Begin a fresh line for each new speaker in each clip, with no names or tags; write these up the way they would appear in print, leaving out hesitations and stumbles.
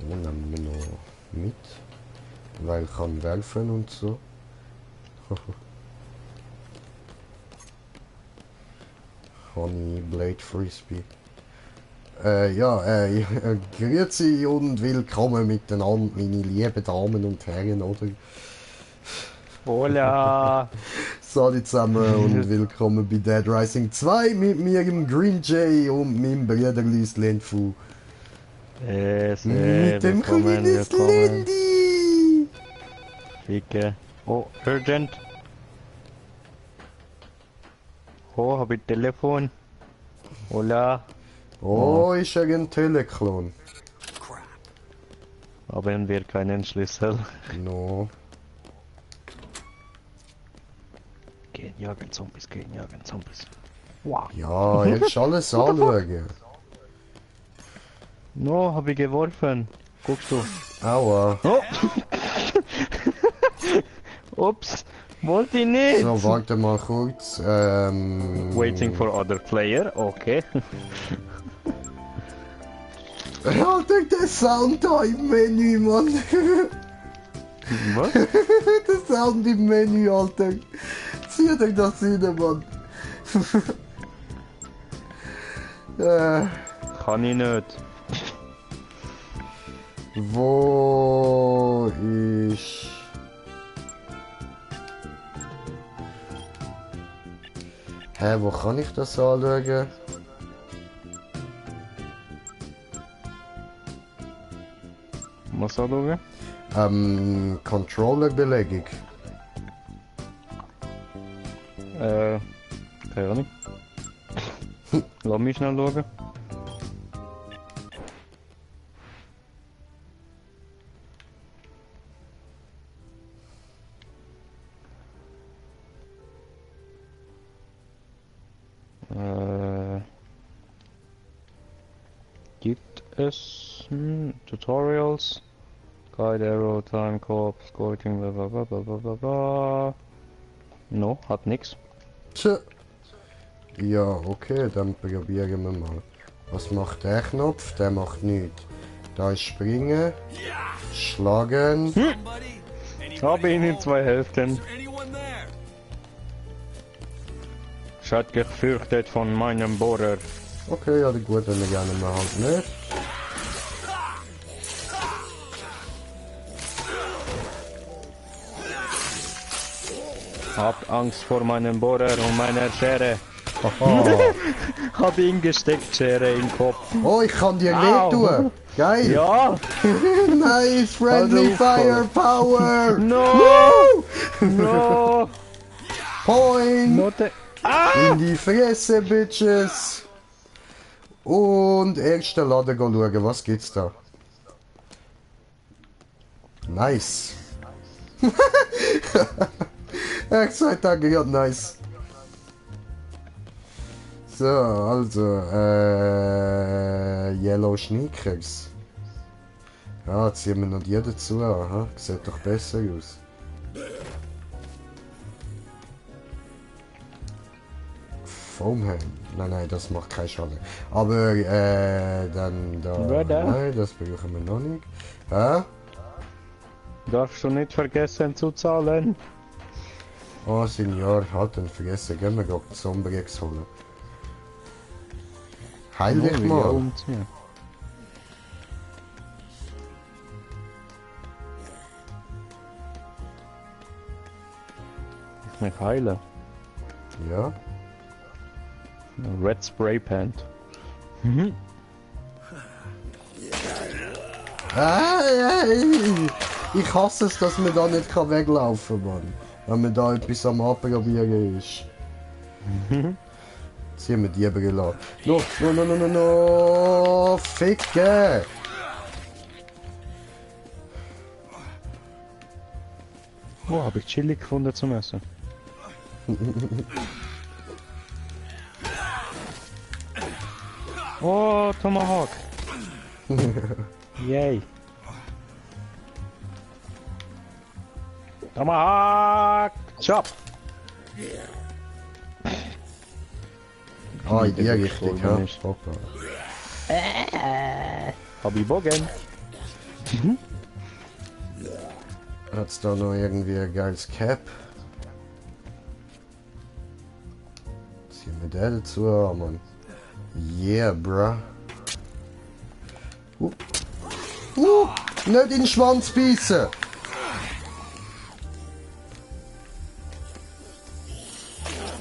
Den nehmen wir noch mit. Weil ich kann werfen und so. Honey Blade Frisbee. Grüezi und willkommen miteinander, meine lieben Damen und Herren, oder?
Hola!
Salut zusammen und willkommen bei Dead Rising 2 mit mir, im Green Jay und meinem Bruder Luis Lenfu. Mit dem kleinen Slendy!
Ficke. Oh, urgent. Oh, hab ich Telefon. Hola.
Oh, ist er ein Teleklon?
Haben wir keinen Schlüssel.
No.
Gehen jagen Zombies, gehen jagen Zombies. Wow.
Ja, jetzt alles anschauen.
No, hab ich geworfen. Guckst du.
Aua.
Oh. Ups. Wollte ich nicht.
So, warte mal kurz.
Waiting for other player, okay.
Alter, der Sound da im Menü, Mann.
Was?
Der Sound im Menü, Alter. Zieh dir das rein, Mann.
Kann ich nicht.
Wo ist... Hä, wo kann ich das anschauen?
Was anschauen?
Controller-Belegung.
Keine Ahnung. Lass mich schnell schauen. Gibt es Tutorials? Guide, Arrow, Time, Corp, Scoring, blablabla. No, hat nix.
Tja. Ja, okay, dann probieren wir mal. Was macht der Knopf? Der macht nichts. Da ist Springen, Schlagen.
Habe ihn in zwei Hälften. Schaut gefürchtet von meinem Bohrer.
Okay, ja, gut, dann gerne mal halt nicht.
Habt Angst vor meinem Bohrer und meiner Schere.
Haha.
Hab ihn gesteckt, Schere im Kopf.
Oh, ich kann dir
Au.
weh tun. Geil.
Ja!
Nice, friendly
Hallo,
firepower.
No! No!
Point.
Note. Ah!
In die Fresse, Bitches. Und erster Laden schauen, was gibt's da? Nice. Er gesagt, danke, ja, nice. So, also, Yellow Sneakers. Ja, ziehen wir noch die dazu, aha, sieht doch besser aus. Foamhelm. Nein, das macht keinen Schaden. Aber, dann da... Nein, das brauchen wir noch nicht. Hä?
Darfst du nicht vergessen zu zahlen?
Oh, Senior, halt dann vergessen, gehen wir gerade Zombrex holen. Heil dich
Ja,
mal.
umziehen. Ich mich heilen.
Ja?
Red Spray Paint.
Ich hasse es, dass man da nicht weglaufen kann, Mann. Wenn man da etwas am Abprobieren ist. Ziehen wir die Brille an. No, Ficke!
Oh, habe ich Chili gefunden zum Essen. Oh, Tomahawk. Yay. Tomahawk! Chop!
Ah, in die Richtung, ja.
Nicht.
Hoppa.
Hab ich Bogen?
Hat's da noch irgendwie ein geiles Cap? Zieh Medell zu, Mann. Yeah, bruh. Nicht in den Schwanz beißen!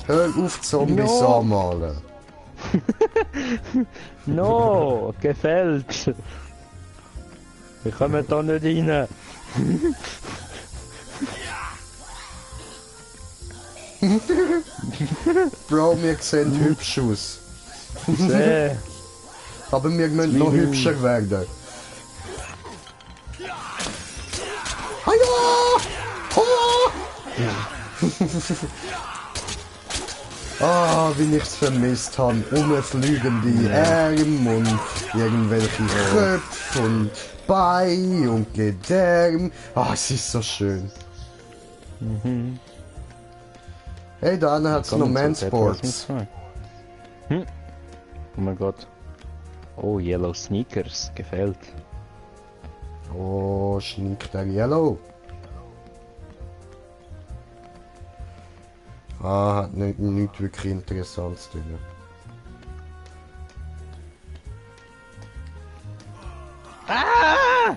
Hör auf, Zombies
No.
anmalen.
No, gefällt. Wir kommen da nicht rein.
Bro, wir sehen hübsch aus.
Sehr.
Aber wir müssen noch hübscher werden. Hallo! Ah, wie ich's vermisst habe. Umfliegende Arme und irgendwelche Köpfe und Beine und Gedärme. Ah, es ist so schön. Hey, da hat's noch Mansports.
Oh mein Gott. Oh, Yellow Sneakers. Gefällt.
Oh, schnickt der Yellow. Ah, hat nicht wirklich Interessantes drin.
Ah!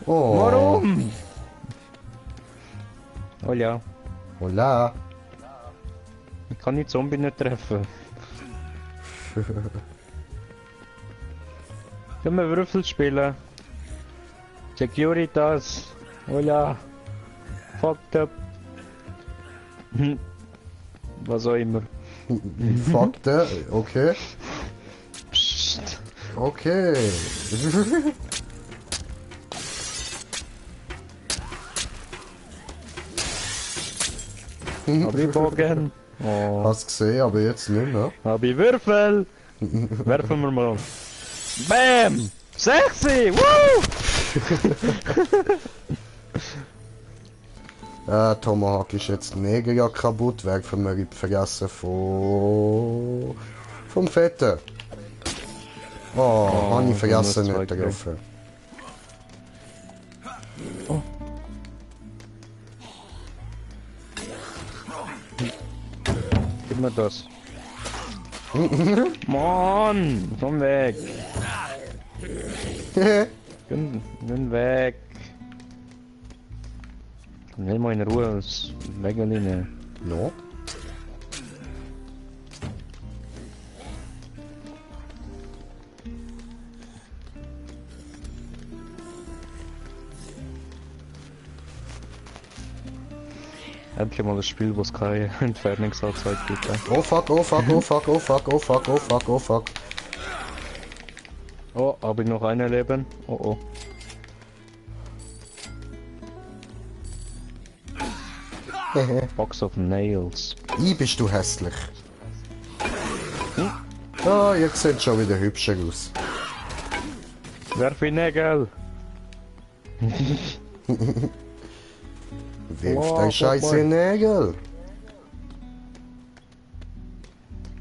Oh.
Warum? Oh ja.
Hola.
Ich kann die Zombie nicht treffen. Können wir Würfel spielen? Securitas. Hola. Fucked up. Was auch immer.
Fakte, okay.
Psst.
Okay.
Hab ich Bogen? Oh.
Hast gesehen, aber jetzt nicht mehr.
Hab ich Würfel? Werfen wir mal. Bam! Sexy! Woo!
Tomahawk ist jetzt mega kaputt, wegen wir vergessen vom Fetten. Oh, habe ich vergessen nicht treffen.
Oh. Gib mir das. Mann! Komm weg! Geh weg! Nimm mal in Ruhe das Wägelchen.
No?
Endlich mal ein Spiel, wo es keine Entfernungsanzeige gibt.
Oh fuck, oh fuck, oh fuck, oh fuck, oh fuck, oh fuck, oh fuck.
Oh, hab ich noch ein Leben? Oh oh. Box of Nails.
Bist du hässlich. Ah, ihr seht schon wieder hübscher aus.
Werf in Nägel!
Wirf
Oh,
dein Scheiße
guck mal.
Nägel.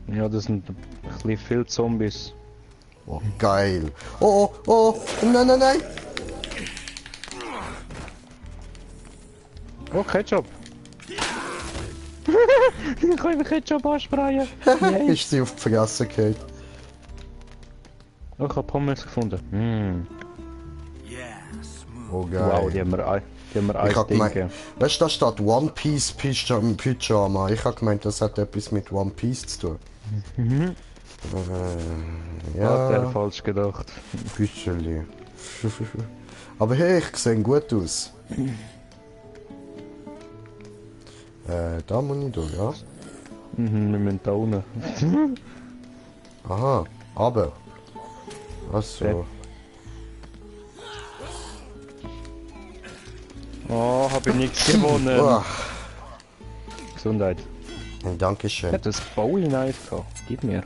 Ja, das sind ein bisschen viele Zombies.
Oh, geil. Oh, oh, oh, nein, nein, nein.
Oh, Ketchup! Ich kann Ketchup ansprayen. Yay.
Ist sie auf die Fresse gefallen.
Oh, ich hab Pommes gefunden. Mm.
Oh, geil.
Wow, die haben wir
Ich hab gemeint,
gegeben.
weißt du, da steht One Piece Pyjama. Ich hab gemeint, das hat etwas mit One Piece zu tun.
Ja. Der
Ja,
falsch gedacht.
bisschen. Aber hey, ich sehe gut aus. Da muss ich durch, ja?
Mhm, wir müssen da unten.
Aha, aber. Achso.
Oh, hab ich nichts gewonnen.
Oh,
Gesundheit.
Dankeschön.
Ich hätte das Bowie Knife gehabt. Gib mir.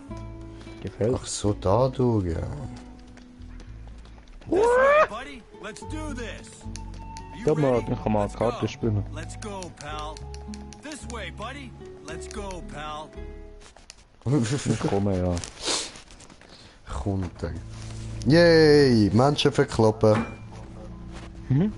Gefällt.
Ach so, da du, ja.
This way, buddy. Let's do this. You
Gib mal,
ready?
ich kann mal eine
Let's
Karte
go.
spielen.
Let's go, pal. This way, buddy. Let's go, pal.
Ich komme, ja.
Kommt er. Yay, Menschen verkloppen.
Mhm.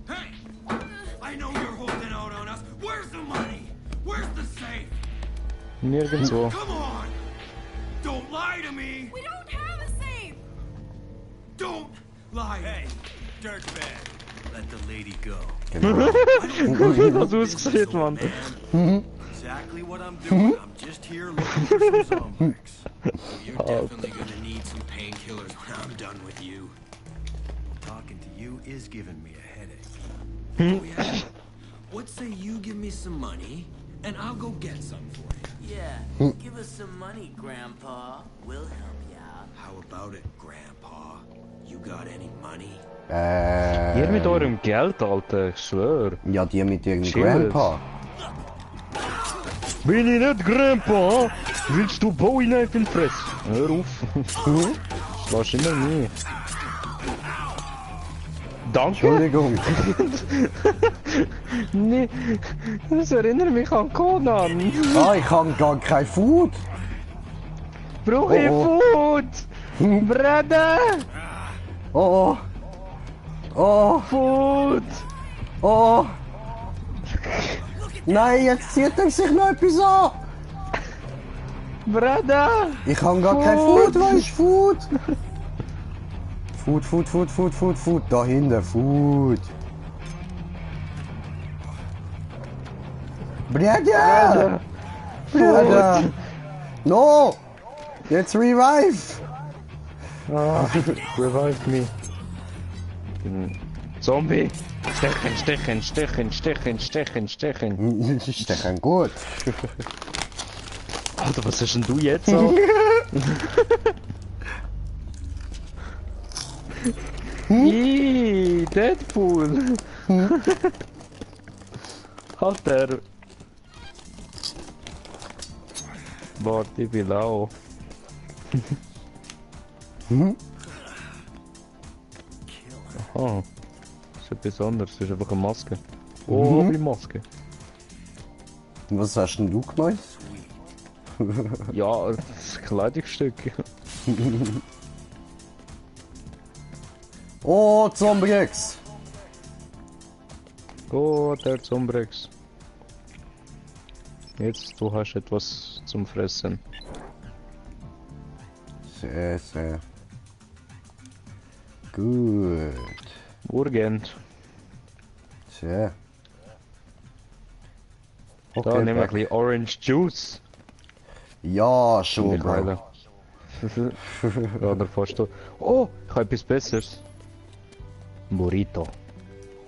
Hey! I know you're holding out on us. Where's the money? Where's the safe?
Nirgendwo.
Come on! Don't lie to me!
We don't have a safe!
Don't lie! Hey, dirtbag. Let the lady go.
Hast du es gesehen, Mann?
Exactly what I'm doing. I'm just here looking for some zombies. You're definitely gonna need some painkillers when I'm done with you. Talking to you is giving me a headache. Oh yeah. What say you give me some money and I'll go get some for you?
Yeah, give us some money, Grandpa. We'll help you out.
How about it, Grandpa? You got any money?
Ihr mit eurem Geld, Alter, ich schwör.
Ja, die mit ihrem
Chillt.
Grandpa.
Bin ich nicht Grandpa? Willst du Bowie Knife in die Fresse? Hör auf. Lass immer nie. Danke.
Entschuldigung.
Nee, das erinnert mich an Conan.
Ah, ich habe gar kein Food.
Brauche ich
Oh,
Food? Bruder!
Oh, oh,
Food!
oh. Nein, jetzt zieht er sich noch etwas an.
Bruder!
Ich habe gar kein Food, wo ist Food? Food, Food, Food, Food, Food, Food. Da hinten, Food. Bruder! Bruder! No! Jetzt revive!
Ah, revive me. Zombie! Stechen, stechen, stechen, stechen, stechen, stechen.
Stechen gut.
Alter, was hast denn du jetzt an? Ih, Deadpool! Alter! Warte, ich will auch. Aha. Das ist etwas anderes, das ist einfach eine Maske. Oh, die Maske.
Was hast denn du gemeint?
Ja, das Kleidungsstück.
Oh, Zombie-X!
Oh, der Zombrex. Jetzt, du hast etwas zum Fressen.
Sehr, sehr. Gut.
Urgent.
Sehr.
Da nehmen wir ein bisschen Orange Juice.
Ja, schon,
Ich
Bro.
heile. Ja, der fast tot. Oh, ich habe etwas Besseres. Burrito.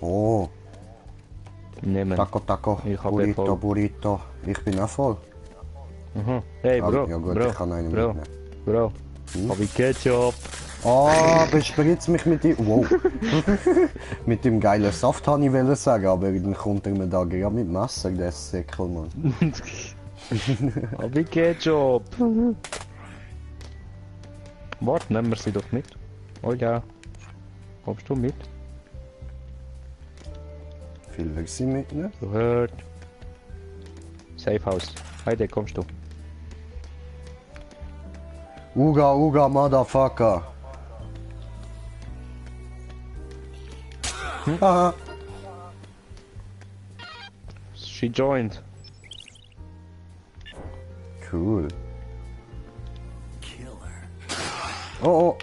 Oh,
Nehmen.
Taco, Taco.
Ich hab
Burrito,
voll.
Burrito. Ich bin auch voll.
Aha. Hey, Bro.
Ja gut,
Bro.
ich kann einen
Bro.
mitnehmen.
Bro. Hab ich Ketchup.
Ah, bespritz mich mit dem... Wow. Mit dem geilen Saft wollte ich wollen sagen, aber dann kommt er mir da gerade mit Messer, der Säckel, Mann.
Hab ich Ketchup. Warte, nehmen wir sie doch mit. Oh ja. Kommst du mit?
Viel will sie mitnehmen.
Du hört. Safe House. Heide, kommst du?
Uga, Uga, Motherfucker. Haha.
She joined.
Cool. Oh, oh.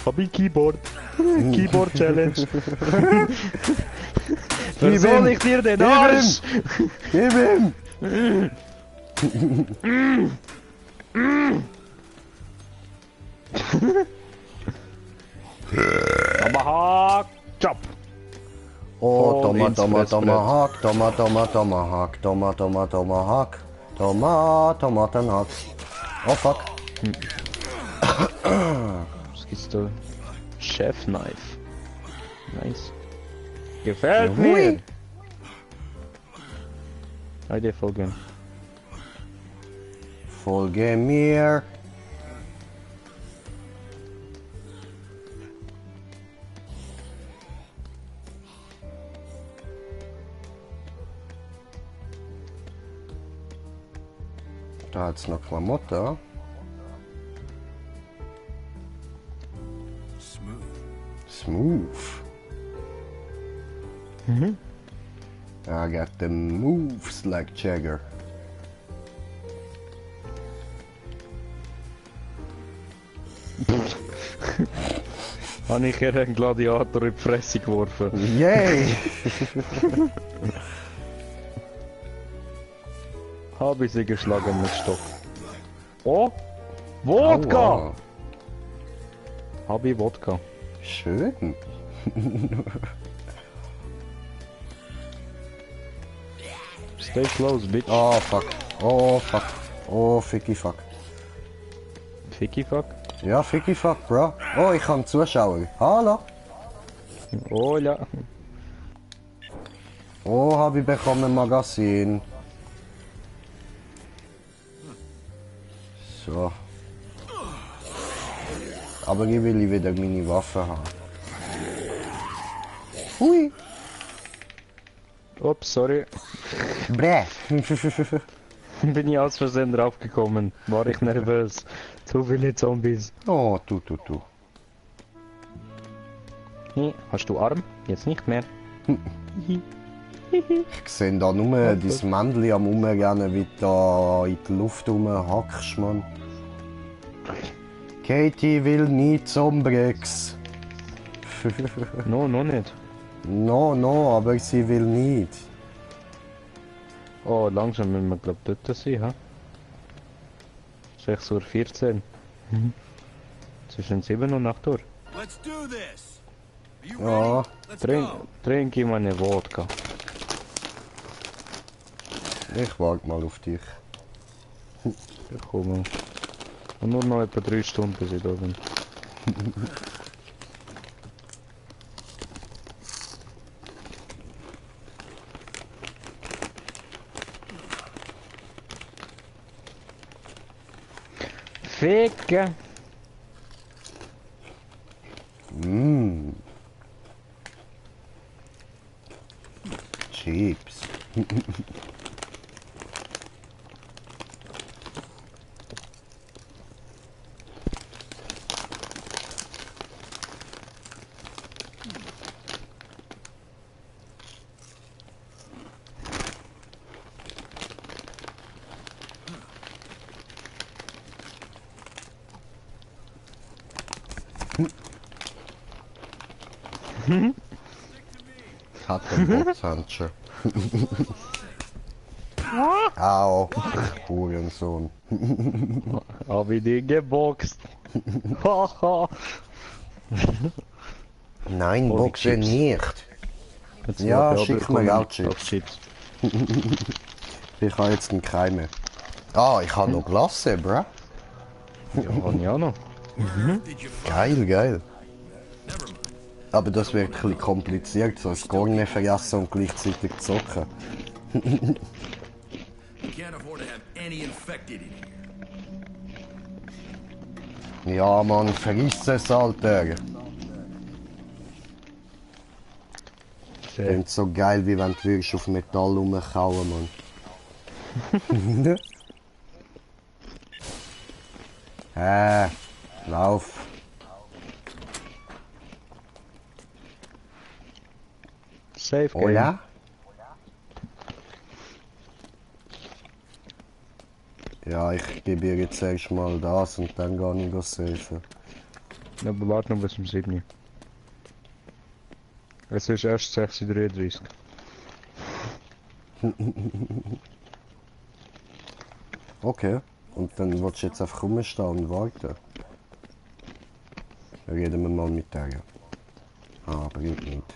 Hab ich Keyboard. Keyboard Challenge. Versoll ich dir den Arsch?
Gib ihm!
Tomahawk Chop.
Oh,
Voll ins Fressbrett.
Tomahawk, Tomahawk, Tomahawk, Tomatenhack. Oh fuck.
Was gibt's da? Chef Knife. Nice. Gefällt mir. Heide folgen.
Folge mir. Da hat's noch Klamotten. Smooth. I got the moves like Jagger.
Habe ich ihr einen Gladiator in die Fresse geworfen.
Yay!
Habe ich sie geschlagen mit Stock. Oh! Wodka!
Aua.
Habe ich Wodka.
Schön.
Stay close, bitch.
Oh fuck. Oh fuck. Oh ficky fuck.
Ficky fuck.
Ja, ficky fuck, bro. Oh, ich kann Zuschauer. Hallo.
Oh ja.
Oh, habe ich bekommen ein Magazin. So. Aber ich will wieder meine Waffe haben. Hui.
Ups, sorry.
Bräh.
Bin ich aus Versehen draufgekommen. War ich nervös. Zu viele Zombies.
Oh, tu.
Hey, hast du Arm? Jetzt nicht mehr.
Ich sehe da nur dein Männchen am Umrennen, wie du da in die Luft rumhackst, Mann. Katie will nie Zombrex.
No, noch nicht.
No, aber sie will nicht.
Oh, langsam müssen wir glaub dort sein, ha? 6:14 Uhr. Zwischen 7 und 8 Uhr.
Let's do this. Are you
Ja,
ready? Let's go.
Trink ich meine Wodka.
ich warte mal auf dich.
Ich komme. Und nur noch etwa 3 Stunden bis ich da bin. Ficken!
Chips. Hat den Boxhandschuh. Au, Hurensohn.
Hab ich die geboxt? Haha!
Nein,
Oh, die
boxe
Chips.
nicht.
Jetzt
Ja,
warte,
schick
aber
mir
komm,
auch Chips.
auf Chips.
Ich habe jetzt einen Keime. Ah, ich habe noch Glasse, bruh.
Ja, hab ich auch noch.
Geil. Aber das wird ein bisschen kompliziert, so ein Gorne vergessen und gleichzeitig zocken.
We can't afford to have any infected in here.
Ja, Mann, vergiss es, Alter. Klingt so geil, wie wenn du würdest auf Metall rumkauen, Mann. Lauf.
Safe Game.
Oh ja? Ja, ich gebe ihr jetzt erst mal das und dann gehe ich safen.
Ja, aber warte noch bis um 7 Uhr. Es ist erst 6:33 Uhr.
Okay. Und dann willst du jetzt einfach rumstehen und warten. Dann reden wir mal mit der. Ah, bringt nicht.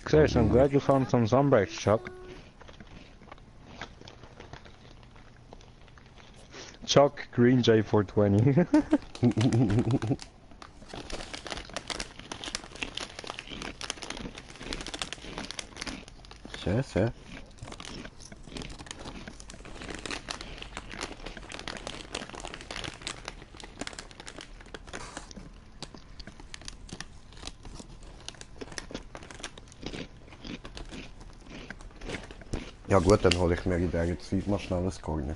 Siehst du, I'm glad you found some sunbreaks, Chuck. Chuck Green J420.
Scheiße. Ja gut, dann hole ich mir in dieser Zeit mal schnell ein Korn.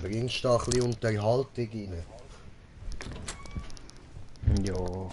Bringst da ein bisschen Unterhaltung rein?
Ja.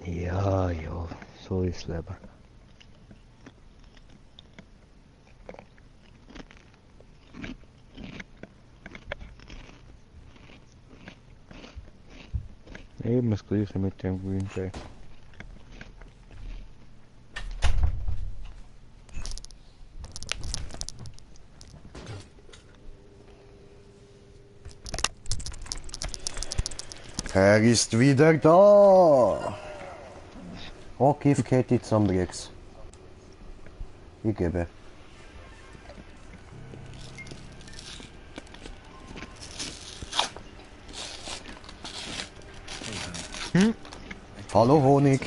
Ja, ja, so ist Leben. Eben das gleiche mit dem Green Jay.
Er ist wieder da! Oh, Giftkäthi Zambrix. Ich gebe. Hallo Honig.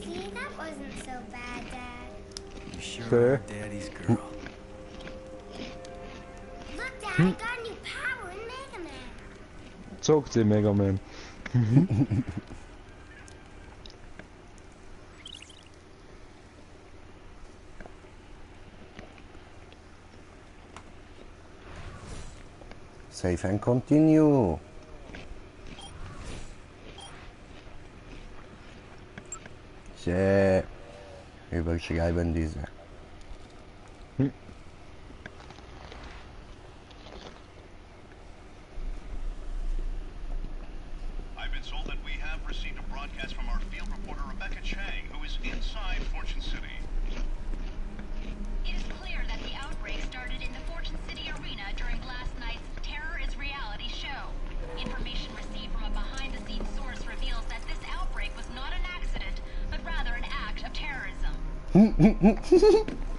See, that wasn't so bad, Dad.
You sure
Sure.
are Daddy's girl.
Look, Dad, I got a new power in Mega Man.
Zockt sie Mega Man.
Save and continue. Sehr überschreiben diese.
I've been told that we have received a broadcast from our field reporter Rebecca Chang, who is inside Fortune City.
It is clear that the outbreak started in the Fortune City Arena during last night's Terror is Reality show. Information received from a behind-the-scenes source reveals that this outbreak was not an accident, but rather an act of terrorism.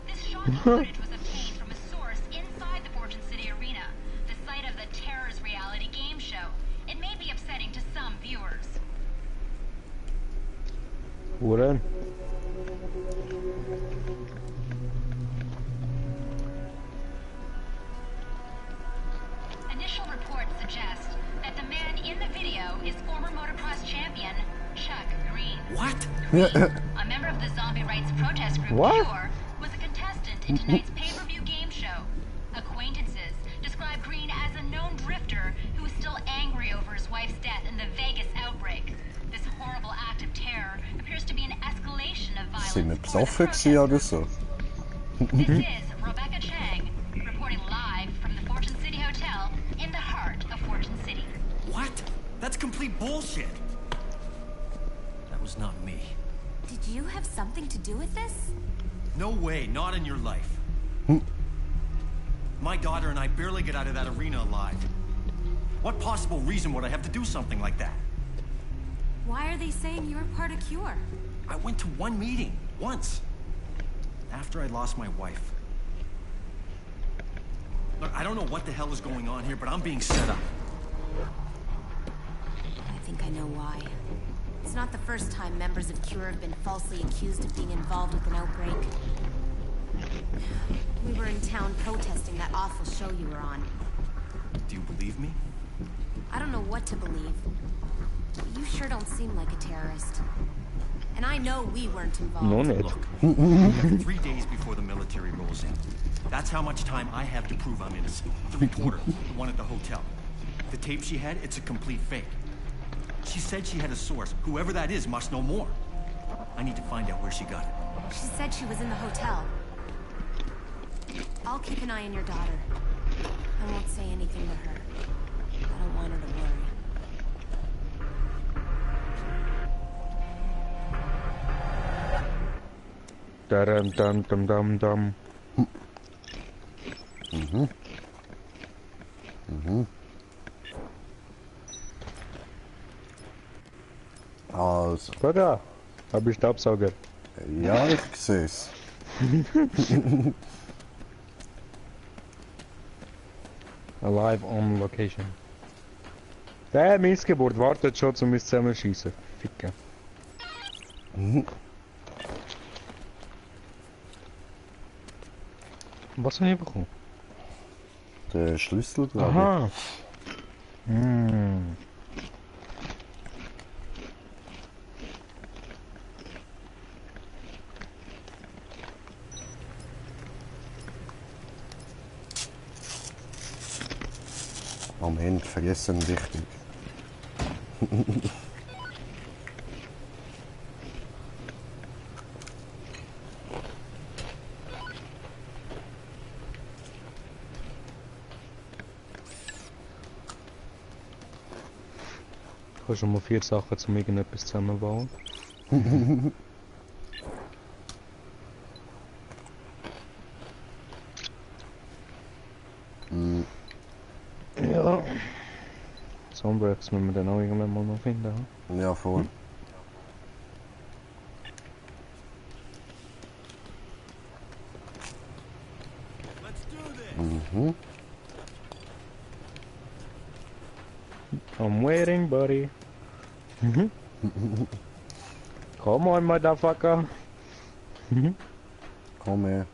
This shocking footage was obtained from a source inside the Fortune City Arena, the site of the Terror is Reality game show. It may be upsetting to some viewers.
Uran.
Initial reports suggest that the man in the video is former motocross champion Chuck Green.
What?
A member of the zombie rights protest group
What?
Cure was a contestant in tonight's pay-per-view game show. Acquaintances describe Green as a known drifter who is still angry over his wife's death in the Vegas outbreak. This horrible act of terror appears to be an escalation of violence.
Sind wir
for the
besoffen gewesen oder
protesters.
so?
This is Rebecca Chang reporting live from the Fortune City Hotel in the heart of Fortune City.
What? That's complete bullshit. That was not me.
Did you have something to do with this?
No way, not in your life. My daughter and I barely get out of that arena alive. What possible reason would I have to do something like that?
Why are they saying you're part of Cure?
I went to one meeting, once. After I lost my wife. Look, I don't know what the hell is going on here, but I'm being set up.
I think I know why. It's not the first time members of Cure have been falsely accused of being involved with an outbreak. We were in town protesting that awful show you were on.
Do you believe me?
I don't know what to believe. But you sure don't seem like a terrorist. And I know we weren't involved.
No need.
Look, 3 days before the military rolls in. That's how much time I have to prove I'm innocent. The reporter, the one at the hotel. The tape she had, it's a complete fake. She said she had a source. Whoever that is must know more. I need to find out where she got it.
She said she was in the hotel. I'll keep an eye on your daughter. I won't say anything to her. I don't want her to worry.
Daram, dam, dam, dam, dam.
Also,
Bruder, hab ich Staubsauger.
ja, ich seh's.
Alive on location. Der Missgeburt wartet schon zum mich zusammenschießen. Ficken. Was habe ich bekommen?
Der Schlüssel, glaube
Aha. Hm.
ich. Am Ende vergessen wichtig.
Ich habe schon mal 4 Sachen zum irgendetwas zusammenbauen. Ja. Sunbreaks müssen wir dann auch irgendwann mal noch finden.
Ja, voll. Mhm.
I'm waiting, buddy. Come on, motherfucker.
Komm her.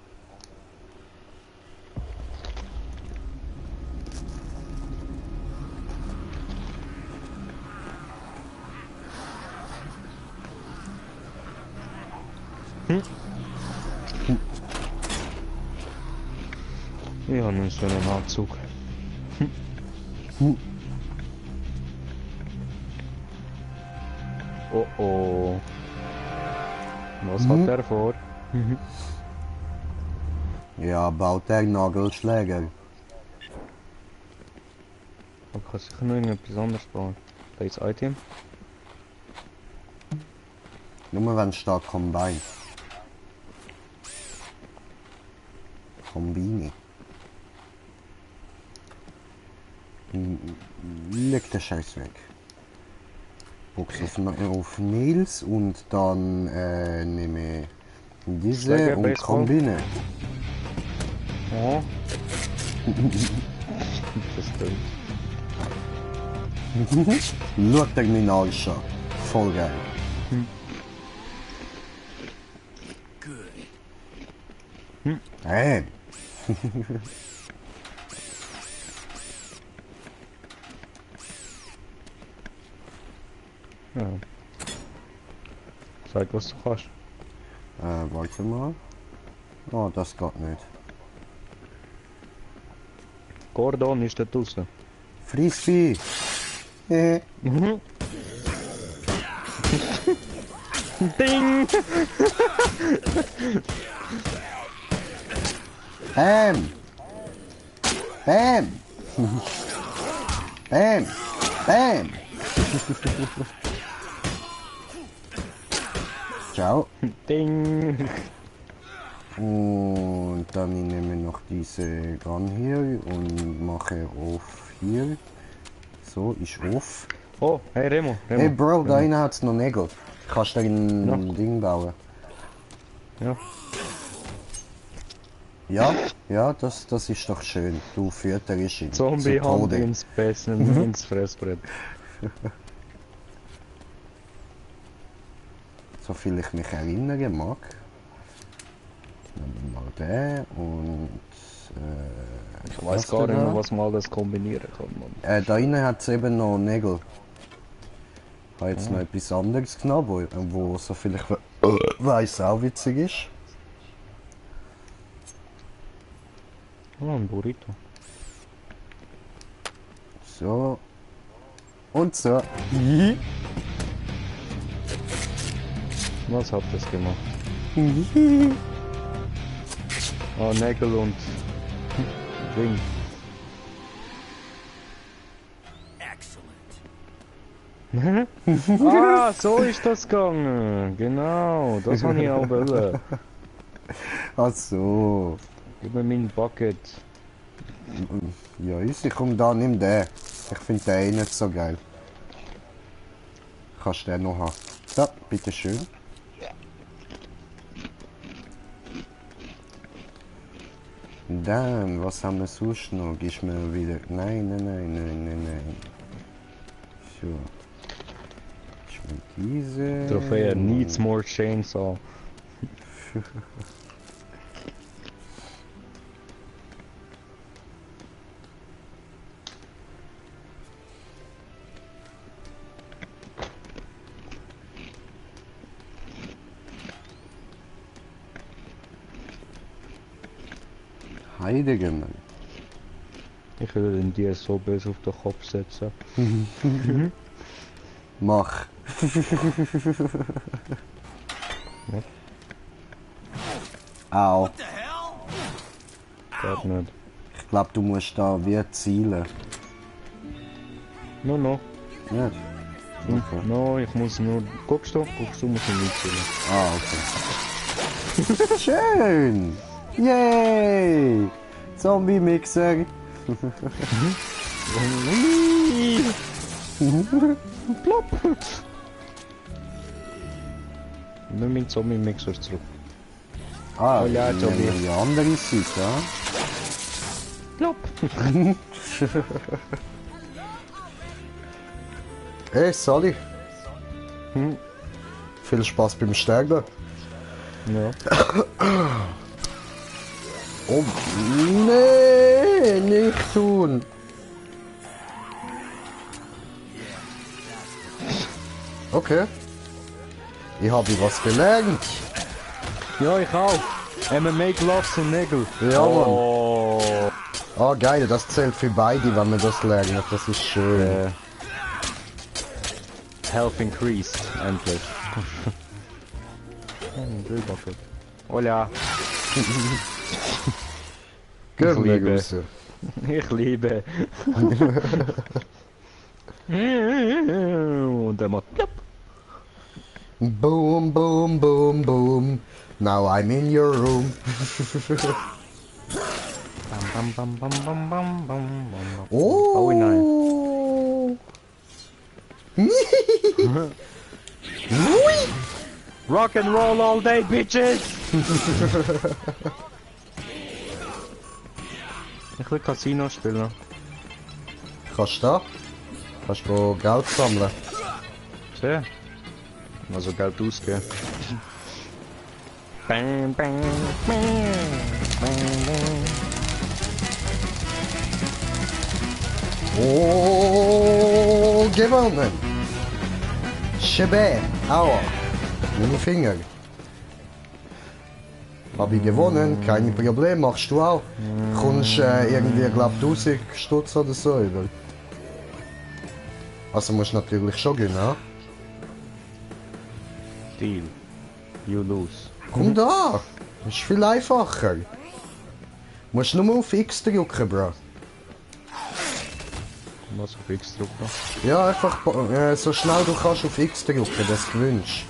Ich habe einen schönen Anzug. Oh oh. Was hat der vor?
Ja, baut der Nagelschläger.
Man kann sicher noch irgendetwas anderes bauen. Da ist Item.
Nur wenn es steht Combine. Kombine. Leg den Scheiß weg. Box auf Nils und dann nehme diese
Schläger,
und
Baseball.
Kombine.
Oh. Das stimmt.
Schau dir meinen Arsch schon. Voll geil. Hey.
Ja. Zeig, was du kannst.
Warte mal. Oh, das geht nicht.
Gordon ist da draußen.
Frisbee.
Mhm. Ding!
Bam! Bam! Bam! Bam! Ciao.
Ding!
Und dann nehme ich noch diese Gun hier und mache auf hier. So, ist auf.
Oh, hey Remo. Remo.
Hey Bro, da
Remo.
innen hat's noch Nägel. Kannst du ein
Ja.
Ding bauen?
Ja.
Ja, das ist doch schön. Du fütterst ihn
Zombie
zu
Hand
Tode.
ins Bessen, ins Fressbrett.
So viel ich mich erinnern mag. Nehmen wir mal den und
Ich weiß
das
gar nicht
da.
mehr, was man alles kombinieren kann. Mann.
Da innen hat es eben noch Nägel. Ich habe jetzt noch etwas anderes genommen, wo so viel ich weiss auch witzig ist.
Oh, ein Burrito.
So. Und so.
Was hat das gemacht? Oh, Nägel und Ding.
Excellent.
Ah, so ist das gegangen. Genau, das habe ich auch wollen.
Ach so.
Gib mir meinen Bucket.
Ja, easy, komm da, nimm den. Ich finde den eh nicht so geil. Kannst du den noch haben. So, bitteschön. Dann, was haben wir sonst noch? Gibst mir wieder... Nein. So. Gibst mir diese...
Trophäe needs more chainsaw.
Heilige Mann.
Ich will den dir so böse auf den Kopf setzen.
Mach. Au.
Geht nicht.
Ich glaube, du musst da wie zielen.
No.
Ja. Okay.
No, ich muss nur... Guckst du, muss ich nicht zielen.
Ah, okay. Schön! Yay! Zombie-Mixer!
Plopp! Nimm meinen Zombie-Mixer zurück.
Ah,
Oh ja, Zombie.
die andere Seite, ja?
Plopp!
Hey, Sally! Viel Spaß beim Sterben!
Ja.
Oh, nee, nicht tun! Okay. Ich habe was gelernt.
Ja, ich auch. MMA Gloves und Nägel.
Ja, Mann.
Oh.
Ah, geil, das zählt für beide, wenn wir das lernen. Das ist schön.
Health increased, endlich. Hola.
Gehen wir
liebe.
raus.
Ich liebe. Und er macht plopp.
Boom, boom, boom, boom. Now I'm in your room.
Bam, bam, bam, bam, bam, bam, bam, bam.
Oh,
nein. Rock and roll all day, bitches! Ich will Casino spielen.
Kannst du da? Kannst du Geld sammeln?
Sehr. Also Geld ausgeben. Bam, bam, bam, bam.
Oh, gewonnen! Schebe! Aua! Meine Finger. Hab ich gewonnen, kein Problem, machst du auch. Kommst irgendwie, glaub 1000 Stutz oder so über. Also musst du natürlich schon gewinnen.
Deal. You lose.
Komm da! Ist viel einfacher. Musst nur auf X drücken, Bro.
Was auf X drücken?
Ja, einfach so schnell du kannst auf X drücken, das gewünscht.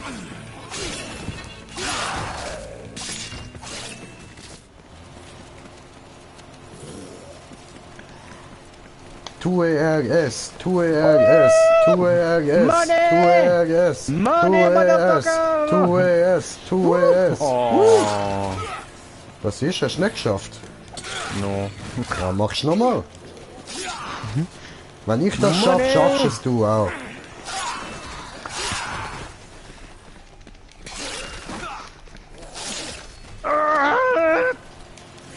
Tue RS, Tue RS, Tue RS, Tue RS, Tue RS, Tue RS, Tue RS.
Oh.
Was ist? Hast du nicht geschafft?
No.
Ja, mach's nochmal. Wenn ich das schaffe, schaffst es du auch.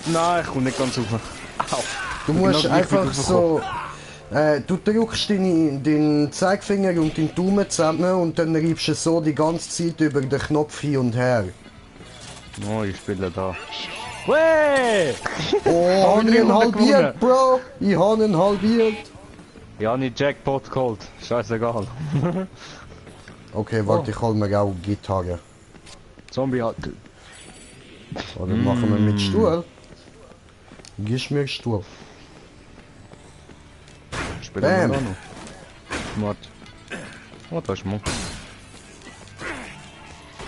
Nein, ich komme nicht ganz hoch. Au.
Du musst
Genau gleich
einfach
wie du
so... du drückst den Zeigefinger und den Daumen zusammen und dann reibst du so die ganze Zeit über den Knopf hin und her.
Oh, ich spiele da. Weh!
Oh,
Haben
ich
wir
ihn halbiert,
gewonnen?
Bro! Ich habe ihn halbiert!
Ja, nicht Jackpot geholt. Scheißegal.
Okay, warte, ich hol mir auch Gitarre.
Zombie hat...
Oder machen wir mit Stuhl? Gib mir Stuhl.
Spielen
Bam.
wir da noch. Warte. Oh, da ist Mo.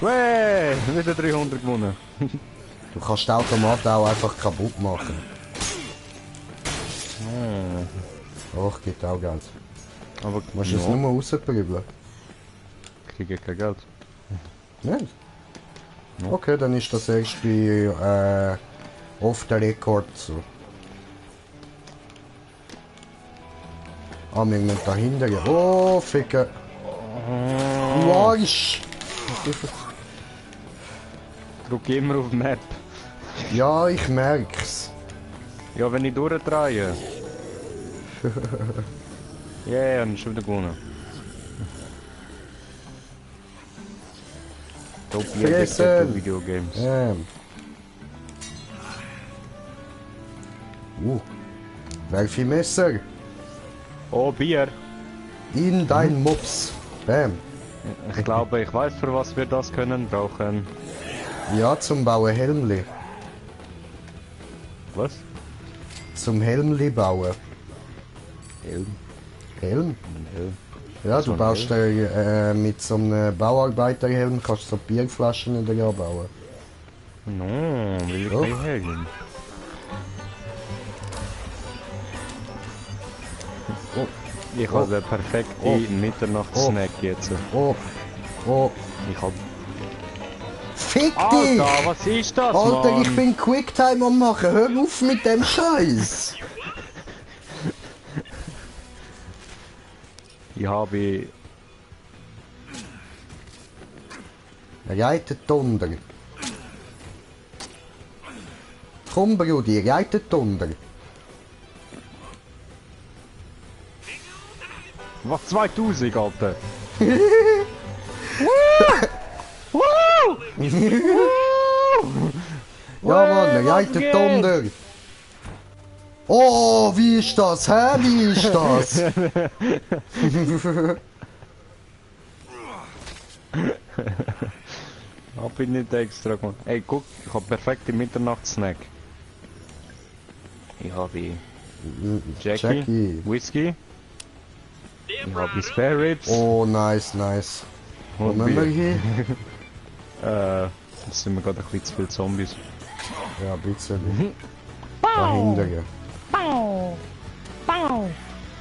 Weh! Wieder 300 gewonnen.
Du kannst den Automat auch einfach kaputt machen. Och, gibt auch Geld.
Aber
Du musst es nur rausprügeln.
kriege kein Geld.
Nein? Okay, dann ist das erst bei Off the Record so. Ah, wir müssen dahinter gehen. Oh, Ficken! Arsch!
Drück immer auf Map.
Ja, ich merk's.
Ja, wenn ich durchdrehe. Yeah, dann ist schon wieder gewonnen. Top
Fressen!
Videogames.
Welche Messer?
Oh, Bier.
In dein Mops. Bam.
Ich glaube, ich weiß, für was wir das können brauchen.
Ja, zum Bauen Helmli.
Was?
Zum Helmli bauen.
Helm.
Helm?
Helm.
Ja,
So
du
ein
baust mit so einem Bauarbeiterhelm, kannst so Bierflaschen dran bauen.
No, will ich
Doch.
kein Helm.
Oh.
Ich habe den perfekten Mitternachtssnack jetzt.
Oh, oh.
Ich hab...
Fick dich!
Alter, was ist das,
Alter,
Mann?
ich bin Quicktime am machen, hör auf mit dem Scheiß!
Ich habe...
Reitet Thunder. Komm, Brudi, reitet Thunder.
Was, 2000, Alter?
Ja, Mann, reitet Thunder. Oh, wie ist das, hä? Wie ist das?
Hab ich nicht extra gemacht. Ey, guck, ich hab perfekte Mitternachtssnack. Ich habe Jackie, Whisky. Ich habe Spare Ribs.
Oh, nice, nice. Wo
und
müssen wir
Bier.
hin?
Jetzt sind wir gerade ein bisschen zu viele Zombies.
Ja, ein bisschen. Dahinter gehen.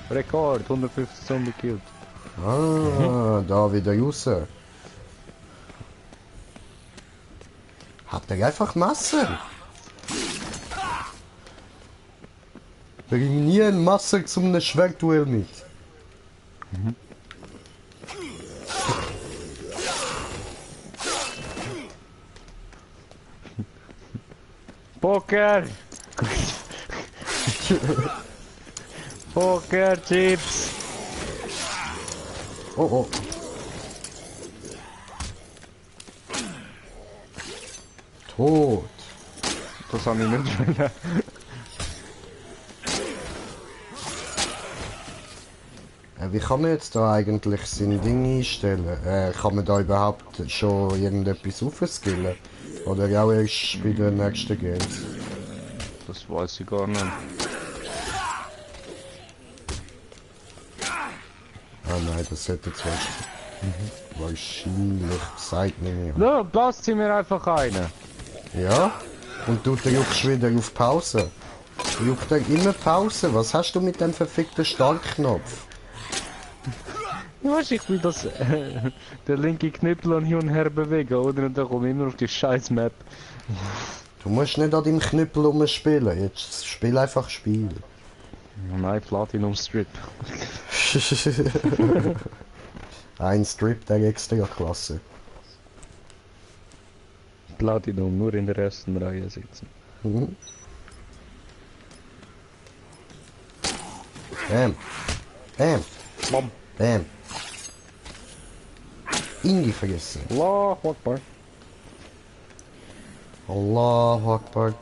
Rekord, 150 Zombie killed.
Ah, da wieder raus. Hat er einfach Messer? Bring nie ein Messer zu einem Schwertduell mit.
Poker! Poker Chips!
Oh oh. Tot.
Das habe ich nicht wollen.
Wie kann man jetzt da eigentlich sein Ding einstellen? Kann man da überhaupt schon irgendetwas aufskillen? Oder auch erst bei den nächsten Games?
Das weiß ich gar nicht.
Ah nein, das hätte jetzt wahrscheinlich sagt mir nicht.
No, passt sie mir einfach eine.
Ja? Und du drückst wieder auf Pause. Juckt er immer Pause? Was hast du mit dem verfickten Startknopf?
Ja, weißt, ich will das der linke Knüppel an hin und her bewegen, oder? Und dann komme ich immer auf die scheiß Map.
Du musst nicht an deinem Knüppel rumspielen. Jetzt spiel einfach Spiel.
Nein, Platinum Strip.
Ein Strip der extra Klasse.
Platinum, nur in der ersten Reihe sitzen.
Mhm. Bam. Bam.
Bam.
Bam. In die Fresse.
Allahu Akbar.
Allahu Akbar.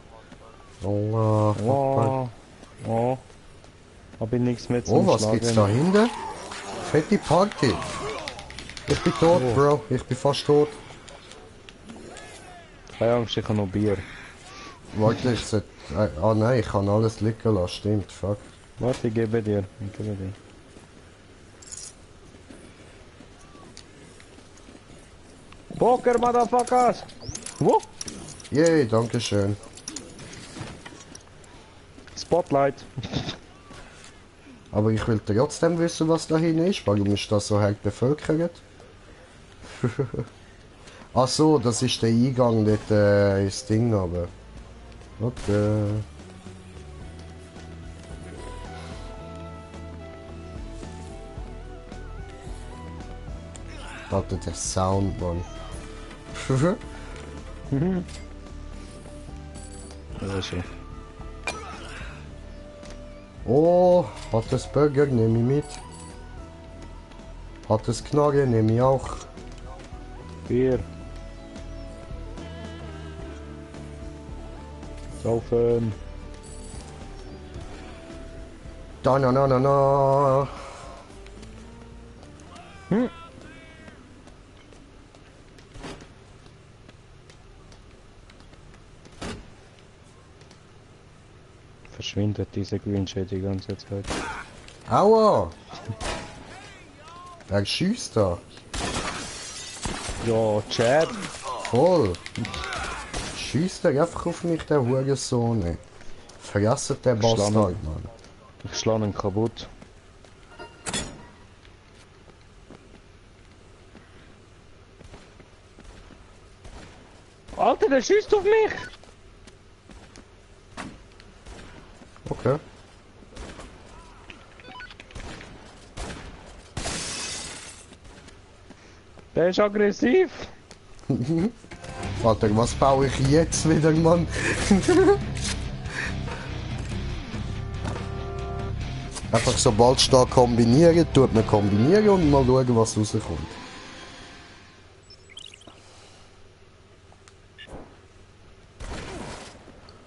Allahu Akbar.
Oh. Hab ich nichts mehr
Oh,
zum
was
Schlagen.
gibt's da hinten? Fette Party. Ich bin tot, Bro. Ich bin fast tot.
Keine Angst, ich habe noch Bier.
Warte, ich sollte... Ah nein, ich kann alles liegen lassen. Stimmt, fuck.
Warte, ich gebe dir. Ich gebe dir. Poker, Motherfuckers! Wo?
Yay, danke schön.
Spotlight.
Aber ich will trotzdem wissen, was da hinten ist. Warum ist das so hart bevölkert? Ach so, das ist der Eingang dort ins Ding aber. Okay. Warte, der Sound, Mann.
Also.
Oh, hat das Burger, nehme ich mit. Hat das Knarre, nehme ich auch.
Bier. Saufen.
Da na na na na.
Verschwindet dieser Greenshade die ganze Zeit.
Aua! Wer schießt da?
Ja, Chad.
Voll! Schießt er einfach auf mich, der Hurensohn, ey. Vergesst den Bastard, Mann.
Ich schlage ihn kaputt. Alter, der schießt auf mich!
Okay.
Der ist aggressiv!
Alter, was baue ich jetzt wieder, Mann? Einfach sobald es da kombinieren, tut man kombinieren und mal schauen, was rauskommt.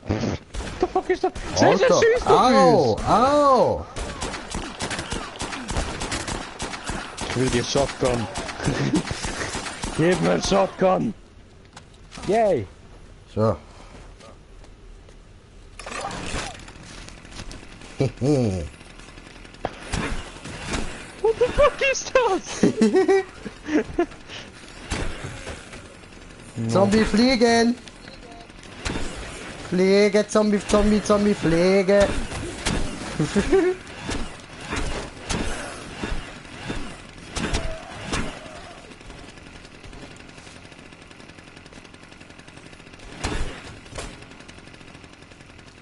What the fuck ist das?
Alter,
Schießt auf
au,
uns!
au!
Ich will die Shotgun. Gib mir Shotgun! Yay!
So.
What the fuck ist das?
Zombie fliegen! Pflege, Zombie, Zombie, Zombie, Pflege!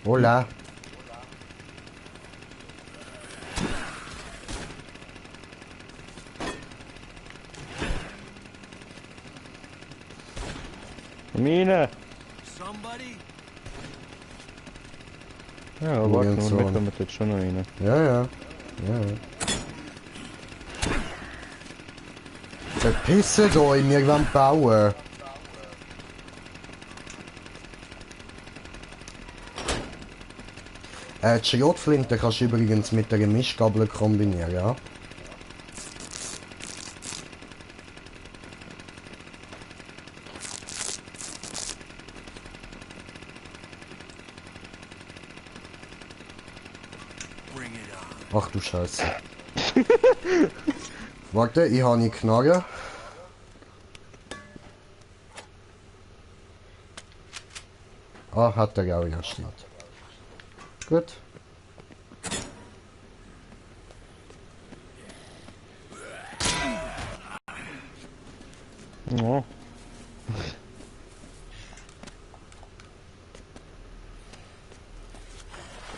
Hola!
Mine!
Somebody?
Ja, warte
Ganz
mal
so.
mit, damit jetzt schon noch rein.
Ja, ja. Ja. Verpissen euch, wir wollen bauen. Die Schrotflinte kannst du übrigens mit der Mischgabel kombinieren, ja?
Bring it on.
Ach du Scheiße. Warte, ich habe eine Knarre. Ah, hat er auch, ja, stimmt. Gut.
Ja.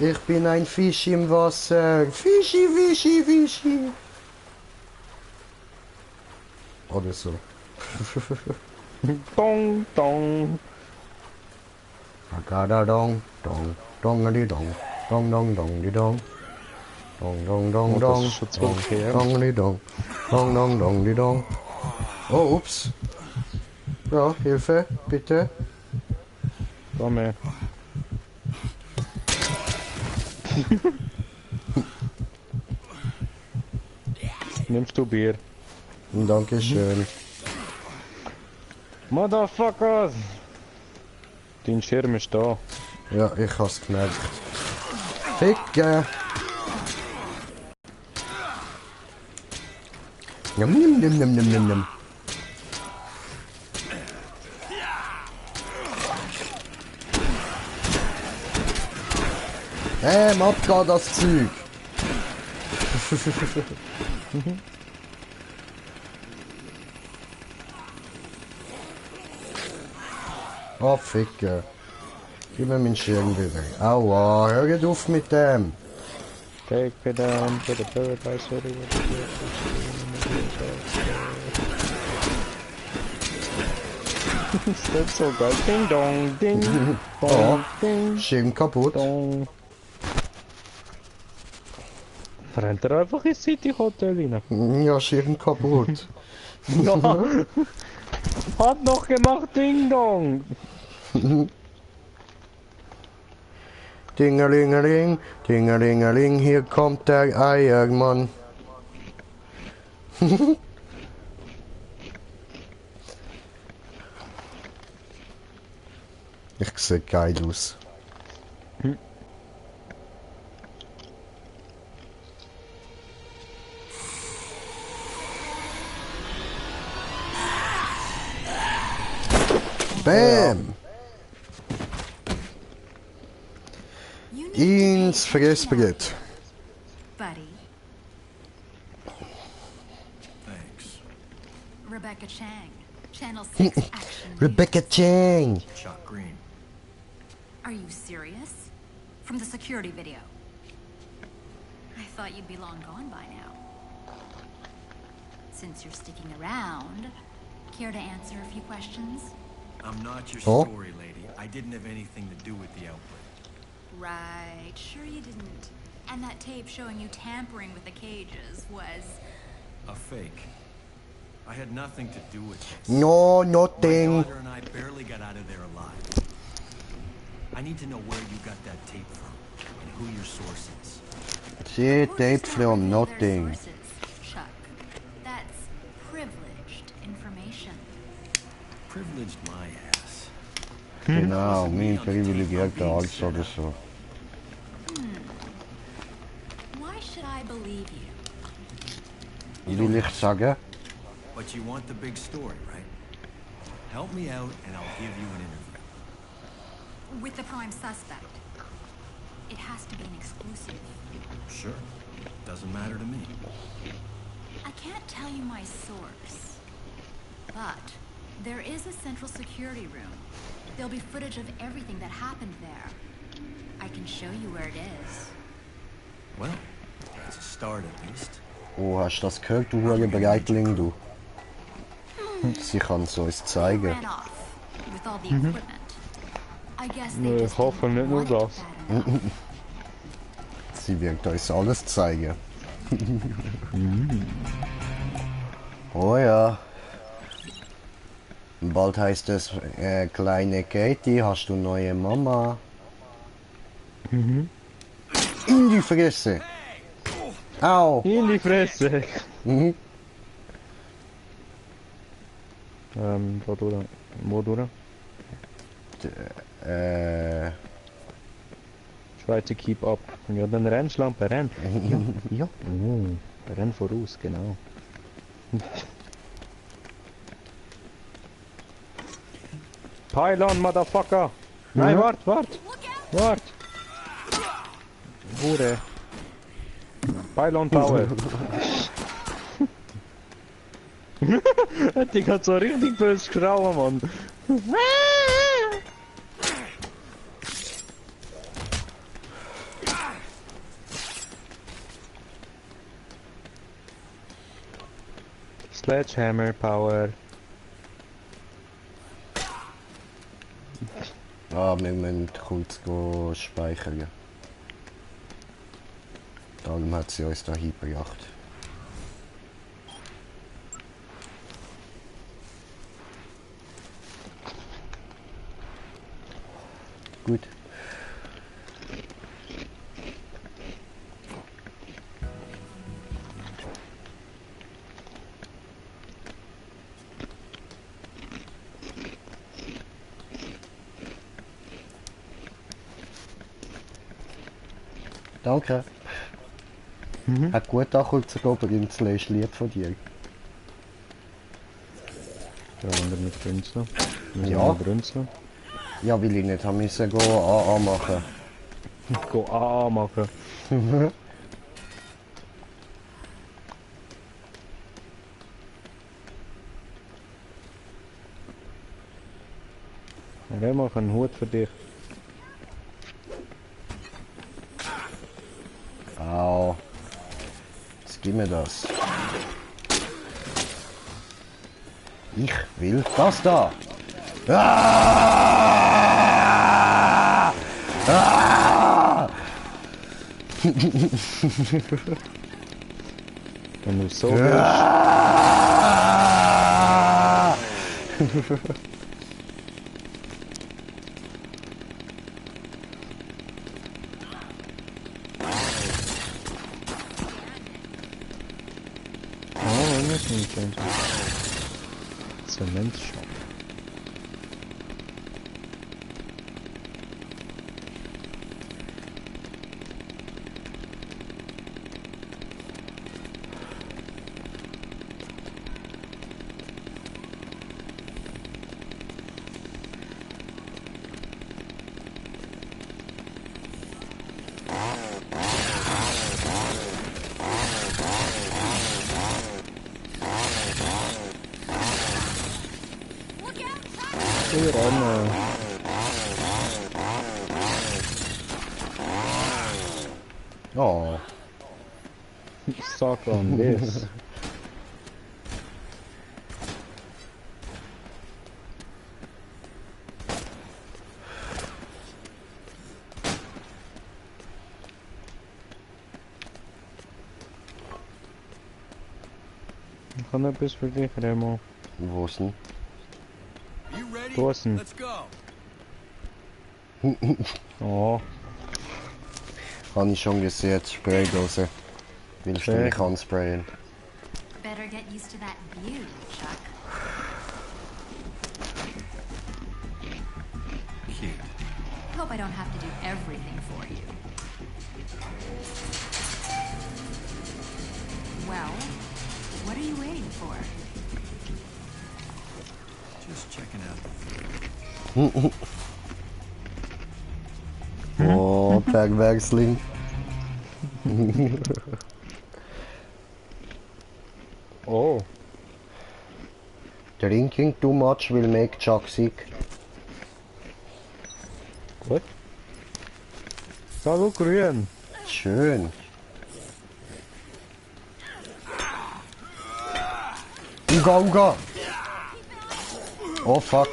Ich bin ein Fisch im Wasser. Fischi, Fischi, Fischi. Oder so.
Dong, dong.
Da dong, dong, dong, di dong, dong, dong, dong, di dong, dong, dong, dong,
Oh, das
dong,
ist schon
dong,
12 her.
dong, di dong, dong, dong, dong, di dong. Oh, ups. Ja, Hilfe, bitte.
Komm her. Nimmst du Bier?
Dankeschön.
Motherfuckers! Dein Schirm ist da.
Ja, ich hab's gemerkt. Ficke. Nimm, nimm, nimm, nimm, nimm, nimm, nimm. Abgeh das Zeug! Oh, Ficke. Gib mir meinen Schirm wieder. Aua, hör auf mit dem!
Take me down to the paradise city. Ist das so geil? Ding dong, ding dong, ding
Schirm kaputt.
dong. Rennt er einfach ins City Hotel rein?
Ja, Schirm kaputt.
Ja. Hat noch gemacht, Ding dong.
Dingelingeling, dingelingeling, hier kommt der Eiermann. Ich sehe geil aus. Bam!
You need
Ins Fressbrett.
Buddy,
Thanks.
Rebecca Chang, Channel 6 Action News.
Rebecca Chang!
Chuck Green.
Are you serious? From the security video. I thought you'd be long gone by now. Since you're sticking around, care to answer a few questions?
I'm not your
Oh.
story lady. I didn't have anything to do with the outbreak.
Right, sure you didn't. And that tape showing you tampering with the cages was...
A fake. I had nothing to do with this.
No,
My
nothing.
daughter and I barely got out of there alive. I need to know where you got that tape from and who your source is.
She
Who's
tape
to
from
reveal their
nothing.
sources, Chuck? That's privileged information.
Privileged my ass.
Genau, mein privilegierter Arzt oder so.
Why should I believe you?
Will ich sagen?
But you want the big story, right? Help me out and I'll give you an interview.
With the prime suspect. It has to be an exclusive.
Sure. Doesn't matter to me.
I can't tell you my source, but there is a central security room. There'll be footage of everything that happened there. I can show you where it is.
Well, that's a start at least.
Oh, hast du das gehört, du Breitling, du? Sie kann es uns
Who
zeigen.
ran off with all the equipment? I guess they
Nee,
just
ich hoffe
didn't
nicht nur
want it
das.
bad enough.
Sie wird uns alles zeigen. Oh ja. Bald heißt es, kleine Katie, hast du neue Mama? In die Fresse! Au!
In die Fresse!
Mhm.
Da durch. Wo durch? Try to keep up. Ja, dann renn, Schlampe, renn. Ja, ja. Renn voraus, genau. Pylon, Motherfucker! Nein, wart! Hure. Pylon Power. Die hat so richtig böse geschrauen, Mann. Sledgehammer Power.
Ah, wir müssen kurz speichern. Darum hat sie uns da hingebracht. Gut. Danke. Hat gut angekommen, übrigens das letzte Lied von dir.
Ja, und mit Brünzeln.
Ja.
Brünzeln.
Ja, weil ich nicht haben müssen gehen, anmachen.
Go AA machen. Ja, mach einen Hut für dich.
Au. Jetzt gib mir das. Ich will das da. Ah! Ah!
Wenn du so willst.
Ah!
Oh, wir müssen nicht changen. Zementshop. Hier rein.
Oh.
Suck on this. Ich habe etwas für dich, Remo.
Wo ist denn?
You ready?
Draußen.
Let's go.
Oh,
Habe ich schon gesehen, die Spraydose. Willst du
Okay.
mich ansprayen?
Better get used to that view, Chuck.
Cute.
Hope I don't have to do everything for you. Well, what are you waiting for?
Just checking out.
Oh, Bergwerksling.
oh.
Drinking too much will make Chuck sick.
Gut. Hallo, grün.
Schön. Uga, Uga. Oh, fuck.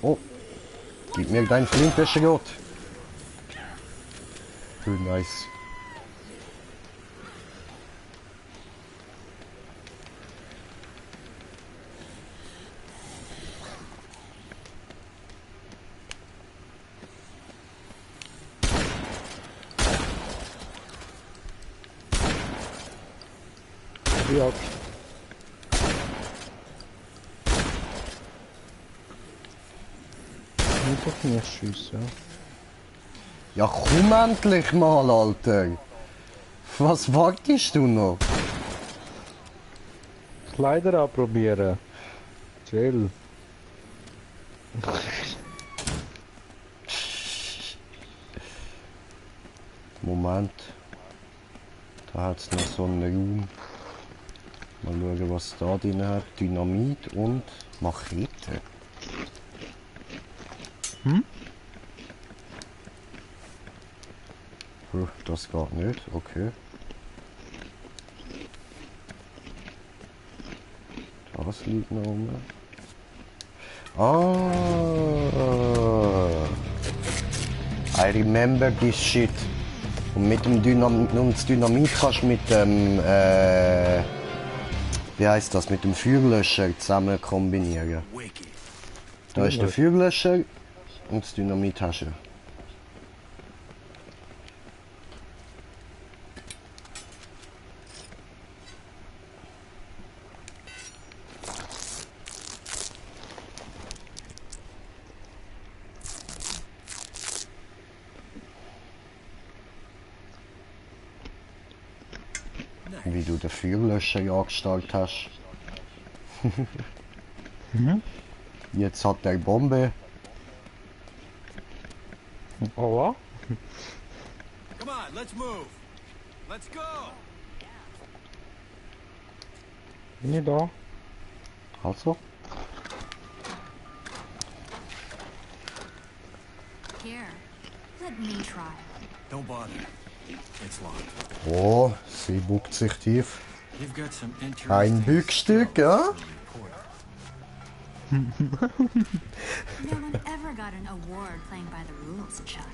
Oh. Gib mir dein Flinteschrot. Nice.
Ja. Muss doch nicht schiessen.
Ja, komm endlich mal, Alter. Was wartest du noch?
Kleider abprobieren. Chill.
Moment. Da hat es noch so einen Raum. Mal schauen, was da drin hat. Dynamit und Machete. Das geht nicht, okay. Das liegt noch rum. Ah. I remember this shit. Und mit dem das Dynamit kannst du mit dem, wie heißt das, mit dem Feuerlöscher zusammen kombinieren.
Wicked.
Da ist der Feuerlöscher und das Dynamit hast du. Wie du den Feuerlöscher ja gestaltet hast. Jetzt hat er Bombe.
Oh,
Come on, let's move. Let's go.
bin ich da?
Also.
Here, let me try.
Don't bother. It's locked.
Oh, sie buckt sich tief.
You've got some interesting
Ein Bückstück, ja?
No one ever got an award playing by the rules, Chuck.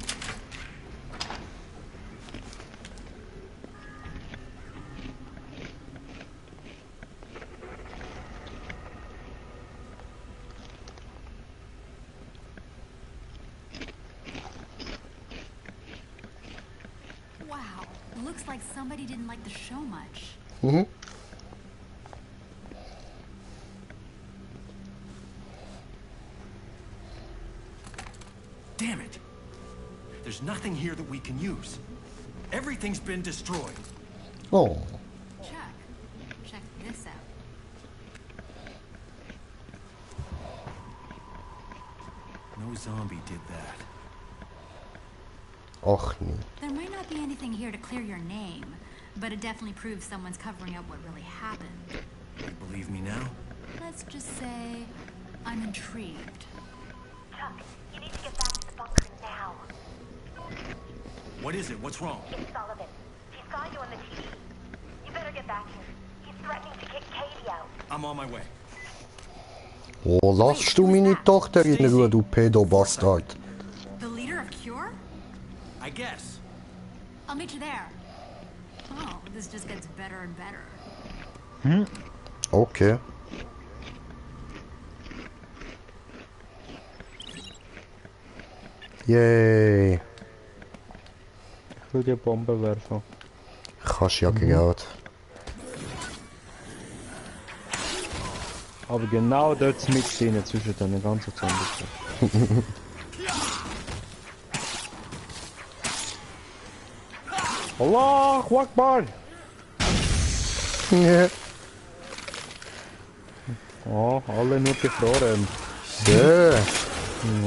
Wow, looks like somebody didn't like the show much.
Mhm.
Damn it. There's nothing here that we can use. Everything's been destroyed.
Oh.
Chuck, check this out.
No zombie did that.
Och nee.
There might not be anything here to clear your name, but it definitely proves someone's covering up what really happened.
You believe me now?
Let's just say I'm intrigued.
Chuck, you need to get back to the bunker now.
What is it? What's wrong?
It's Sullivan. He's got you on the TV. You better get back here. He's threatening to kick Katie out.
I'm on my way.
Oh, lass du meine Tochter in Ruhe, du Pedobastard.
The leader of Cure?
I guess.
I'll meet you there. Oh, this just gets better and better.
Okay. Yay.
Ich will die Bombe werfen.
Kannst ja gerade.
Aber genau dort mit drin zwischen den ganzen Zombies. Allahu Akbar!
Ja.
Oh, alle nur gefroren.
So.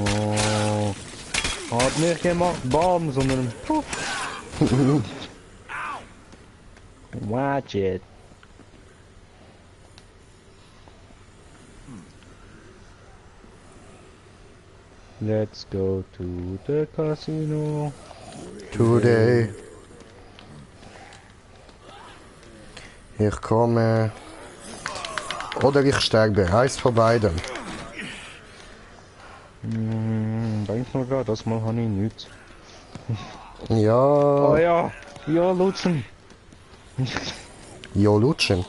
Oh. Hat nicht gemacht Bam, sondern puff. Watch it. Let's go to the casino.
Today. Ich komme. Oder ich sterbe. Eins von beiden.
Denk mal gerade, das Mal habe ich nichts.
Ja.
Oh ja, ja, lutschen.
Ja, lutschen.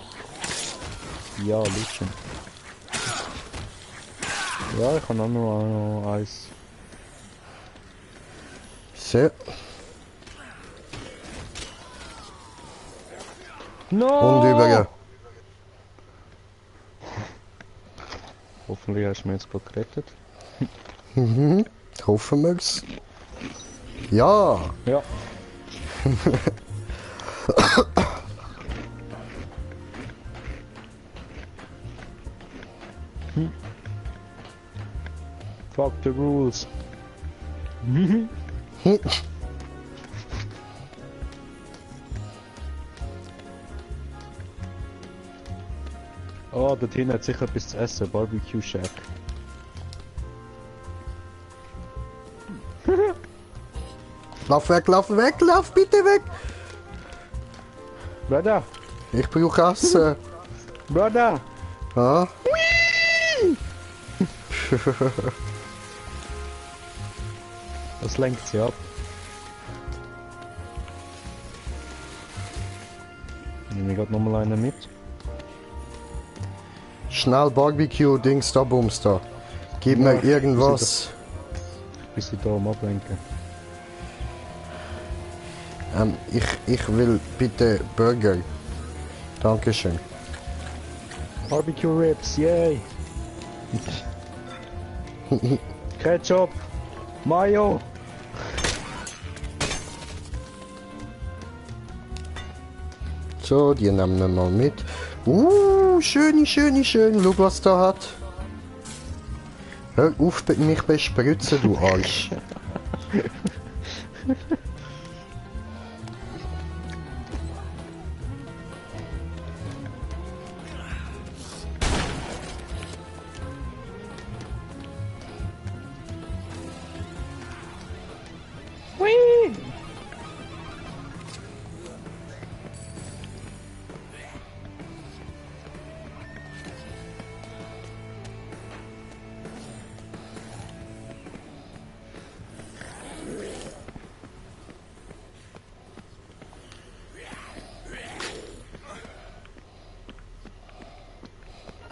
Ja, lutschen. Ja, ich habe auch noch eins.
So.
No!
Und über.
Hoffentlich hast du mich jetzt gut gerettet.
Mhm. Hoffen wir's. Ja.
Ja. Fuck the rules. Oh, dort hinten hat sicher etwas zu essen. Barbecue Shack.
Lauf weg, lauf bitte weg!
Brother!
Ich brauche Essen.
Brother!
Ja?
Das lenkt sie ab. Nehme ich gerade nochmal einen mit.
Schnell Barbecue-Dings da, Bums da. Gib
Ja,
mir irgendwas.
Bis ich da am Ablenken.
Ich will bitte Burger. Dankeschön.
Barbecue Ribs, yay! Ketchup! Mayo!
So, die nehmen wir mal mit. Schön. Schau, was da hat. Hör auf, mich bespritzen, du Arsch.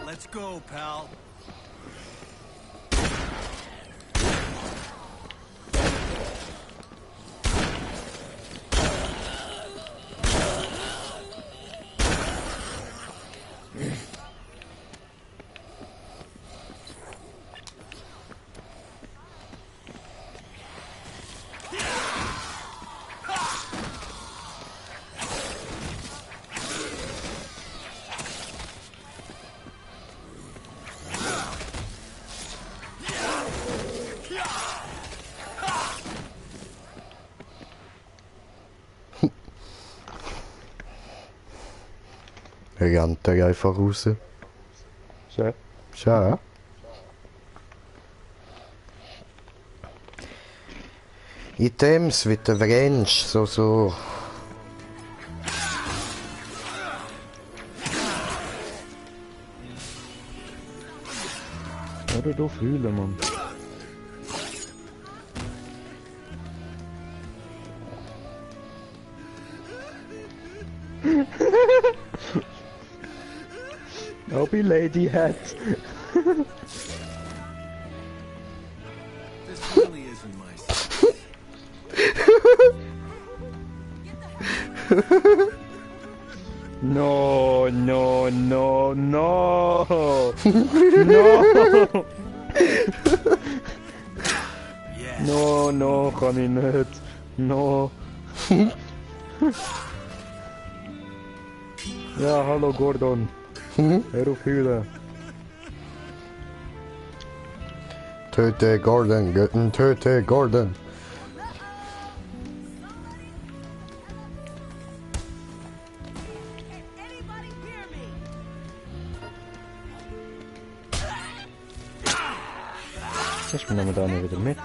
Let's go, pal.
Rennt er einfach raus.
So.
Schau. Items wie der Wrench, so.
Hör du fühlen, Mann. Obi Lady Hat.
This really isn't my style.
No, no, no, no. No.
Yes.
No, no, kann ich nicht. No. Ja, hallo Gordon. Hör auf heulen.
Töte Gordon, Götten, töte Gordon.
Ich bin da nicht wieder mit.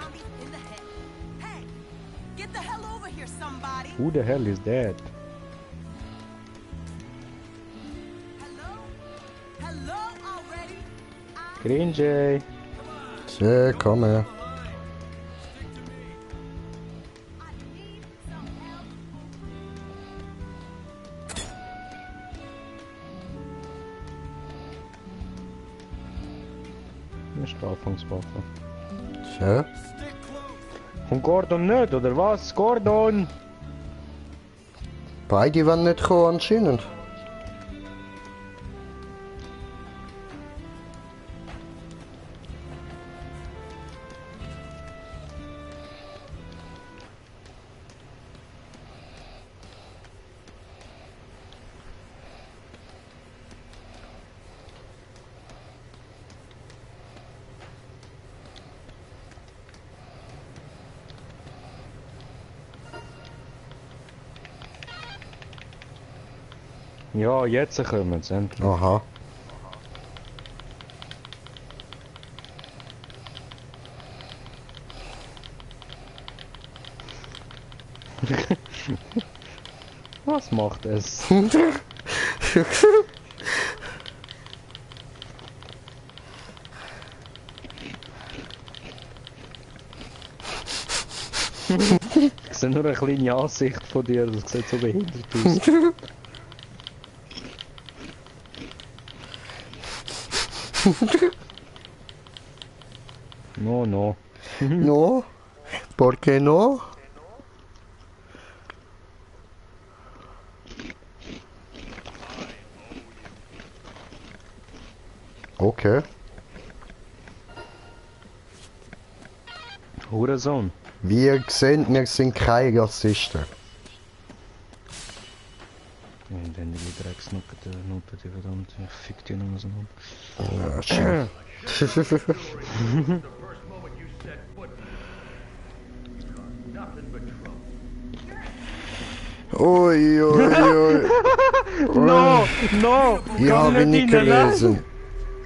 Who the hell is that? Cringe.
Ja, komm her.
Eine Strafungswaffe.
Ja.
Und Gordon nicht, oder was? Gordon!
Beide wollen nicht kommen anscheinend.
Ja, jetzt kommen sie endlich.
Aha.
Was macht es? Ich sehe nur eine kleine Ansicht von dir, das sieht so behindert aus. No, no.
No? ¿Por qué no? Okay.
Hurensohn.
Wie ihr seht, wir sind keine Rassisten.
Und wenn du Drecksnuppe, die verdammt, ich fick die noch so an.
Ja, schön. Ui, ui, ui.
No! No!
Die habe ich nicht gelesen.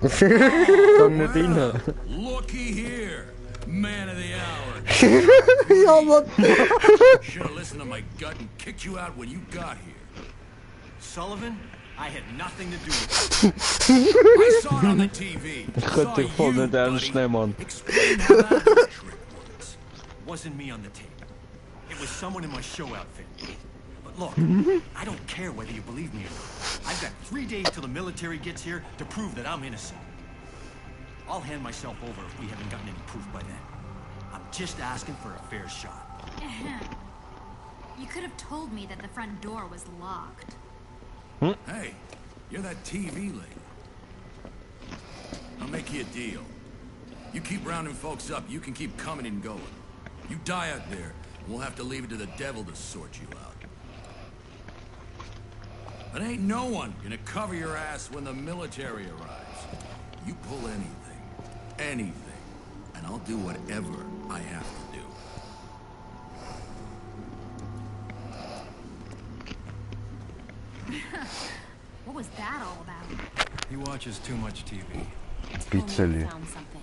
Komm nicht rein!
Looky here, man of the hour.
Ja, Mann.
Should have listened to my gut and kicked you out when you got here. Sullivan, I had nothing to do with it. I saw it on the TV.
Ich könnte dich voll nicht ernst nehmen, Mann.
Explain how that trick works. Wasn't me on the tape. It was someone in my show outfit. But look, I don't care whether you believe me or not. I've got 3 days till the military gets here to prove that I'm innocent. I'll hand myself over if we haven't gotten any proof by then. I'm just asking for a fair shot.
You could have told me that the front door was locked.
Hey, you're that TV lady. I'll make you a deal. You keep rounding folks up, you can keep coming and going. You die out there, we'll have to leave it to the devil to sort you out. But ain't no one gonna cover your ass when the military arrives. You pull anything, and I'll do whatever I have to do.
What was that all about?
He watches too much TV.
Pizzeli.
Found something.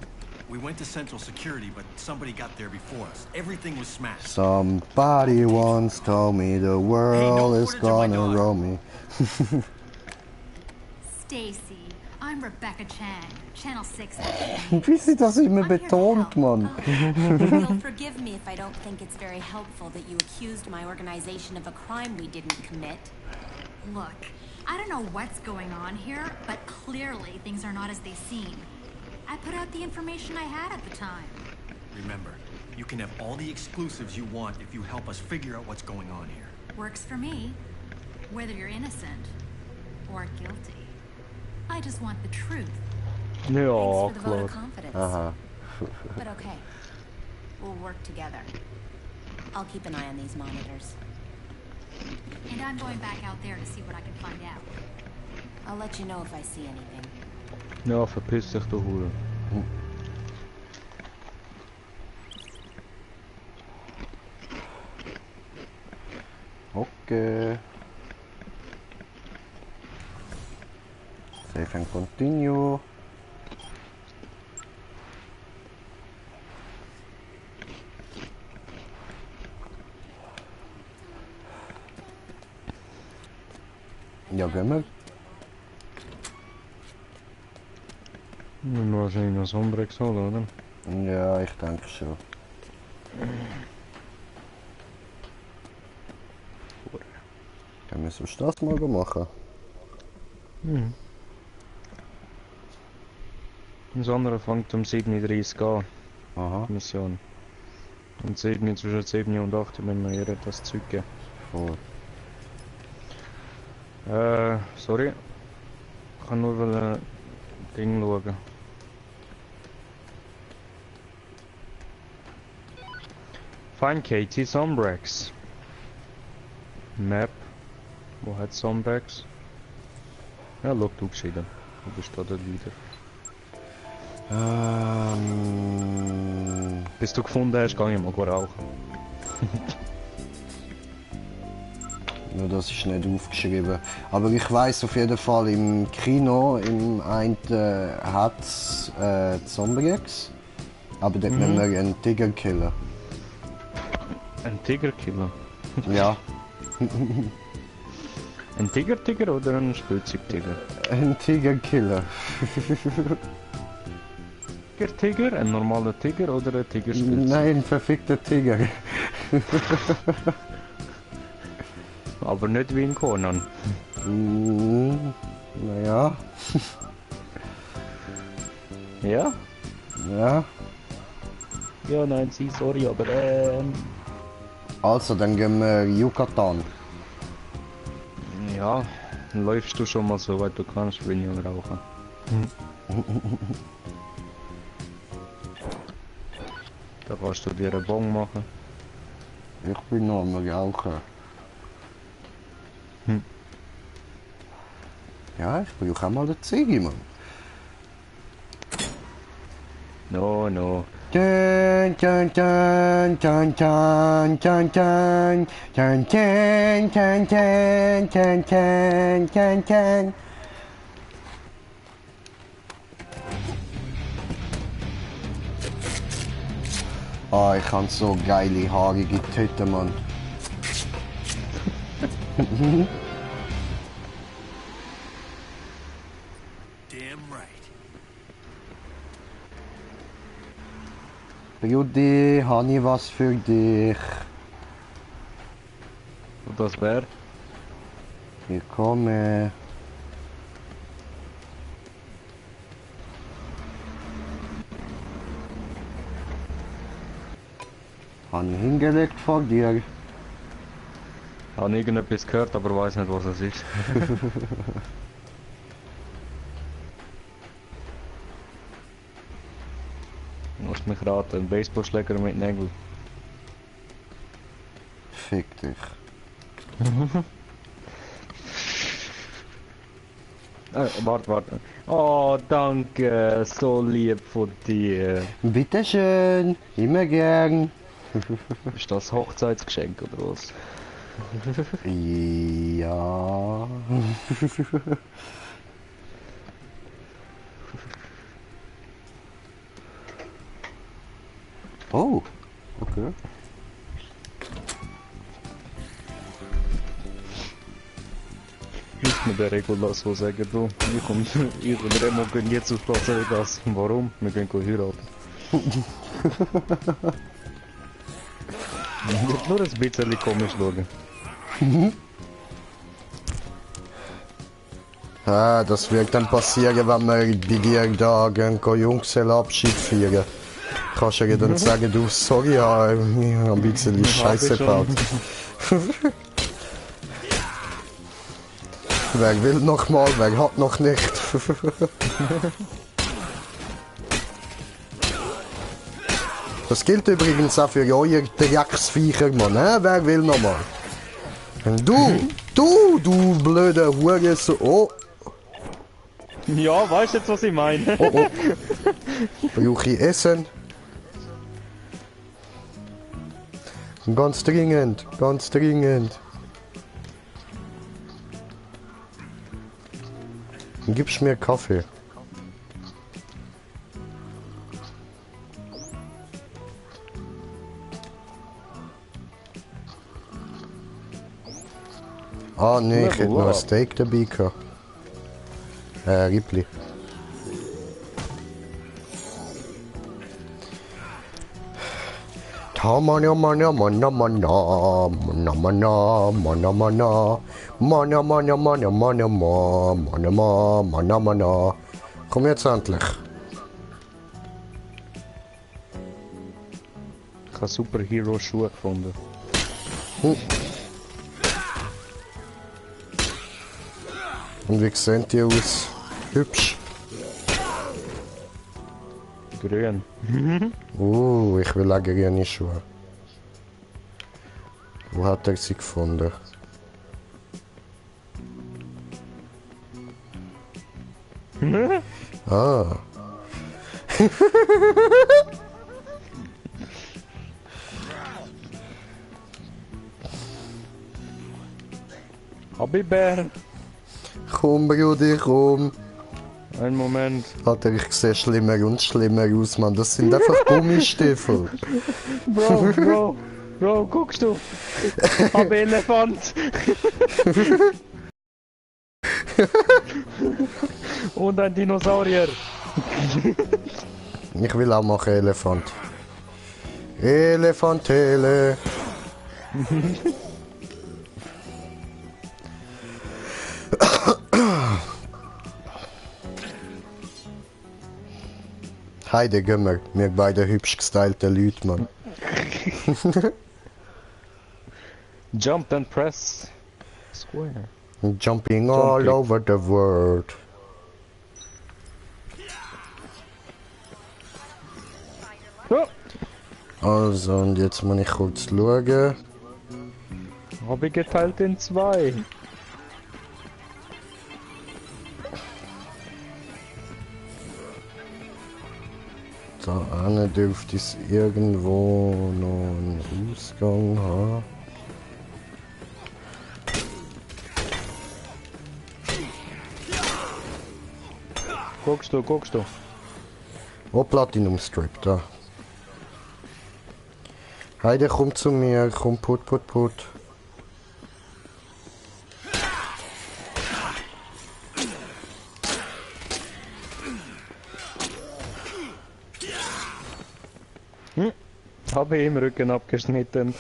We went to Central Security, but somebody got there before us. Everything was smashed.
Somebody once told me the world is gonna roll me.
Stacy, I'm Rebecca Chang, Channel 6.
Wie sie das immer betont, Mann.
You'll forgive me if I don't think it's very helpful that you accused my organization of a crime we didn't commit.
Look, I don't know what's going on here, but clearly things are not as they seem. I put out the information I had at the time.
Remember, you can have all the exclusives you want if you help us figure out what's going on here.
Works for me. Whether you're innocent or guilty. I just want the truth.
Ja,
Thanks for the vote
klar.
of confidence.
Aha.
But okay, we'll work together. I'll keep an eye on these monitors.
And I'm going back out there to see what I can find out.
I'll let you know if I see anything.
Ja, verpiss dich, du Hure.
Okay. Save and continue. Ja, gehen wir.
Müssen wir wahrscheinlich noch Sombrex holen, oder?
Ja, ich denke schon. Dann müssen wir das mal machen.
Mhm. Das andere fängt um 37 an.
Aha.
Mission. Und 7 zwischen 7 und 8 müssen wir ihr das Zeug geben.
Voll.
Sorry. Ich kann nur ein Ding schauen. Find Katie Sombrex. Map. Wo hat Sombrex? Ja, schau, du geschieden. Du bist da dort wieder. Bis du gefunden hast, kann ich mal rauchen.
Nur das ist nicht aufgeschrieben. Aber ich weiß auf jeden Fall, im Kino, im einen hat es Zombrex. Aber dort müssen wir einen Tiger killen.
Ein Tigerkiller?
Ja.
Ein Tiger oder ein Spielzeugtiger?
Ein Tigerkiller.
Tiger? Ein normaler Tiger oder ein Tigerspielzeug?
Nein, ein verfickter Tiger.
Aber nicht wie in Conan.
Naja.
Ja?
Ja.
Ja, nein, sie, sorry, aber
Also, dann gehen wir Yucatan.
ja, dann läufst du schon mal so weit du kannst, wenn ich rauchen. Da kannst du dir einen Bon machen.
Ich bin noch am Rauchen. Ja, ich brauche auch mal eine Ziege, Mann.
No, no.
Dun, dun, dun, dun, dun, dun, dun, dun, dun, dun, dun, dun, dun, dun, dun. Oh, ich habe so geile haarige Tüten, Mann.
Damn right.
Brudi, habe ich was für dich?
Und das wär?
Ich komme. Habe ich hingelegt vor dir.
Habe irgendetwas gehört, aber weiß nicht, was es ist. Lass mich raten, ein Baseballschläger mit Nägeln.
Fick dich.
Warte. Oh, danke, so lieb von dir.
Bitteschön, immer gern.
Ist das Hochzeitsgeschenk oder was?
Ja. Oh, okay.
Nicht mit der Regula so sagen, du. Ich und Remo gehen jetzt auf Las Vegas. Warum? Wir gehen heiraten. Wird nur ein bisschen komisch schauen.
Ah, das wird dann passieren, wenn wir bei dir da gehen, Junggesellenabschied feiern. Kannst du dann sagen, du, sorry, ich habe ein bisschen Scheiße gebaut. Wer will noch mal, wer hat noch nicht? Das gilt übrigens auch für eure Drecksviecher, Mann, ne? Wer will noch mal? Du blöde Hure, so, oh.
Ja, weißt du jetzt, was ich meine?
Oh. Brauche ich Essen? Ganz dringend. Gibst mir Kaffee? Ah, nee, ich hätte noch ein Steak dabei gehabt. Rippli. Komm jetzt endlich.
Ich habe Superhero-Schuhe gefunden.
Und wie sehen die aus? Hübsch.
Grün.
Ich will auch grüne Schuhe. Wo hat er sie gefunden? Ah.
Habibär.
Komm, Brudi, komm.
Einen Moment.
Alter, ich sehe schlimmer und schlimmer aus, Mann. Das sind einfach Gummistiefel.
Bro, guckst du? Ich hab Elefant. Und ein Dinosaurier.
Ich will auch machen Elefant. Elefantele. Heide Gümmer, wir beide hübsch gestylte Leute, Mann.
Jump and press square.
Jumping all over the world.
Oh.
Also, und jetzt muss ich kurz schauen.
Habe ich geteilt in 2.
Da hinten dürfte es irgendwo noch einen Ausgang haben.
Guckst du?
Oh, Platinum Strip, da. Heide, komm zu mir, komm, put.
Habe ihm Rücken abgeschnitten.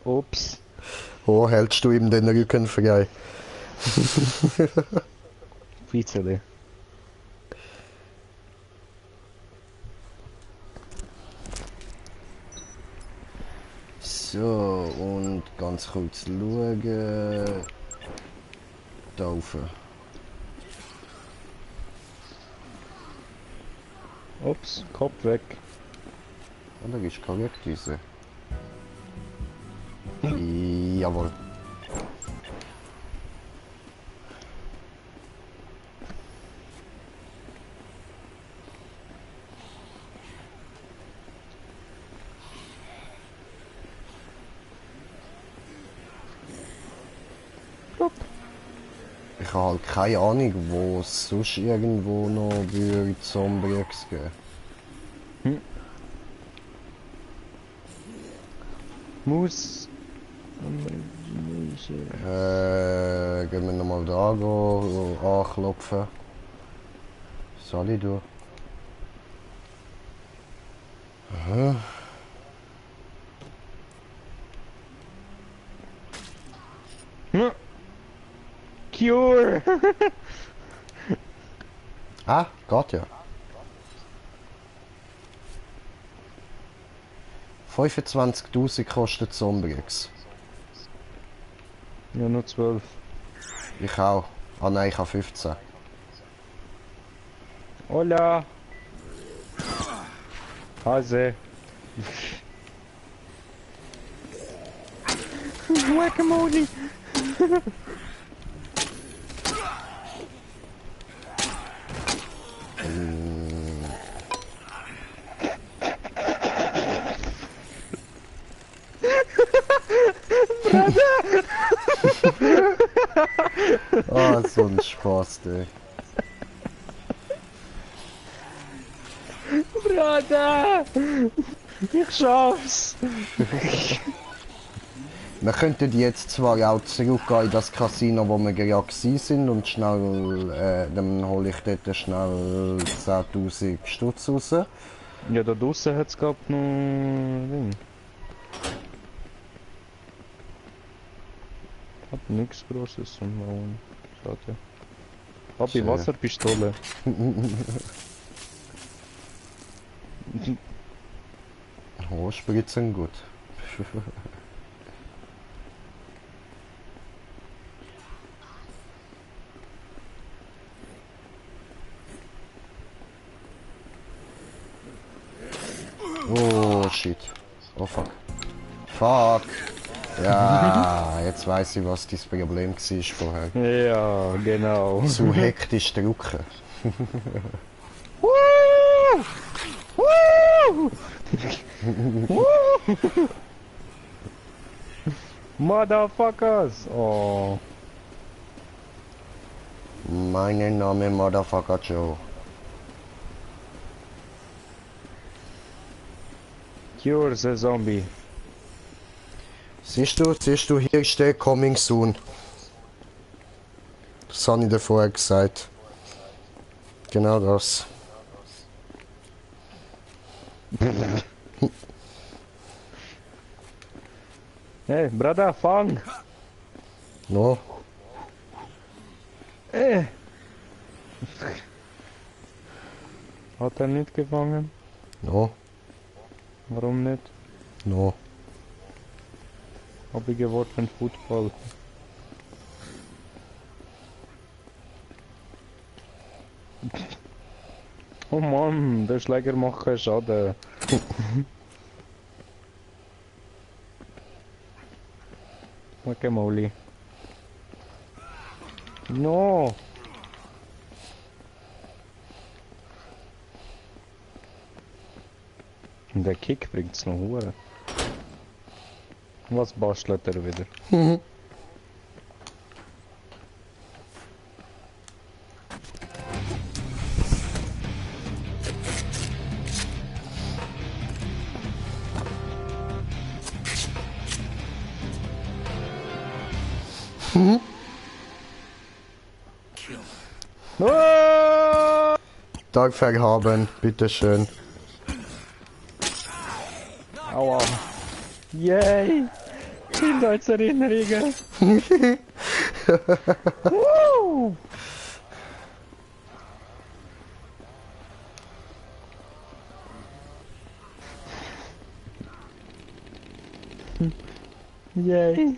Ups.
Oh, hältst du ihm den Rücken frei?
Vizeli.
So, und ganz kurz schauen. Da rauf.
Ups, Kopf weg.
Und da ist korrekt diese. Jawohl. Ich habe halt keine Ahnung, wo es sonst irgendwo noch bei Zombies geben.
Muss.
Gehen wir nochmal da anklopfen. Soll ich durch? Aha.
Cure!
Ah, geht ja. 25.000 kostet Zombies.
Ja, nur 12.
Ich auch. Ah nein, ich habe 15.
Hola! Hase! Whack-a-mole!
Ah, so ein Spaß, ey.
Bruder! Ich schaff's!
Wir könnten jetzt zwar auch zurückgehen in das Casino, wo wir gerade sind und schnell, dann hole ich dort schnell 10.000 Stutz raus.
Ja, da draussen hat's gehabt noch Ding. Hat nichts Großes zum Bauen. Schade. Hab ich Wasserpistole.
Oh, spritzen gut. Oh shit. Oh fuck. Fuck. Ja, jetzt weiß ich, was das Problem war vorher.
Ja, genau.
Zu hektisch drücken.
Motherfuckers! Oh.
Mein Name Motherfucker Joe.
Cure the Zombie.
Siehst du, hier steht Coming Soon. Das habe ich dir vorher gesagt. Genau das.
Hey, Bruder, fang!
No.
Hat er nicht gefangen?
No.
Warum nicht?
No.
Hab ich geworfen Football. Oh Mann, der Schläger macht keinen Schaden. Guacamole. No! Und der Kick bringt's noch hure. Was bastelt er wieder?
Tag verhaben, bitteschön.
Aua. Yay! Kindheitserinnerungen! Woo! Yay!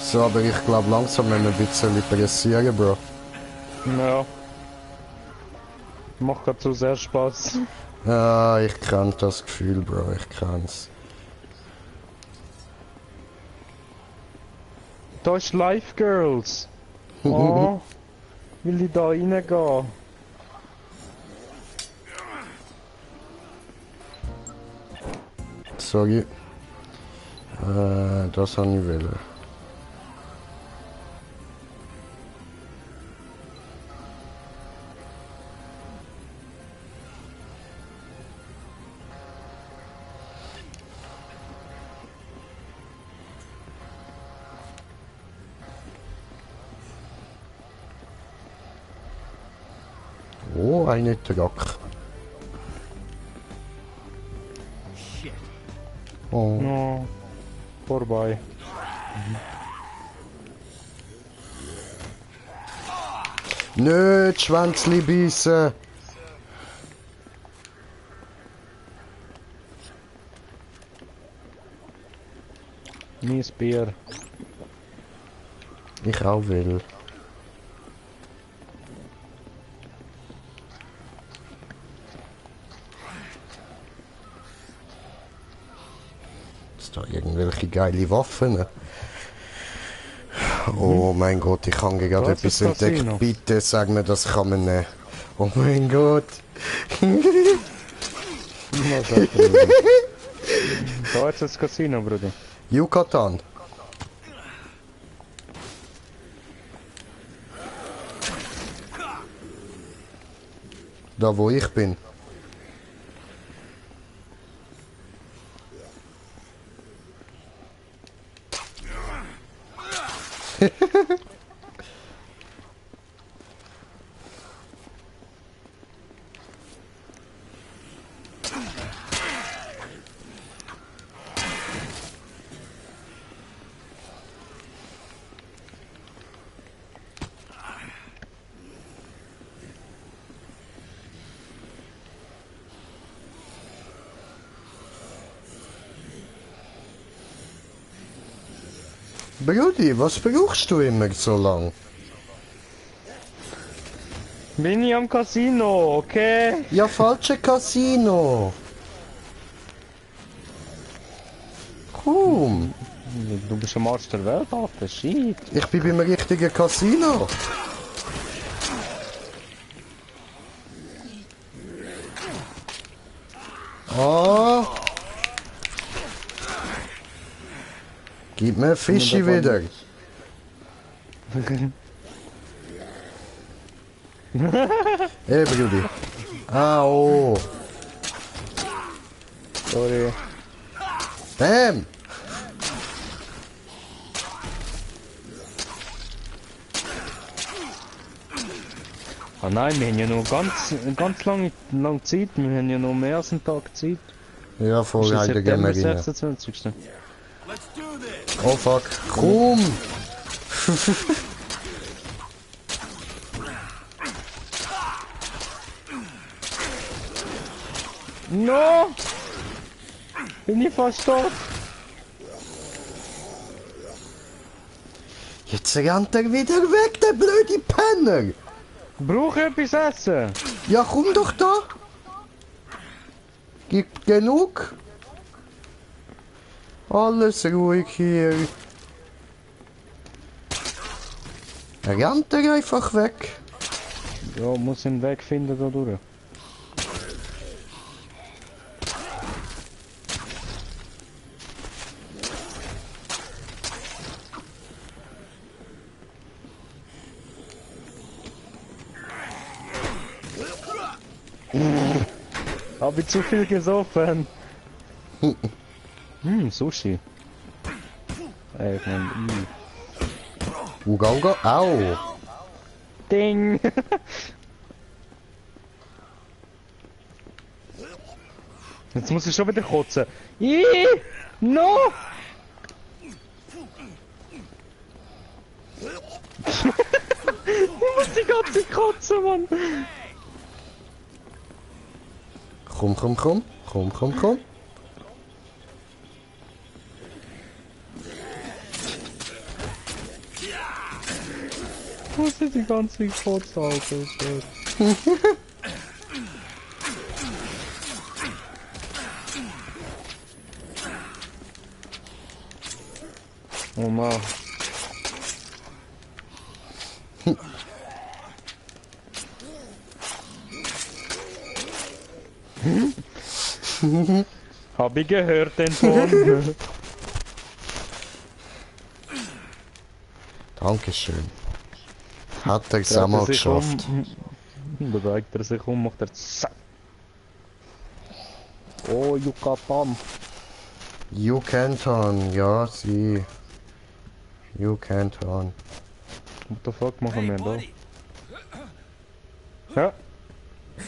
So, aber ich glaube langsam müssen wir ein bisschen pressieren, Bro.
Ja. Macht grad zu sehr Spaß.
Ja, ich kenn das Gefühl, Bro, ich kenn's.
Da ist Life Girls. Oh, will ich da reingehen?
Sorry. Das habe ich wollen. Oh, eine Truck. Oh.
No, vorbei.
Nö, die Schwänzli beißen.
Mies Bier.
Ich auch will. Ist da irgendwelche geile Waffen? Oh mein Gott, ich habe gerade
Da ist
etwas
das
entdeckt.
Casino.
Bitte sag mir, das kann man nehmen. Oh mein Gott.
Da ist das Casino, Bruder.
Yucatan. Da wo ich bin. Brudi, was brauchst du immer so lang?
Bin ich am Casino, okay?
Ja, falsche Casino. Komm.
Du bist am Arsch der Welt, Alter, shit.
Ich bin beim richtigen Casino. Ah. Gib mir Fischi wieder. Hey, Brudi. Au.
Sorry.
Bam.
Ah nein, wir haben ja noch ganz lange Zeit. Wir haben ja noch mehr als einen Tag Zeit.
Ja, voll,
Ist
heute gehen wir
September
rein.
26.
Oh fuck. Komm.
No! Bin ich fast tot?
Jetzt rennt er wieder weg, der blöde Penner.
Brauch etwas essen?
Ja, komm doch da. Gibt genug. Alles ruhig hier. Rennt er einfach weg?
Ja, muss einen Weg finden da durch. Hab ich zu viel gesoffen? Sushi. Ich mein,
Uga, uga, au!
Ding! Jetzt muss ich schon wieder kotzen. No! Ich muss die ganze Zeit kotzen, Mann!
Komm.
Ich muss die ganze Zeit kotzen, Alter. Oh Mann. Hab ich gehört, den Ton.
Dankeschön. Hat er es einmal geschafft.
Da dreht er sich um, macht er zack. Oh, Yucatan.
You can turn, ja, sie. You can turn.
What the fuck machen wir da? Ja.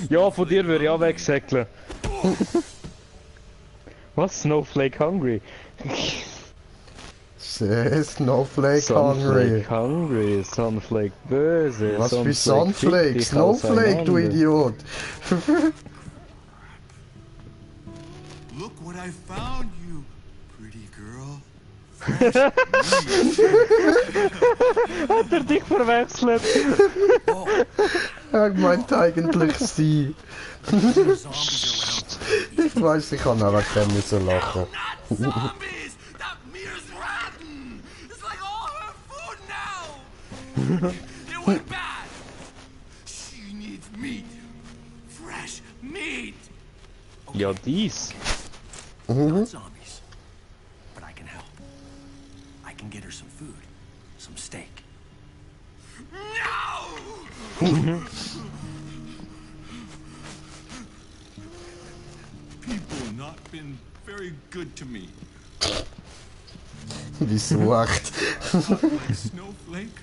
Ja, von dir würde ich auch wegsäckeln. Was? Snowflake hungry?
Snowflake hungry.
Sunflake hungry, Sunflake böse.
Was für
Sunflake
Sunflake? Snowflake, du Idiot.
Look what I found you, pretty girl.
Hat er dich verwechselt?
Er meint eigentlich sie. Ich weiß, ich kann aber kein müssen lachen.
Zombies! That Mir's rotten! It's like all her food now! It went bad! She needs meat! Fresh meat!
Ja, dies.
Not zombies. But I can help. I can get her some food. Some steak. No! People not been very good to me.
Wieso echt?
Snowflake?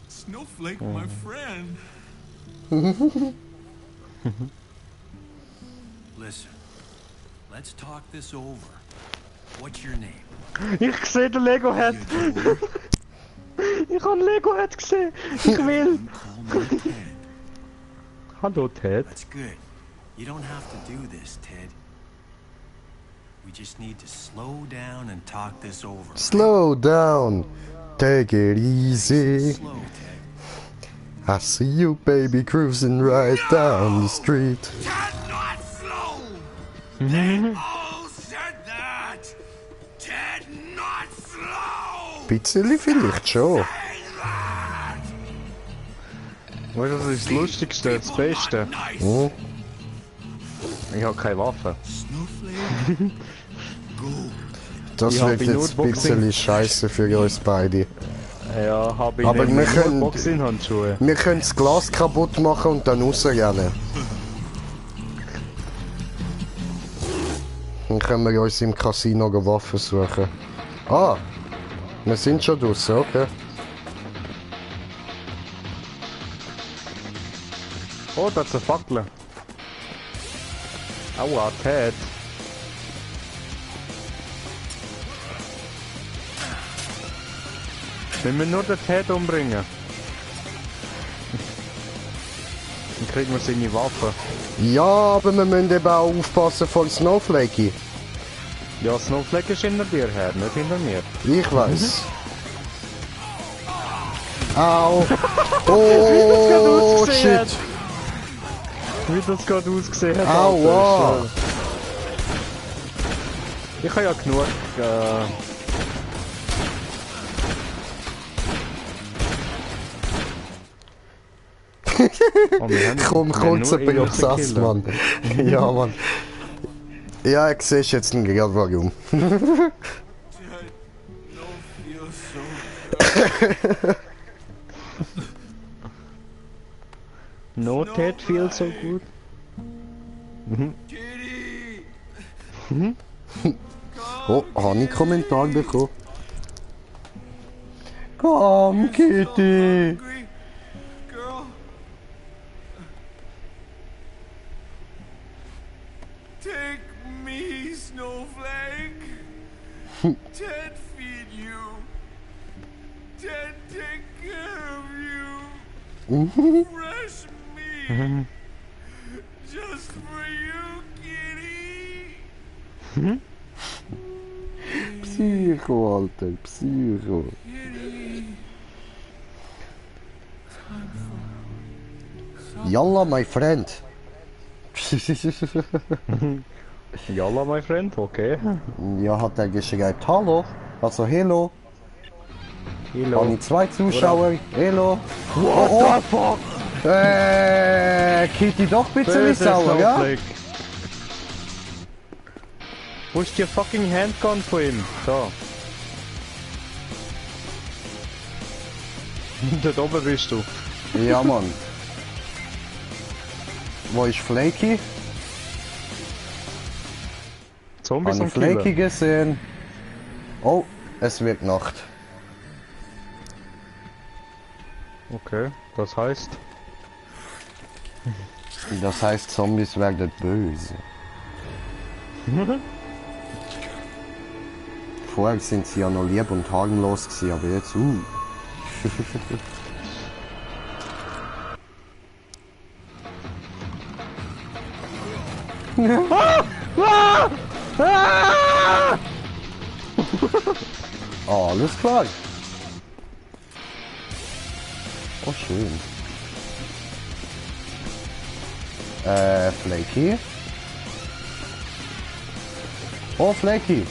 Snowflake, my friend. Listen, let's talk this over. What's your name?
Ich sehe den Lego-Head. Ich habe Lego-Head gesehen. Ich will. Hallo, Ted.
That's good. You don't have to do this, Ted. We just need to slow down and talk this over.
Slow down. Take it easy.
Slow, Ted.
I see you, baby, cruising right down the street.
Ted, not slow! They all said that! Ted, not slow!
Bisschen vielleicht schon.
Weißt du, das ist das Lustigste, das Beste.
Hm?
Ich habe keine Waffe.
Das
Ich hab
wird
in
jetzt ein
Noteboxing.
bisschen scheiße für uns beide.
Ja, habe ich
Aber wir können-
Boxing-Handschuhe.
Wir können das Glas kaputt machen und dann rausrennen. Dann können wir uns im Casino Waffen suchen. Ah! Wir sind schon draussen, okay.
Oh, das ist eine Fackel. Aua, Ted. Wir müssen nur den Ted umbringen. Dann kriegen wir seine Waffe.
Ja, aber wir müssen eben auch aufpassen von Snowflakey.
Ja, Snowflake ist hinter dir her, nicht hinter mir.
Ich weiß. Au! Oh, shit!
Wie das gerade ausgesehen hat.
Aua!
Alter, Ich habe ja genug.
Komm, kurz bei
nur
Obsess, Mann. Ja, Mann. Ja, ich sehe jetzt gerade warum.
No, Ted feels so good.
Oh, habe ich einen Kommentar bekommen? Komm, Kitty!
Girl. Take me, Snowflake. Ted feed you. Ted take care of you. Fresh meat. Just for you, kitty.
Psycho, Alter, Psycho. Yalla, my friend.
Yalla, my friend, okay.
Ja, hat er geschrieben. Hallo. Also, hello.
Hello.
Habe ich 2 Zuschauer. Hello.
What the fuck?
Kitty doch ein bisschen sauer, ja?
Snowflake. Wo ist die fucking Handgun von ihm? Da. Dort oben bist du.
Ja, Mann. Wo ist Flaky?
Zombies
Habe
und
ich Flaky
Killer.
gesehen? Oh, es wird Nacht.
Okay, das heißt...
Das heißt, Zombies werden böse. Vorher sind sie ja noch lieb und harmlos gewesen, aber jetzt, Alles klar. Oh, schön. Flaky. Oh, Flaky.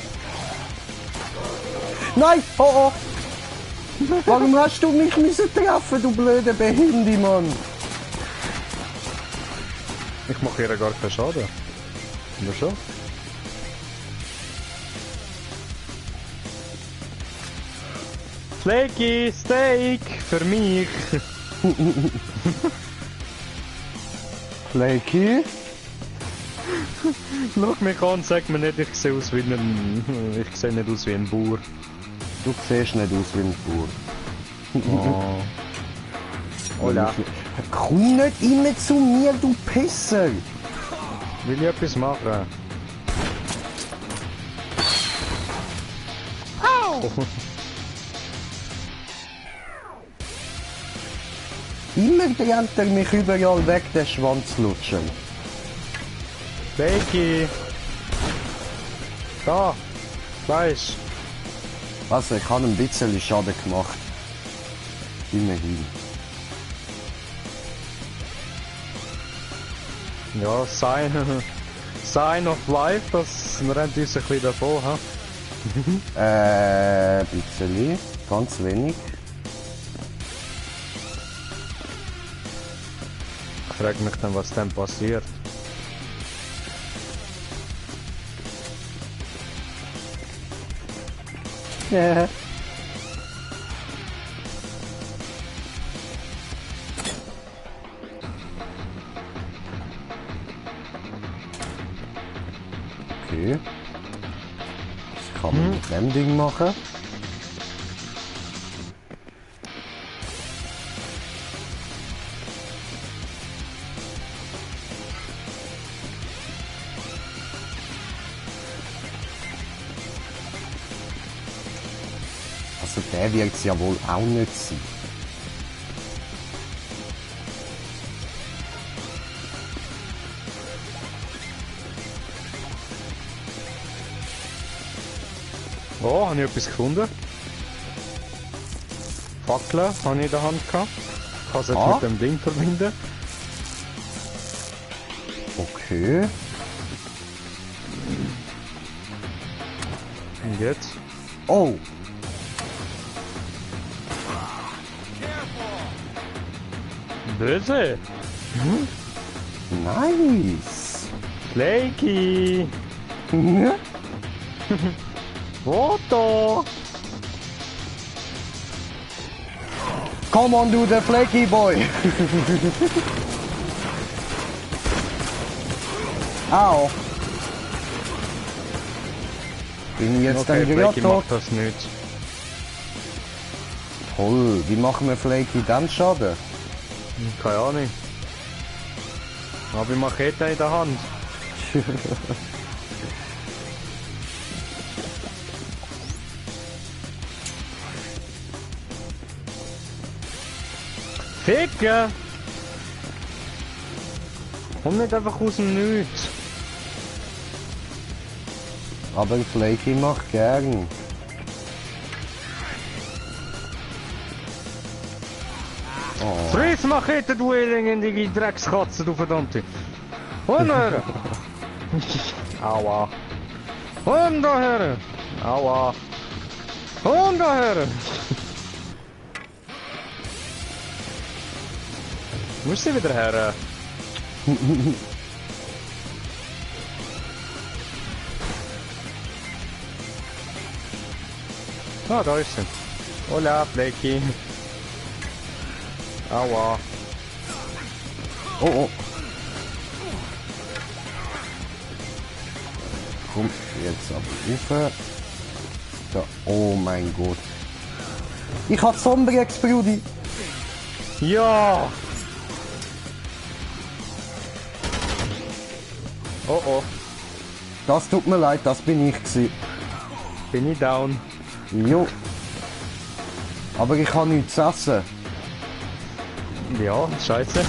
Nein! Oh, oh! Warum hast du mich müssen treffen, du blöde Behindi, Mann?
Ich mache ihr gar keinen Schaden. Nur schon. Flaky, Steak! Für mich!
Flaky?
Schau mich an, sag mir nicht, ich sehe aus wie ein... Ich sehe nicht aus wie ein Bauer.
Du siehst nicht aus wie ein Bauer.
Oh. Hola.
Komm nicht immer zu mir, du Pisser!
Will ich etwas machen? Au!
Immer brennt er mich überall weg, der Schwanzlutschen.
Becky! Da! Weißt
Also, ich habe ein bisschen Schaden gemacht. Immerhin.
ja, Sign of Life, das rennt uns ein bisschen davon, ha?
Ein bisschen. Ganz wenig.
Ich frage mich dann, was dann passiert.
Ja. Okay. Das kann man mit dem Ding machen. Also der wird es ja wohl auch nicht sein.
Oh, habe ich etwas gefunden? Fackeln habe ich in der Hand gehabt. Ich kann es jetzt mit dem Ding verbinden.
Okay.
Und jetzt?
Oh!
Böse!
Nice!
Flaky! Foto!
Come on, du, der Flaky Boy! Au! Bin ich jetzt
Okay,
dann gerade
Flaky
tot?
macht das nicht.
Toll, wie machen wir Flaky dann Schaden?
Keine Ahnung. Habe ich Machete in der Hand. Ficken! Komm nicht einfach aus dem Nichts.
Aber Flaky macht gern. Oh.
Friss Machete, du elendige Dreckskatze, du verdammte! Komm her! Aua! Komm da her! Aua! Komm da her! Muss sie wieder her? Ah, da ist sie. Hola, Flaky. Aua.
Oh, oh. Komm, jetzt aber rauf. Da, oh mein Gott. Ich hab Zombie-Ex, Brudi.
Ja! Oh oh.
Das tut mir leid, das bin ich gewesen.
Bin ich down?
Jo. Aber ich kann nichts essen.
Ja, scheiße.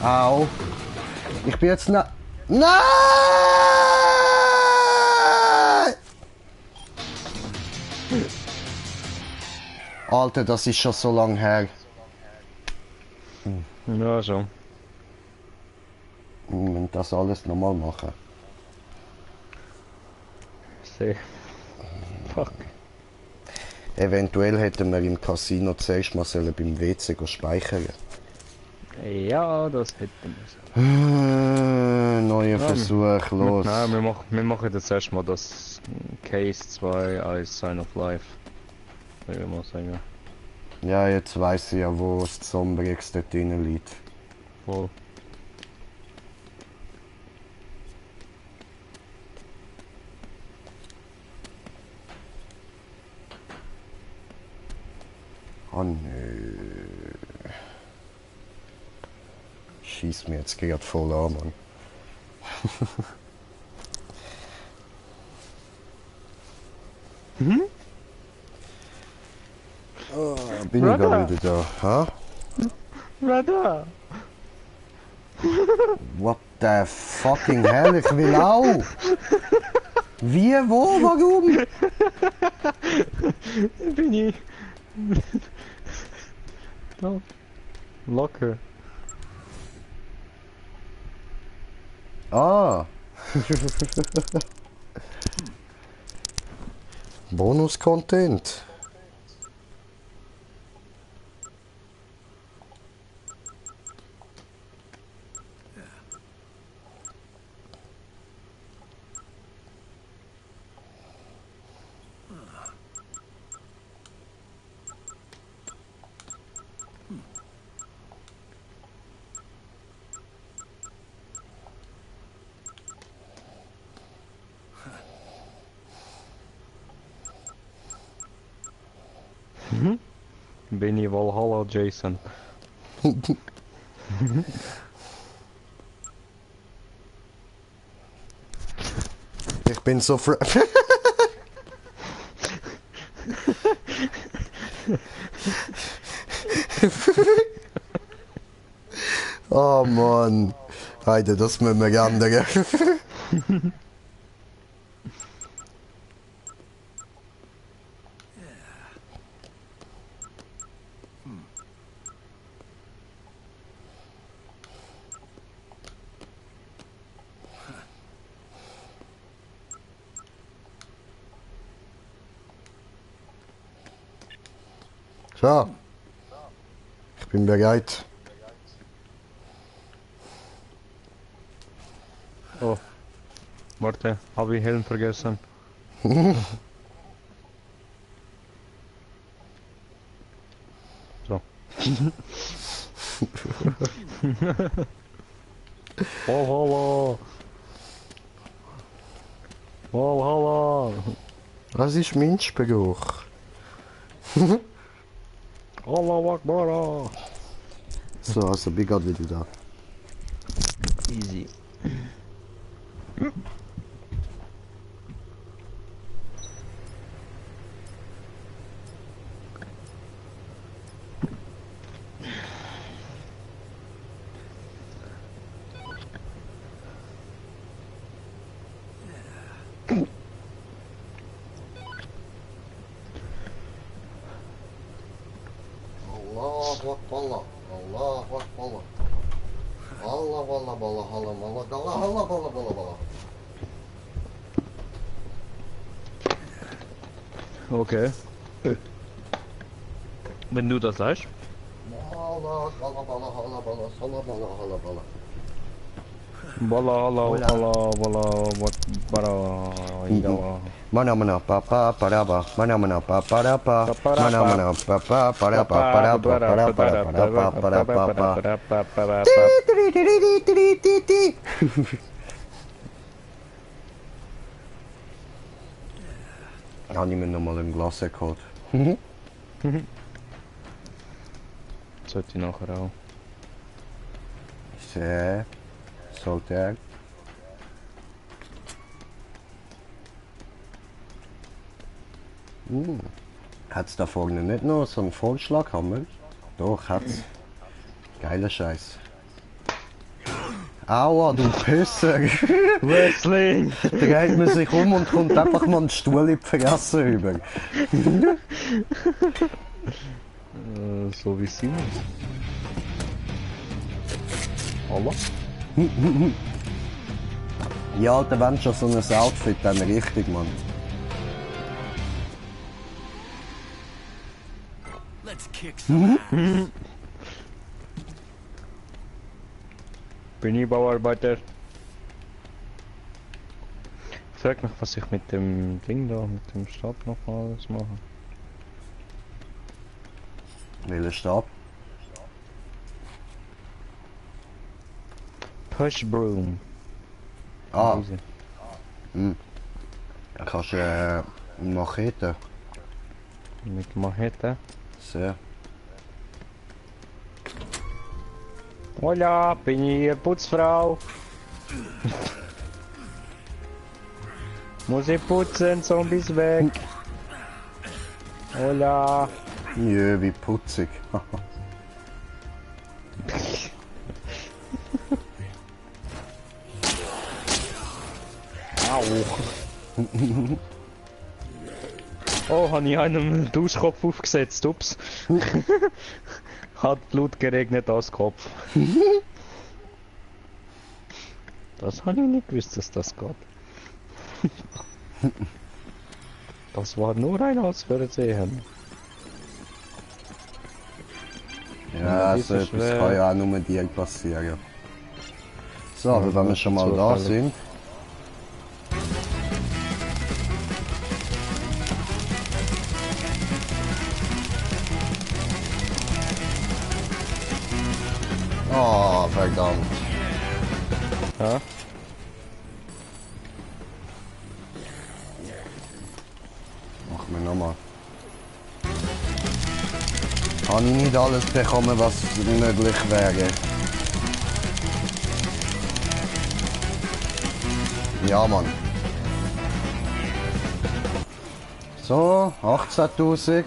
Au. Ich bin jetzt Nein! Alter, das ist schon so lang her.
Ja, schon.
Wir müssen das alles nochmal machen.
Seh. Fuck.
Eventuell hätten wir im Casino zuerst mal beim WC speichern.
Ja, das hätten wir so.
Neuer Versuch, los.
Nein, wir machen jetzt erstmal das Case 2 als Sign of Life. Würde ich mal sagen.
Ja, jetzt weiss ich ja, wo das Zombie-Ex dort drin liegt.
Voll.
Oh nö. Schieß mir jetzt gerade voll an, Mann. Oh, bin ich da wieder da, ha?
Brother!
What the fucking hell, ich will auch! Wie, wo, warum?
Bin ich... Da. Locker.
Ah! Bonus-Content.
Bin ich Valhalla Jason.
Ich bin so Oh Mann. Heide, das müssen wir ändern. So. Ich bin bereit.
Oh. Warte, habe ich Helm vergessen. So. Valhalla! Valhalla!
Was ist Minzgeruch?
Allahu Akbar!
So, also bin gerade wieder da.
Easy.
Allahu Akbar. Allahu Akbar. Allah Allah Allah Allah Allah Allah Allah Allah Allah.
Okay. Wenn du das sagst.
Allah Allah Allah Allah Allah Allah Allah Allah Allah.
Walla walla walla walla walla.
Mana mana pa pa para pa. Mana mana pa para pa. Mana mana pa pa para pa para pa para para para para pa pa. Ja, niet meer normaal een glas gehoord.
Sollte ich nachher auch.
Sehr. Sollte er. Hat's da vorne nicht noch so einen Vollschlaghammer? Doch, hat's. Geiler Scheiß. Aua, du Pisser!
Wrestling!
Dreht man sich um und kommt einfach mal einen Stuhl in die Fresse rüber.
So wie sie muss. Allah?
Ja, Alter, wenn schon so ein Outfit, dann richtig, Mann.
Let's kick some ass.
Bin ich Bauarbeiter? Frag mich, was ich mit dem Ding da, mit dem Stab noch alles mache.
Welcher Stab?
Push Broom.
Ah. Hm. Da kannst du Machete.
Mit Machete?
Sehr.
Hola, bin ich hier Putzfrau? Muss ich putzen, Zombies weg? Hola.
Jö, wie putzig.
Au. Oh, habe ich einem Duschkopf aufgesetzt, ups. Hat Blut geregnet aus Kopf. Das habe ich nicht gewusst, dass das geht. Das war nur ein Ausversehen.
Ja, so etwas kann ja auch nur dir passieren. So, aber wenn wir schon mal da sind. Oh, verdammt.
Ja?
Machen wir nochmal. Habe ich nicht alles bekommen, was möglich wäre? Ja, Mann. So, 18.000.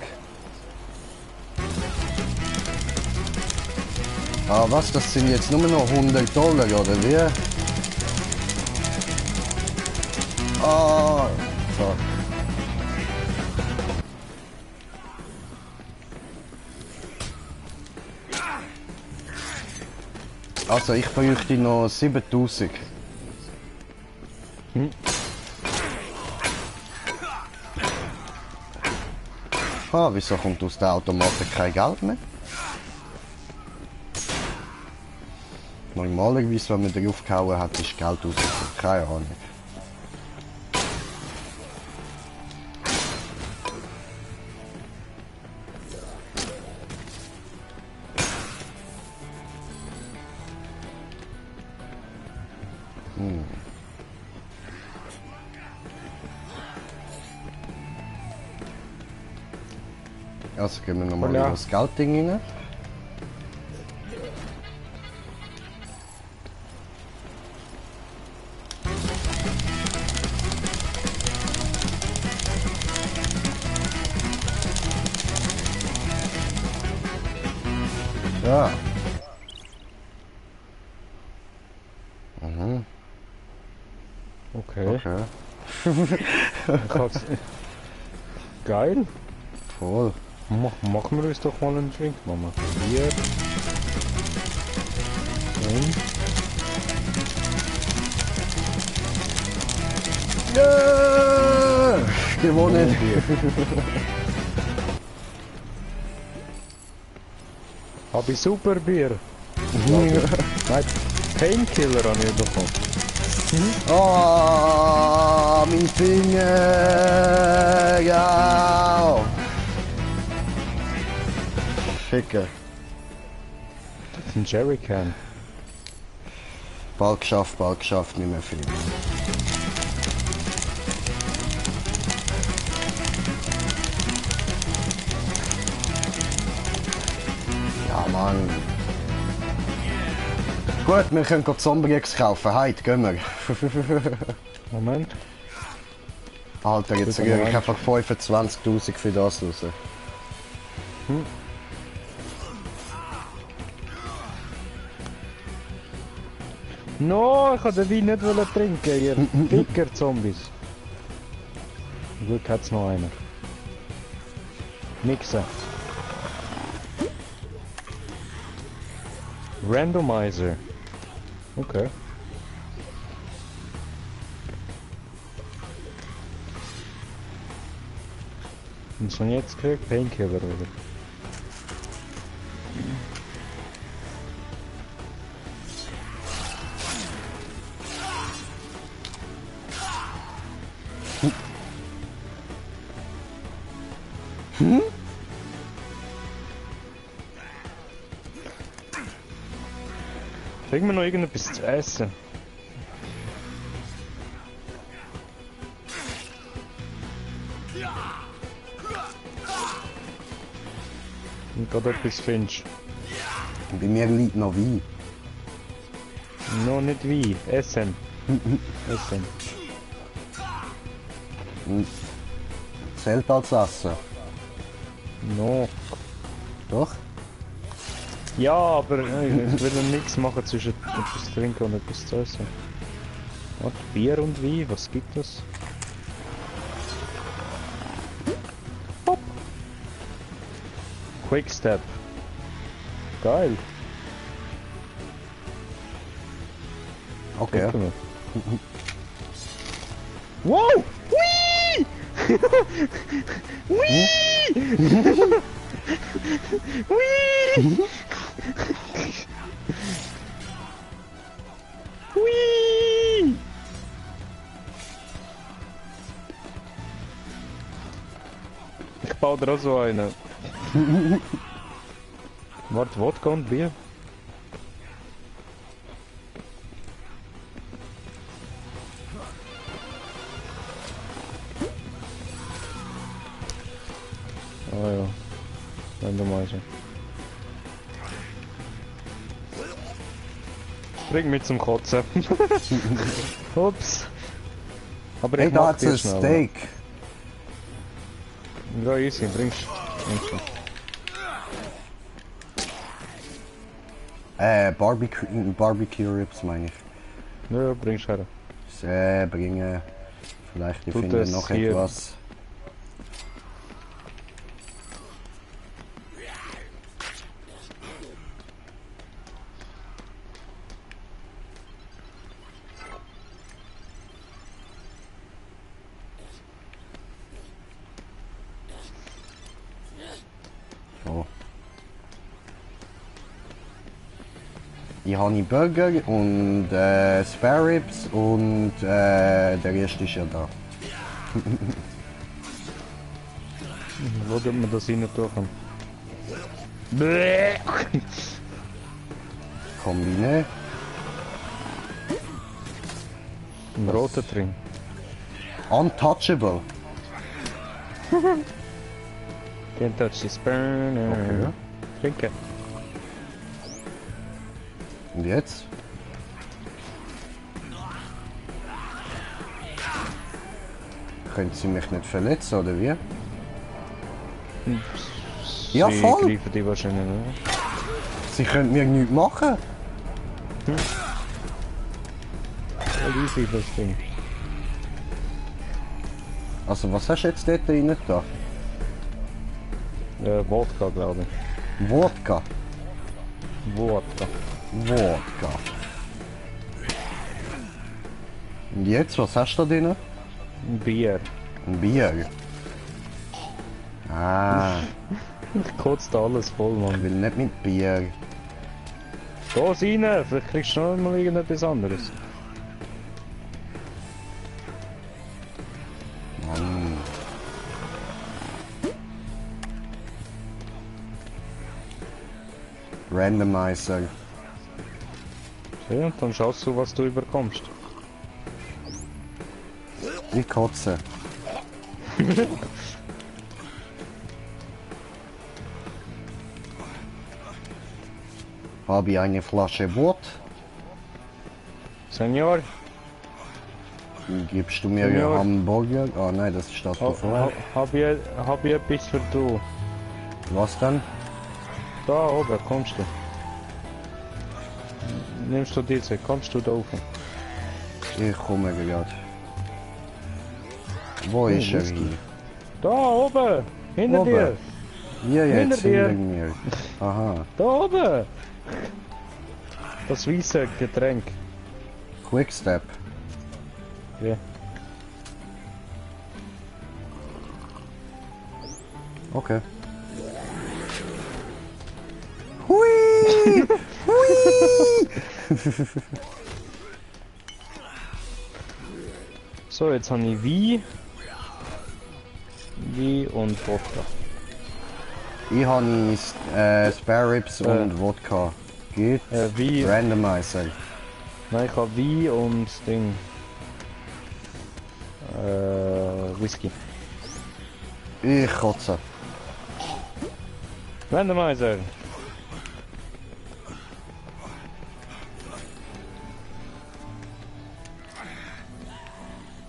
Ah, was? Das sind jetzt nur noch $100, oder wie? Ah, so. Also, ich bräuchte noch 7.000. Ah, wieso kommt aus der Automatik kein Geld mehr? Normalerweise, wenn man drauf gehauen hat, ist Geld rausgekommen. Keine Ahnung. Also gehen wir nochmal in das Geldding rein. Ja. Mhm.
Okay. Geil.
Voll.
Machen wir uns doch mal einen Drink, Mama. Hier. Und.
Ja! Gewonnen!
Hab ich super Bier. Nein, Painkiller habe ich bekommen.
Oh, mein Finger! Ja! Ficken.
Das ist ein Jerrycan.
Bald geschafft, nicht mehr viel. Ja, Mann. Gut, wir können Zombie-X kaufen. Heute, gehen wir.
Moment.
Alter, jetzt kriege ich einfach 25.000 für das raus.
No, ich wollte den Wein nicht trinken, ihr dicker Zombies. Glück hat's noch einer. Mixer. Randomizer. Okay. Und so jetzt kriegt Painkiller, oder? Kriegen wir noch irgendetwas zu essen? Und gerade etwas findest.
Bei mir liegt noch Wein.
Noch nicht Wein, Essen. Essen.
Zählt als Essen.
No.
Doch?
Ja, aber ich will nichts machen zwischen etwas zu trinken und etwas zu essen. Warte, Bier und Wein, was gibt es? Hopp. Quick Step. Geil.
Okay.
Wow! Whee! Whee! Whee! Whee! Ich baue dir auch so eine. Warte, Wodka und Bier? Oh ja. Randomizer. Bring mich zum Kotzen. Ups. Aber
Hey,
ich
da
mag
hat's ein Steak.
Ja, easy, bringst
Barbecue Ribs meine ich.
Ja, bringst her.
Bringen. Vielleicht ich
Tut
finde
es
noch
hier.
etwas. Ich habe Burger und Spare Ribs und der Rest ist ja da.
Wo tut man das rein tun? Bäh.
Kombine.
Ein roter drin.
Untouchable.
Can't touch this burner.
Okay.
Trinken.
Und jetzt? Können Sie mich nicht verletzen, oder wie? Ja,
Sie
voll.
greifen die wahrscheinlich nicht.
Sie können mir nichts machen.
Voll easy das Ding.
Also was hast du jetzt dort rein da?
Wodka, glaube ich.
Wodka.
Wodka.
Wodka. Und jetzt, was hast du da drin?
Ein Bier.
Ein Bier. Ah,
Kotzt alles voll,
ich
Mann.
will nicht mit Bier.
Da rein, vielleicht kriegst du noch mal irgendetwas anderes.
Mann. Randomizer.
Ja, und dann schaust du, was du überkommst.
Ich kotze. Habe ich eine Flasche Wort?
Senior,
Gibst du mir einen
Ja.
Hamburger? Oh nein, das ist das davor.
hab ich etwas für du.
Was dann?
Da oben, kommst du. Nimmst du diese, kommst du da oben.
Ich komme gerade. Wo ist er
Whisky.
hier?
Da oben, hinter
Oben.
dir.
Hier
Hinter
jetzt,
dir.
hinter mir. Aha.
Da oben. Das weiße Getränk.
Quickstep.
Ja.
Okay. Hui! Hui!
So, jetzt habe ich Wie und Wodka.
Ich habe Spare Ribs und Wodka. Geht.
Wie.
Randomizer.
Nein, ich habe Wein und Ding. Whisky.
Ich kotze.
Randomizer.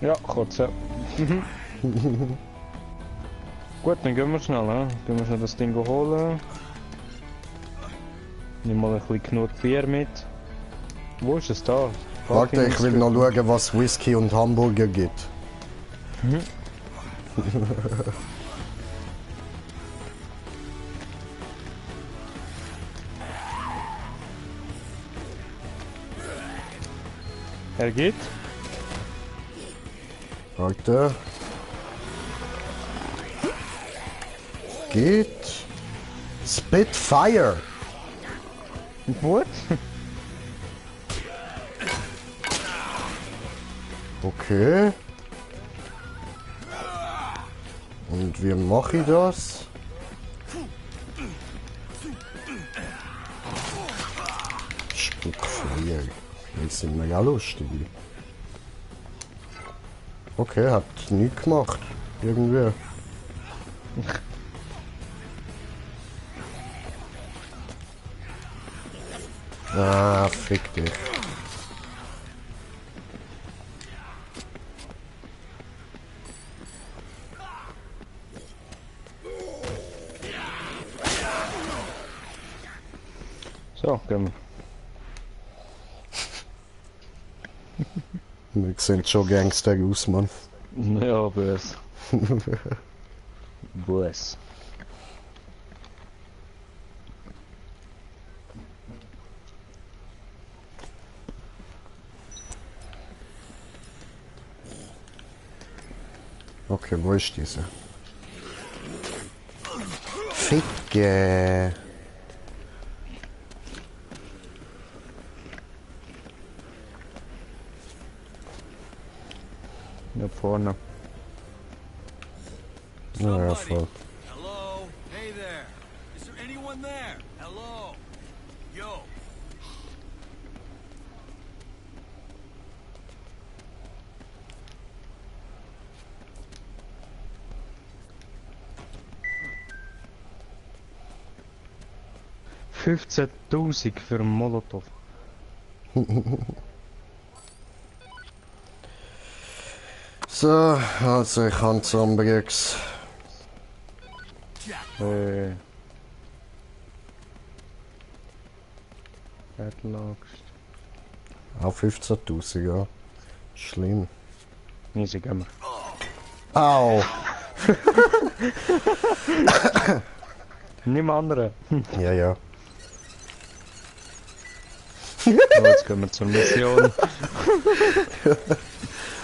Ja, kotze. Gut, dann gehen wir schnell, ne? Gehen wir schnell das Ding holen. Nimm mal ein bisschen genug Bier mit. Wo ist es da?
Warte, ich will noch schauen, was Whisky und Hamburger gibt.
Er geht.
Warte. Geht. Spitfire.
What?
Okay. Und wie mache ich das? Spuckfeuer. Das sind wir ja lustig. Okay, habt nichts gemacht. Irgendwie. Ah, fick dich.
So, gehen wir.
Wir sehen schon Gangster aus, Mann.
Ja, böse. Böse.
Okay, wo ist diese? Ficke.
Ja, vorne.
Ja, voll.
Hello? Hey there. Is there anyone there? Hello? Yo.
$15.000 für einen Molotow.
So, also ich habe Zombrix.
Padlocks.
Auch 15.000, ja. Schlimm.
Easy, gehen wir.
Au!
Nimm andere.
Ja, ja.
So, jetzt gehen wir zur Mission.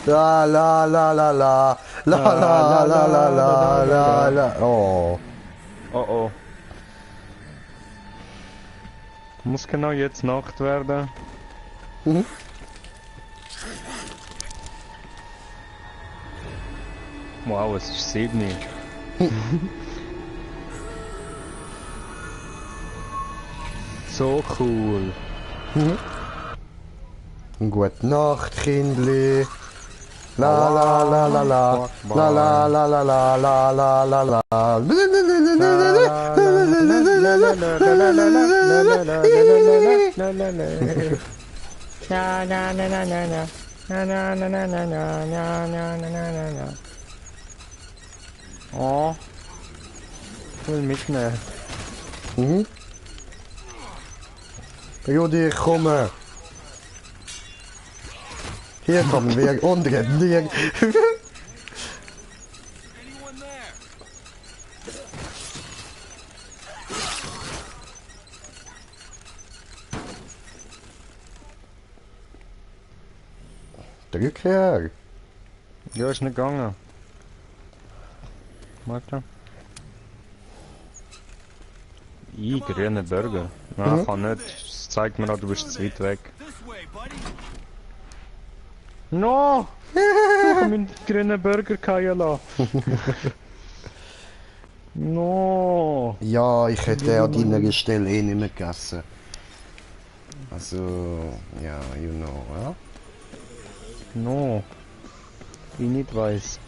La la la la la la la la la la la la. Oh.
Oh oh. Muss genau jetzt Nacht werden.
Mhm.
Wow, es ist 7 Uhr. So cool.
Gute Nacht, Kindli. La la la la la la la la la la la la la la.
Oh. Ich will mitnehmen.
Mhm. Rudi, ich komme. Hier kommen wir und rennen dir.
Anyone there?
Drück her.
Ja, ist nicht gegangen. Warte. Grüne Burger. Nein, kann nicht. Es zeigt mir an, du bist zu weit weg.
This way, buddy.
No! Ich hab meinen grünen Burger fallen lassen. No!
Ja, ich hätte an deiner Stelle eh nicht mehr gegessen. Also, ja, you know, ja?
No! Ich nicht weiß.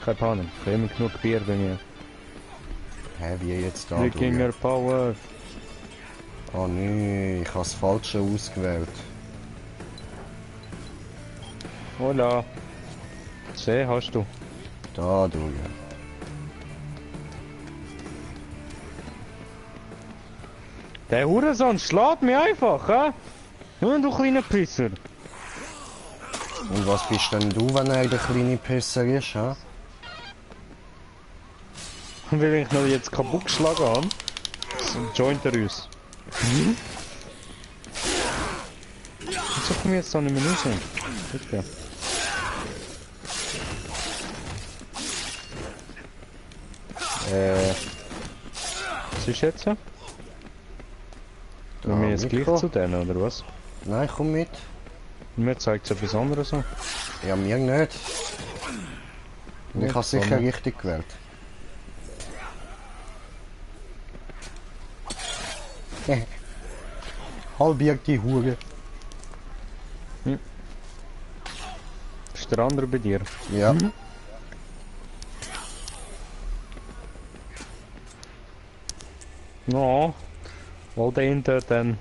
Keine Ahnung, ich habe immer genug Bier bei mir.
Hä, wie jetzt da?
Give me power!
Oh nee, ich habe das Falsche ausgewählt.
Hola! See, hast du?
Da, du, ja.
Der Hurensohn schlägt mich einfach, hä? Nur du kleiner Pisser!
Und was bist denn du, wenn er der kleine Pisser ist, hä?
Und weil ich noch jetzt kaputt geschlagen habe, joint er uns. Wieso komme ich jetzt da nicht mehr raus? Bitte. Was ist jetzt? Tun wir jetzt gleich zu denen, oder was?
Nein, komm mit.
Mir zeigt es etwas anderes an.
Ja, mir nicht. Und ich habe sicher
Sonne.
richtig gewählt. Halbiert die Hure.
Ist der andere bei dir?
Ja.
No. Wohl dahinter dann.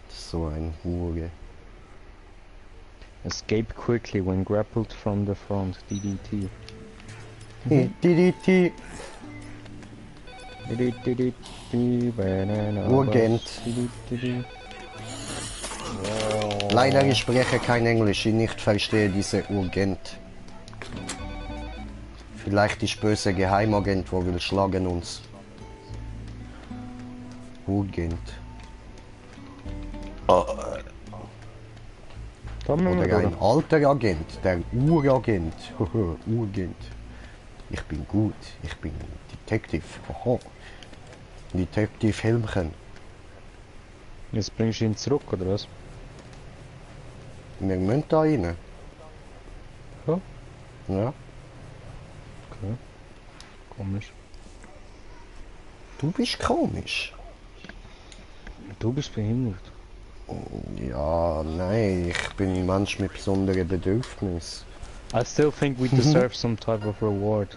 So ein Hure.
Escape quickly when grappled from the front. DDT.
DDT. Urgent. Leider, ich spreche kein Englisch, ich nicht verstehe diese Urgent. Vielleicht ist böse Geheimagent, wo will schlagen uns. Urgent. Oder ein alter Agent, der Uragent. Urgent. Ich bin gut, ich bin Detective. Detective Helmchen.
Jetzt bringst du ihn zurück, oder was?
Wir müssen da rein.
Ja?
Ja.
Okay. Komisch.
Du bist komisch.
Du bist behindert.
Ja, nein, ich bin ein Mensch mit besonderen Bedürfnissen.
I still think we deserve some type of reward.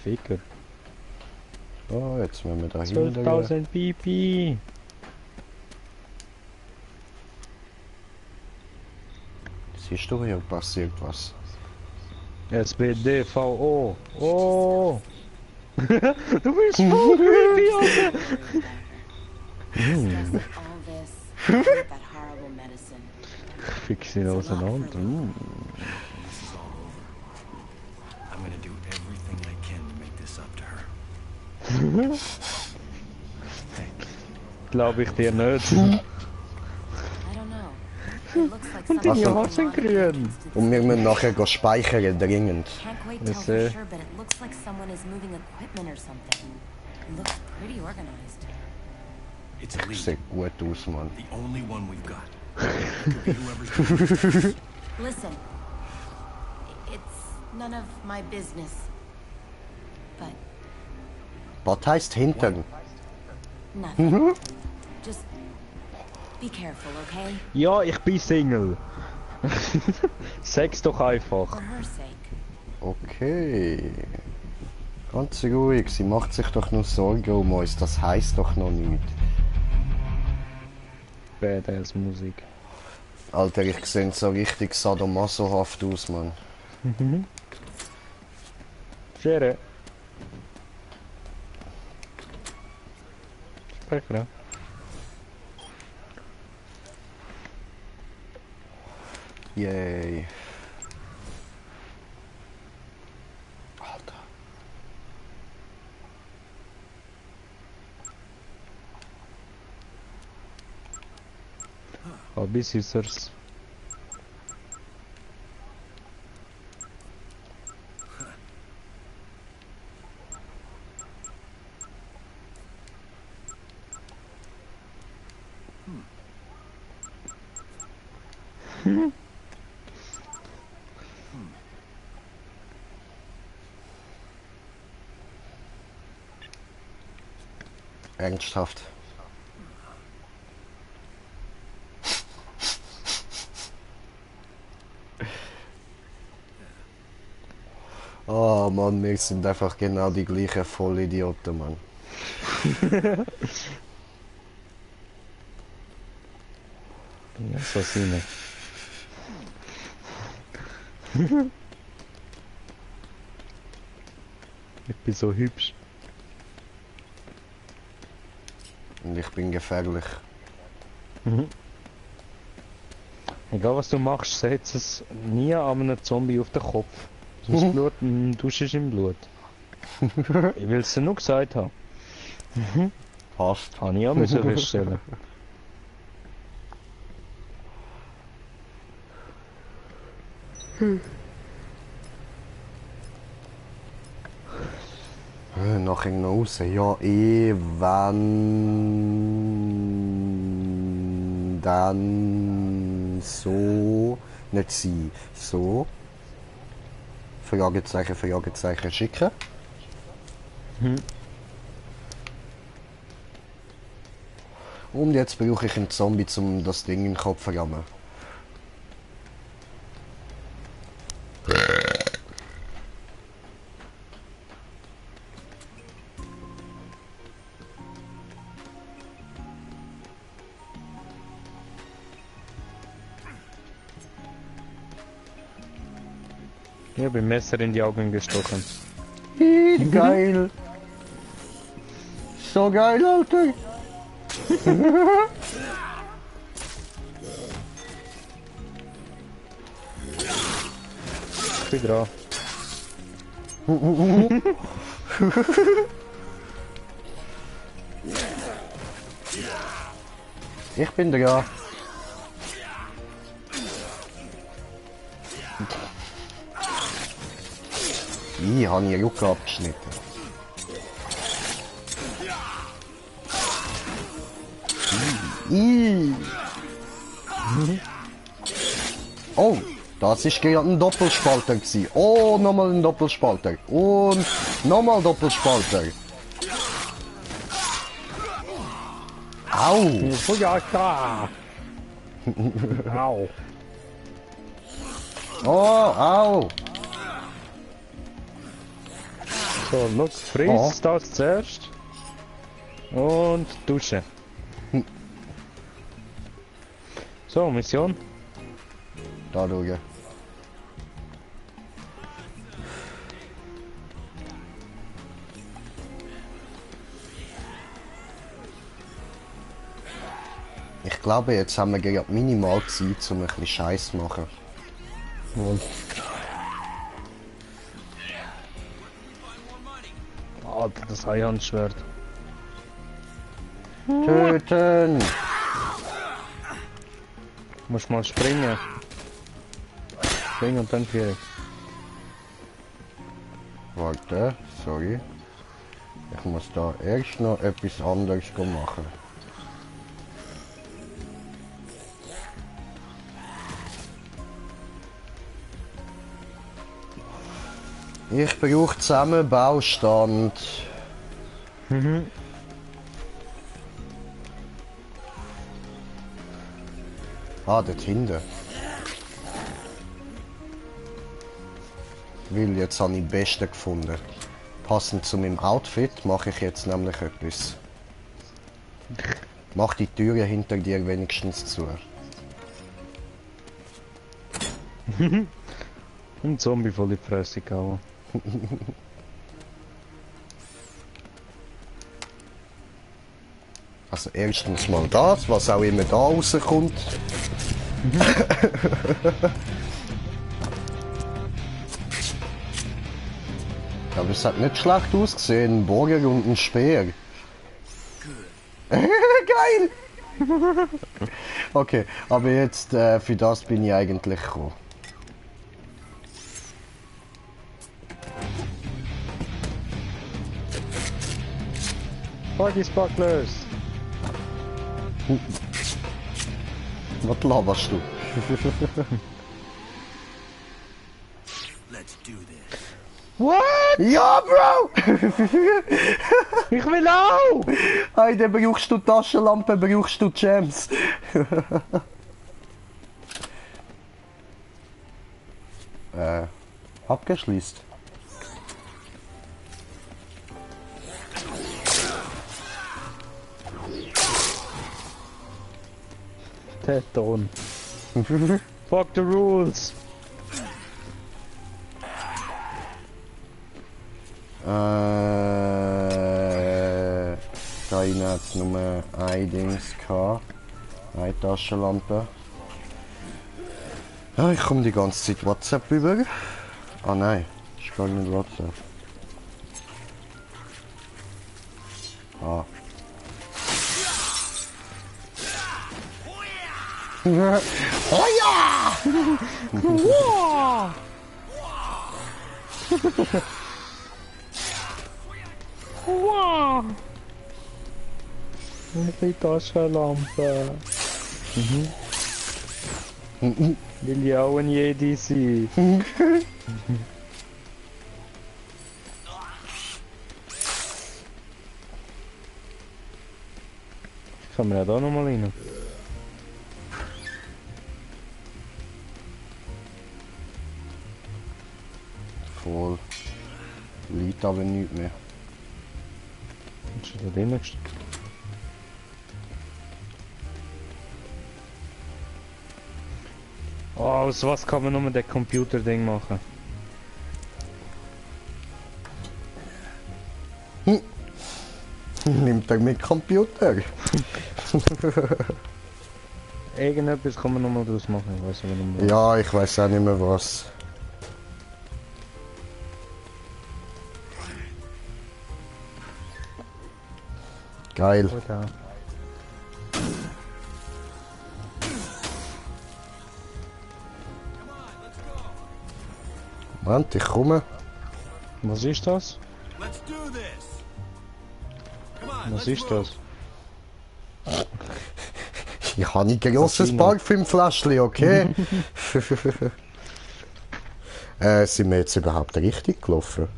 Ficker.
Oh, jetzt müssen wir da hinten.
12.000 PP.
Siehst du, hier passiert was.
SBDVO. Oh! Du bist voll creepy, Alter!
All this, that horrible medicine.
Fix ihn auseinander.
This is all over. I'm gonna do everything I can to make this up to her.
Glaube ich dir nicht.
I don't know. It looks like
Und die
something
Haare sind grün.
Und wir müssen nachher gehen speichern, dringend.
Can't quite tell for sure, but it looks like someone is moving equipment or something. It looks pretty organized.
It's a lead.
Sieht gut aus, Mann.
The only one we've got. It could be whoever's doing this.
Listen, it's none of my business. But
Was heisst hintern?
nothing. Just be careful, okay?
Ja, ich bin Single. Sag's doch einfach.
For her sake.
Okay. Ganz ruhig, sie macht sich doch nur Sorgen um uns, das heisst doch noch nichts.
Badass Musik.
Alter, ich sehe so richtig sadomasohaft aus, Mann.
Schere. Sprecher.
Yay. Alter.
Hobby Scissors.
Ernsthaft. Oh Mann, wir sind einfach genau die gleichen Vollidioten, Mann.
Ja, so sind Ich bin so hübsch.
Und ich bin gefährlich.
Egal was du machst, setz es nie an einem Zombie auf den Kopf. Sonst Blut, duschst im Blut. Ich will es dir nur gesagt haben.
Passt.
Habe ich auch müssen feststellen.
Nachher noch raus. Ja, wenn dann so nicht sie. So. Fragezeichen, Fragezeichen schicken. Und jetzt brauche ich einen Zombie, um das Ding in den Kopf zu rammen.
Ich habe ein Messer in die Augen gestochen.
Geil! So geil, Alter!
Ich bin dran.
Ich bin dran. Ich habe die Rücken abgeschnitten. Oh, das ist gerade ein Doppelspalter gewesen. Oh, nochmal ein Doppelspalter. Und nochmal Doppelspalter. Au!
Au.
Oh, au!
So, look, Fries, das zuerst. Und Dusche. So, Mission.
Da schauen. Ich glaube, jetzt haben wir gerade minimal Zeit, um ein bisschen Scheiß zu machen.
Und Alter, das Eihandschwert.
Töten!
Muss mal springen. Springen und dann fliegen.
Warte, sorry. Ich muss da erst noch etwas anderes machen. Ich brauche zusammen Baustand. Ah, dort hinten. Weil jetzt habe ich das Beste gefunden. Passend zu meinem Outfit mache ich jetzt nämlich etwas. Mach die Türe hinter dir wenigstens zu.
Ein Zombie voll in die Fresse gehauen.
Also erstens mal das, was auch immer da rauskommt. Aber es hat nicht schlecht ausgesehen, ein Bogen und ein Speer. Geil! Okay, aber jetzt für das bin ich eigentlich gekommen.
Party Sparklers!
Was laberst du?
Let's do this.
What?
Ja, Bro!
Ich will auch!
Hey, dann brauchst du Taschenlampe, brauchst du Gems. Abgeschlossen.
Der Ton. Fuck the rules!
Da innen hat es nur ein Dings gehabt. Eine Taschenlampe. Ja, ich komme die ganze Zeit WhatsApp über. Ah nein, ist gar nicht WhatsApp. Ah. Oh ja!
Wow! Die Taschenlampe. Will ja auch ein Jedi sein. Kann man ja da nochmal rein.
Voll. Liegt aber nicht mehr.
Ist da drinnen gestanden? Oh, aus was kann man nur mit dem Computerding machen?
Nimmt er mit Computer?
Irgendetwas kann man nochmal draus machen, ich weiß aber nicht mehr.
Ja, ich weiß auch nicht mehr was. Geil.
Oder?
Moment, ich komme.
Was ist das?
Let's do this. Come on,
Was
let's
ist
move.
das?
Ich habe ein grosses Parfümfläschchen, okay? Sind wir jetzt überhaupt richtig gelaufen?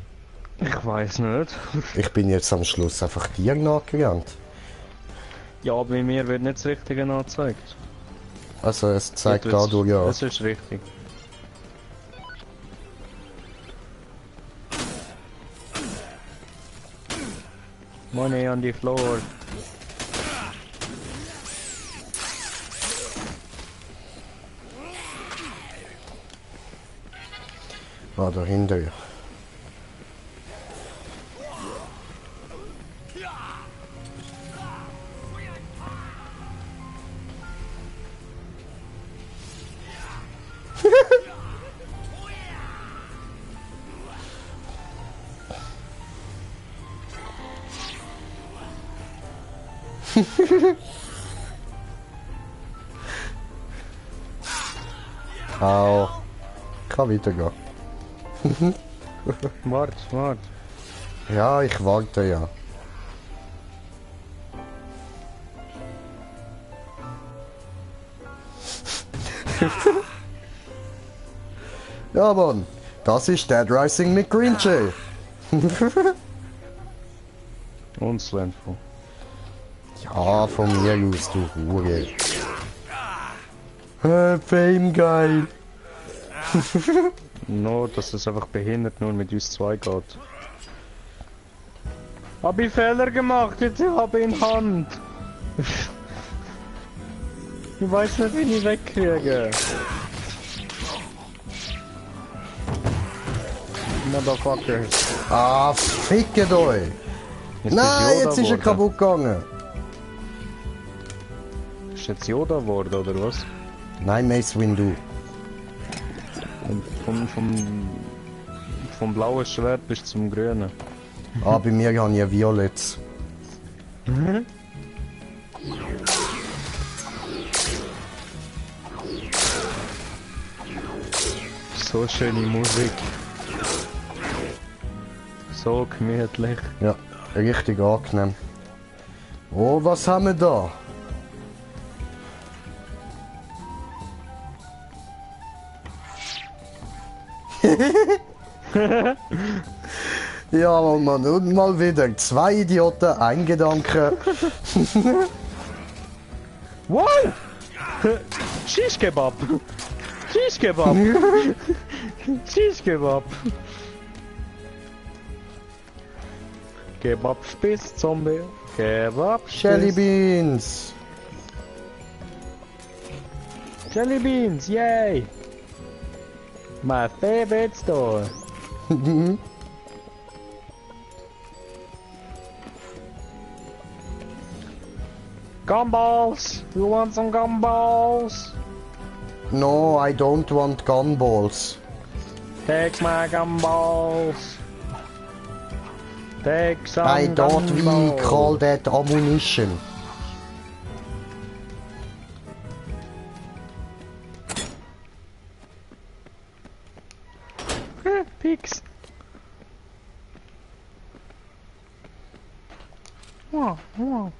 Ich weiß nicht.
Ich bin jetzt am Schluss einfach dir nachgerannt.
Ja, bei mir wird nicht das Richtige angezeigt.
Also es zeigt dadurch ja.
Das ist richtig. Money on the floor.
Ah, dahinter. Au. Kann weitergehen.
Warte.
Ja, ich warte ja. Ja, Mann. Das ist Dead Rising mit Green Jay.
Und Slandful.
Ja, von mir aus, du Hure. Fame geil.
No, dass es einfach behindert nur mit uns zwei geht. Hab ich Fehler gemacht, jetzt habe ich in Hand. Ich weiß nicht, wie ich wegkriege. Motherfuckers.
Ah, fickt euch. Nein, jetzt ist er kaputt gegangen.
Ist jetzt Yoda geworden, oder was?
Nein, Mace Windu.
Vom blauen Schwert bis zum grünen.
Ah, bei mir habe ich ein Violett.
So schöne Musik. So gemütlich.
Ja, richtig angenehm. Oh, was haben wir da? Ja, Mann, und mal wieder 2 Idioten, ein Gedanke.
Wow! Shish Kebab! Shish Kebab! Shish Kebab! Kebab Spitz Zombie! Kebab
Jelly Beans!
Jelly Beans, yay! My favorite store! Gumballs! You want some gumballs?
No, I don't want gunballs.
Take my gumballs! Take some
I thought we
gumballs.
call that ammunition.
Pigs! Wow, wow.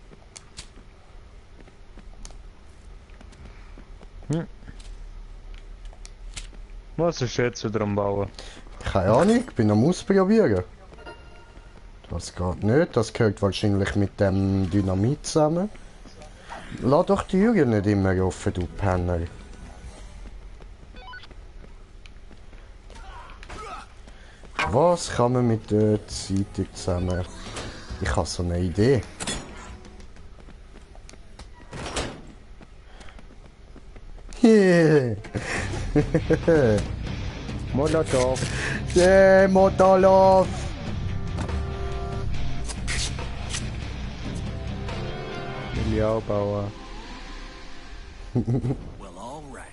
Was ist jetzt wieder am Bauen?
Keine Ahnung, ich bin am Ausprobieren. Das geht nicht, das gehört wahrscheinlich mit dem Dynamit zusammen. Lass doch die Türen nicht immer offen, du Penner. Was kann man mit der Zeitung zusammen? Ich habe so eine Idee.
Molotov.
Molotov.
Miliaubauer.
Well, all right.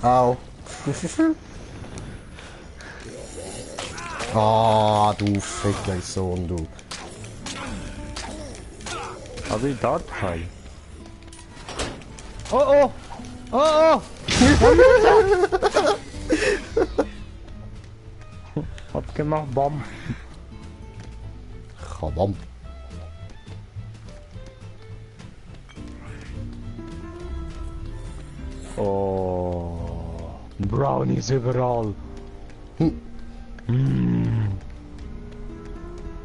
Au. Ah, du Ficklersohn, du.
Habe ich Dartpfeil? Oh oh! Oh! Hat gemacht, Bam.
Kabam.
Oh. Brownies überall.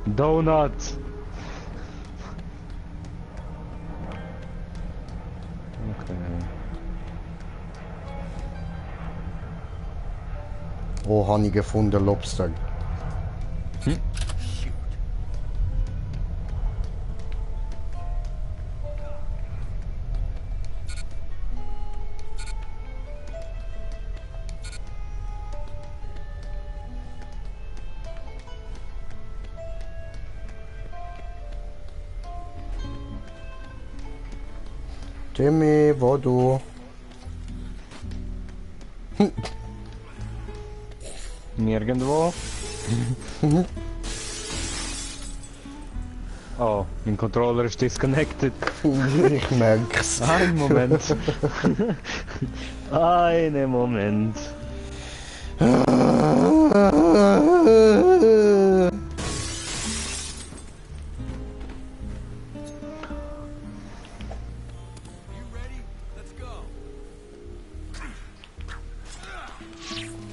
Donuts. Okay.
Oh, habe ich gefunden, Lobster. Timmy, wo du?
Nirgendwo. Oh, mein Controller ist disconnected.
Ich merk's.
Ein Moment. Einen Moment.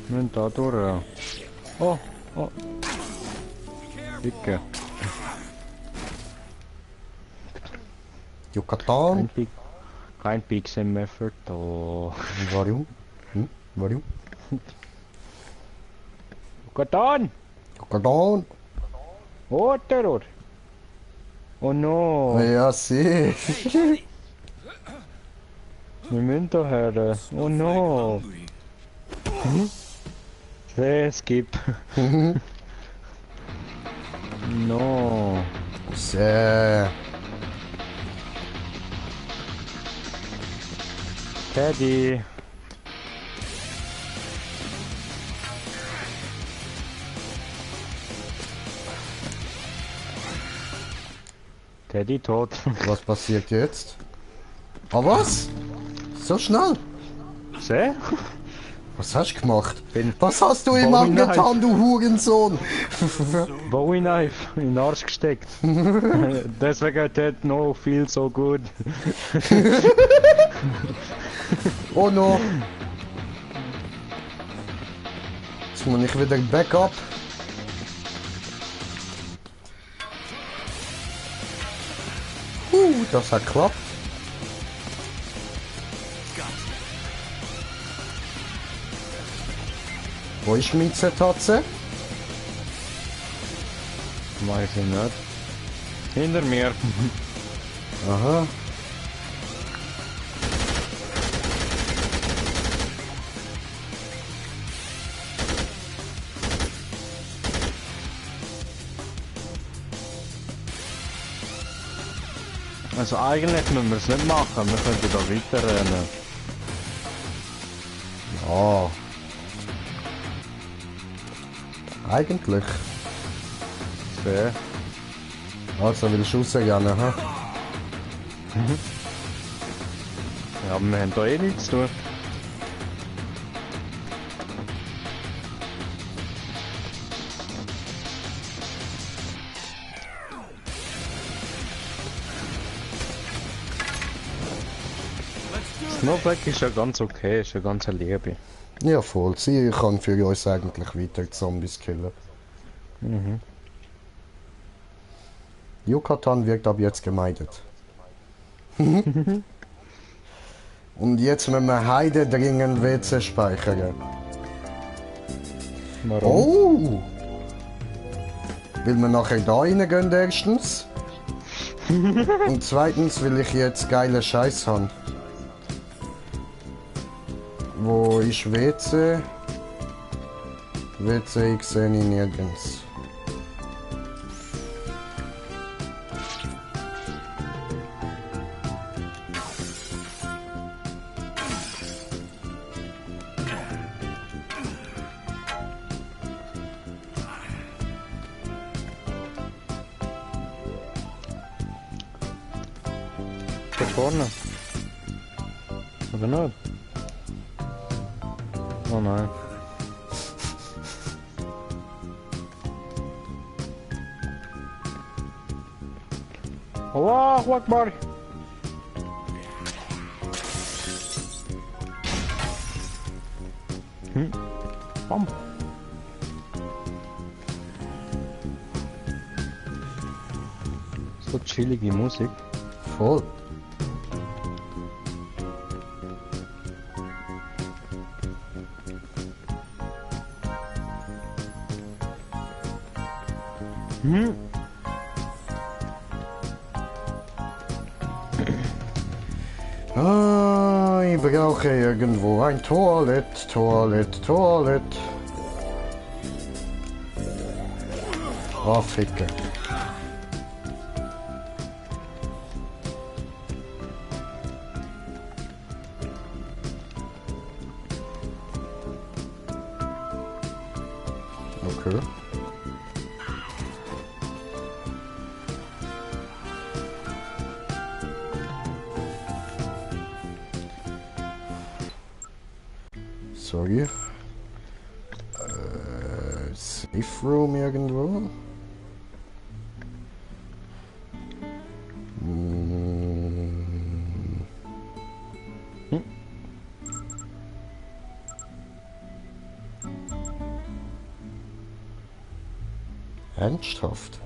Nun da durch. Oh, oh. Dicke.
Yucatan?
Kein Pixel mehr für da.
Warum? Warum?
Yucatan!
Yucatan?
Oder? Oh no!
Ja, sieh.
Wir müssen da her. Oh no! Skip. No.
Sehr.
Teddy. Teddy tot.
Was passiert jetzt? Ah, was? So schnell?
Seh?
Was hast du gemacht? Was hast du ihm angetan, du Hurensohn?
Bowie Knife in den Arsch gesteckt. Deswegen hat er noch viel so gut.
Oh no. Jetzt muss ich wieder Backup. Das hat geklappt. Wo ist meine Tatze?
Weiß ich nicht. Hinter mir.
Aha.
Also eigentlich müssen wir es nicht machen, wir könnten da weiter rennen.
Ja. Eigentlich.
Sehr.
Also willst du rausgehen, hä?
Ja, aber wir haben da eh nichts zu tun. Snowflake ist ja ganz okay, ist ja ganz eine Liebe.
Ja voll, sie kann für uns eigentlich weiter Zombies killen.
Mhm.
Yucatan wird ab jetzt gemeidet. Und jetzt müssen wir heide dringend WC speichern.
Warum?
Oh! Will wir nachher da reingehen erstens. Und zweitens will ich jetzt geile Scheiß haben. Wo ist WC? WC, ich sehe ihn nirgends.
Da vorne. Oder nicht? Oh nein. Allahu Akbar! Bam! So chillige Musik.
Voll. Ah, ich brauche irgendwo ein Toilett. Oh, Ficke. Okay. Sorry. Safe Room irgendwo? Ernsthaft?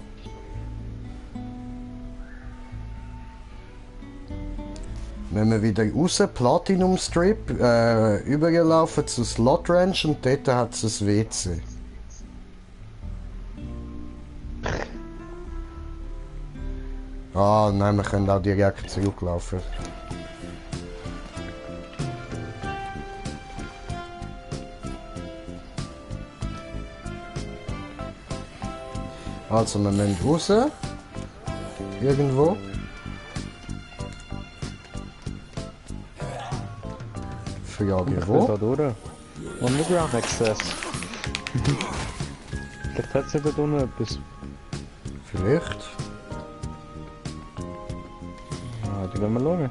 Wenn wir wieder raus, Platinum Strip, übergelaufen zu Slot Ranch und dort hat es ein WC. Ah, nein, wir können auch direkt zurücklaufen. Also, wir müssen raus. Irgendwo. Frage wo?
Da durch. Underground Access. Vielleicht hat sie da unten etwas.
Vielleicht.
Ah, da gehen wir schauen.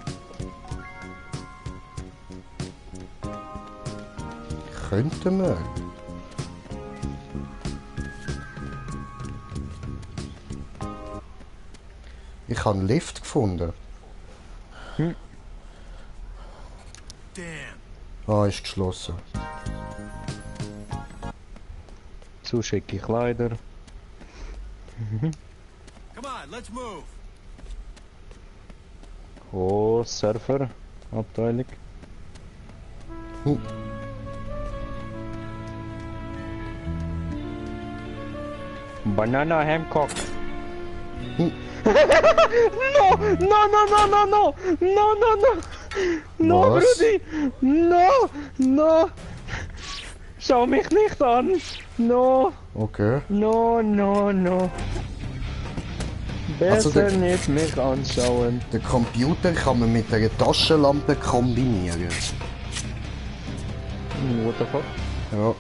Könnten wir. Ich habe einen Lift gefunden. Ah, ist geschlossen.
Zu schicke Kleider.
Come on, let's move.
Oh, Surfer. Abteilung. Banana Hancock. No, no, no, no, no, no, no, no, no, no,
Was?
Brudi, no, no, schau mich nicht an, no,
Okay.
no, no, no, besser
Also der-
nicht mich anschauen.
Den Computer kann man mit einer Taschenlampe kombinieren.
What the fuck?
Ja.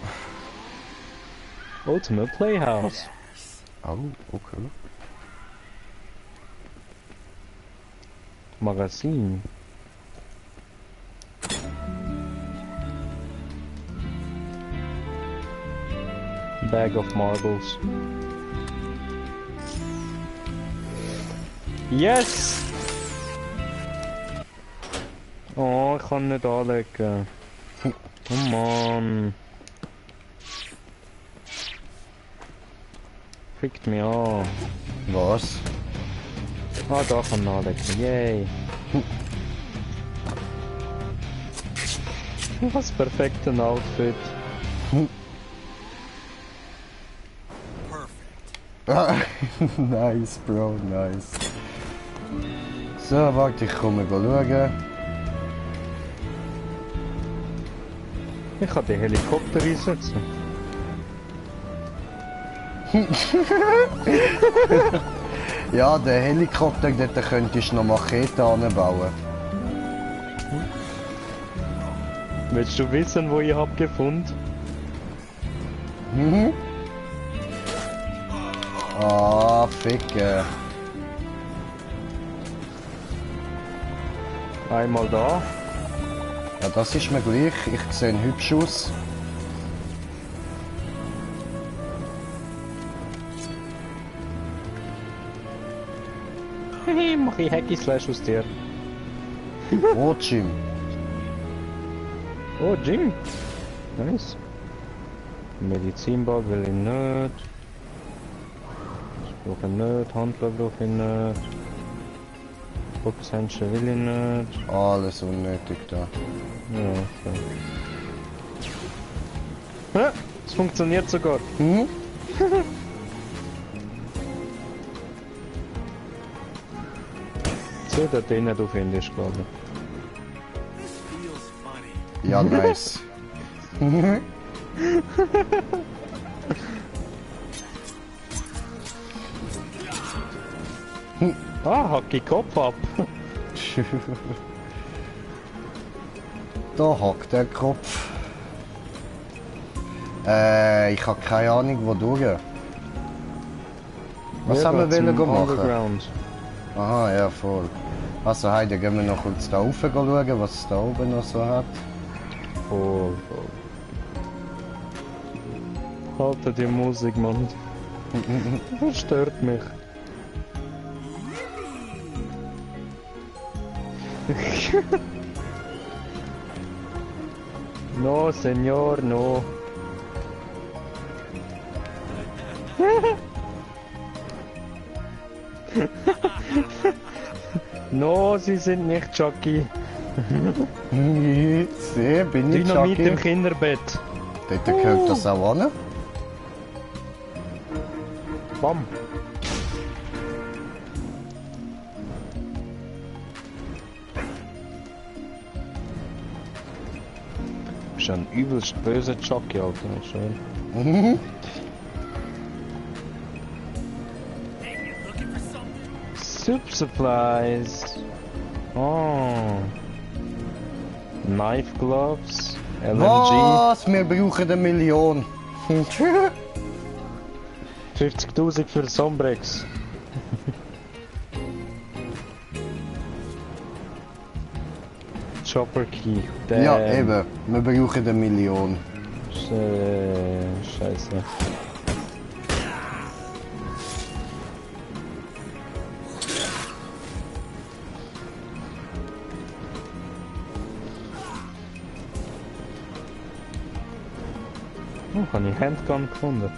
Ultimate Playhouse.
Oh, okay.
Magazin. Bag of marbles. Yes! Oh, ich kann nicht anlegen. Oh Mann. Fickt mich an.
Was?
Ah, da kann man anlegen. Yay. Was perfekt ein Outfit.
Ah, nice, Bro, nice. So, warte, ich komme schauen.
Ich kann den Helikopter einsetzen.
Ja, der Helikopter, dort könntest du noch Machete anbauen.
Willst du wissen, wo ich hab gefunden?
Mhm. Ah, Ficke.
Einmal da.
Ja, das ist mir gleich. Ich sehe hübsch aus.
Mach ich Hacky Slash aus dir.
Oh, Jim.
Oh, Jim. Nice. Medizinball will ich nicht. Ich brauche nicht. Handler brauche ich nicht. Boxhandschuhe will ich nicht.
Alles unnötig da.
Ja, okay. Ja, es funktioniert sogar.
Mhm.
So, der den nicht auf Englisch, glaube ich.
Ja, nice.
Hack ich Kopf ab.
Da hackt der Kopf. Ich habe keine Ahnung, wodurch. Was haben wir wollen machen? Aha, ja, voll. Also, heute gehen wir noch kurz da rauf schauen, was es da oben noch so hat.
Voll. Halte die Musik, Mann. Das stört mich. No, Senor, no. No, Sie sind nicht Chucky.
Bin ich
Dynamit
Chucky?
im Kinderbett.
Dort gehört das auch an.
Bam. Du bist ein übelst böser Chucky, Alter. Schön. Soup supplies. Oh. Knife gloves. LMG.
Was? Wir brauchen 1 Million.
50.000 für Sombrex. Chopper Key. Damn.
Ja, eben. Wir brauchen 1 Million.
Scheiße. Oh, habe ich Handgun gefunden.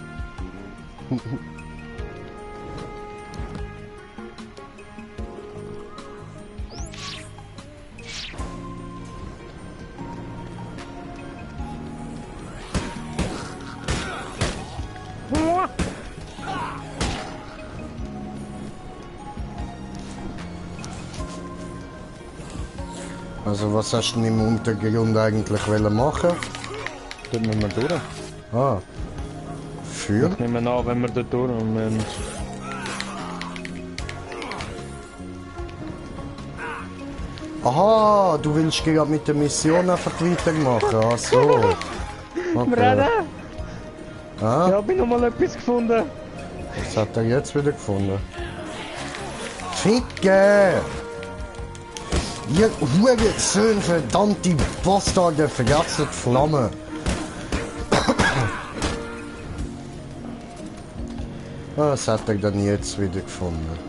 Also was hast du denn im Untergrund eigentlich wollen machen?
Dort müssen wir durch.
Ah. Für?
Ich nehme an, wenn wir dort durch und
Aha, du willst gerade mit der Mission einfach weitermachen. Ach so. Okay. Ah,
ich habe noch mal etwas gefunden.
was hat er jetzt wieder gefunden? Ficke! Ihr Hurensöhne, verdammte Bastarde, vergesst die Flamme! Was hat er dann jetzt wieder gefunden?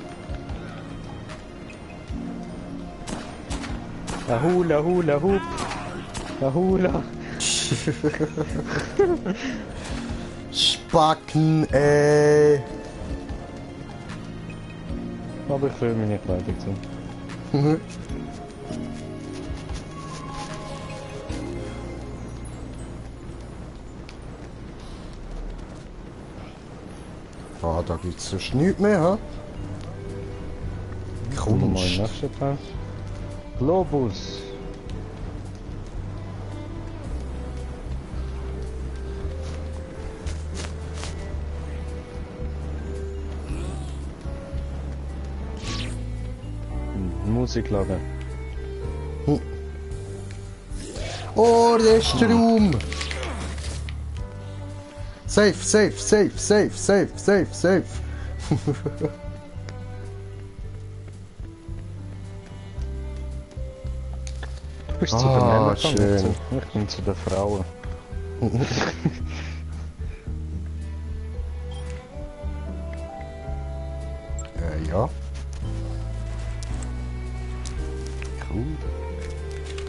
Hula hula hoop. Hula.
Spacken,
Aber ich will mich nicht weiterziehen.
Ah, da gibt's sonst nichts mehr, ha? Kunst.
Globus. Musiklager.
Oh, der Strom! Safe, safe, safe, safe, safe, safe, safe.
Du bist zu den Männern,
schön.
Ich bin zu den Frauen.
Ja.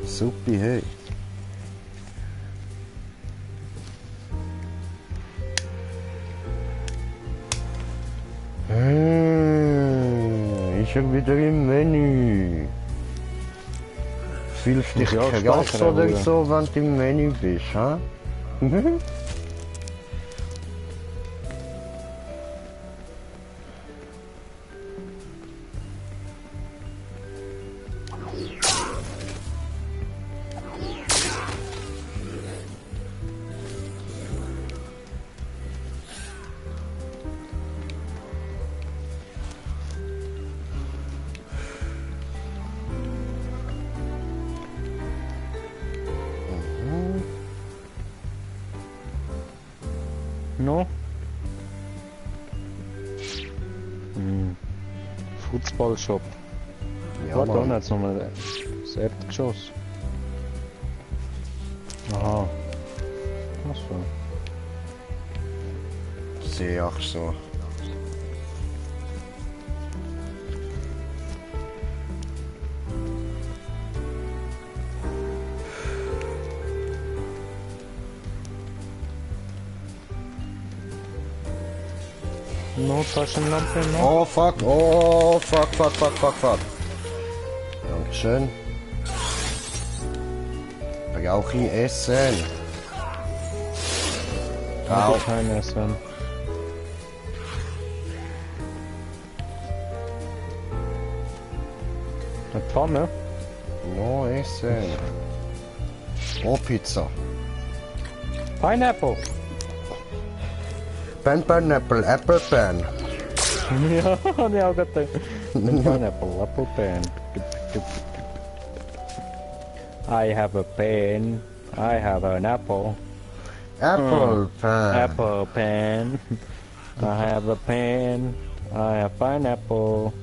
Suppi, hey. Ist er wieder im Menü? Fühlst dich
Ja,
krass
speichern,
oder
Bruder.
so, wenn du im Menü bist, ha?
No? Fußballshop.
Ja,
Warte, da
Mann.
jetzt nochmal das Erdgeschoss. Aha. Achso.
Sehe ich so.
No, Taschenlampe, no?
Oh fuck, fuck. Dankeschön. Brauche ich Essen?
Au.
Au.
Kein Essen. Eine Pfanne?
No Essen. Oh, Pizza.
Pineapple!
Pineapple, Apple Pan.
Ja, hab ich auch gedacht. Pineapple, apple pen. I have a pen. I have an apple.
Apple Pan.
Apple pen. I have a pen. I have pineapple.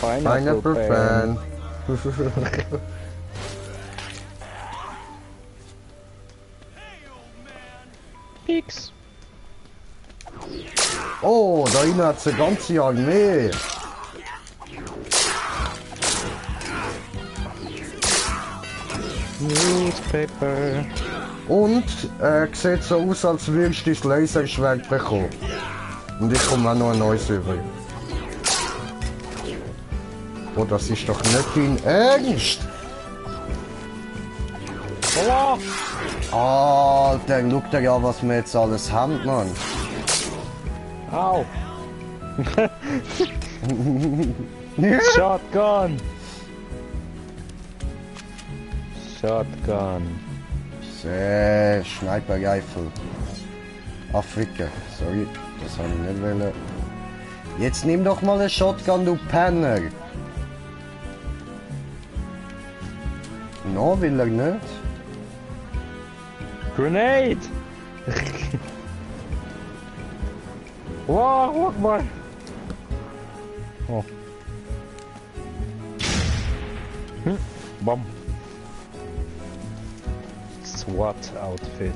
Pineapple
Pan.
Pix.
Oh, da innen hat es eine ganze Armee.
Newspaper.
Und sieht so aus, als würdest du das Laserschwert bekommen. Und ich komme auch noch ein neues über. Oh, das ist doch nicht dein Ernst!
Hola!
Alter, schau dir ja, was wir jetzt alles haben, Mann.
Au! Shotgun! Shotgun.
Sehr Sniper Rifle. Afrika, sorry, das habe ich nicht wollen. Jetzt nimm doch mal eine Shotgun, du Penner! No, will er nicht.
Grenade! Wow, guck mal! Oh. Bom. SWAT Outfit.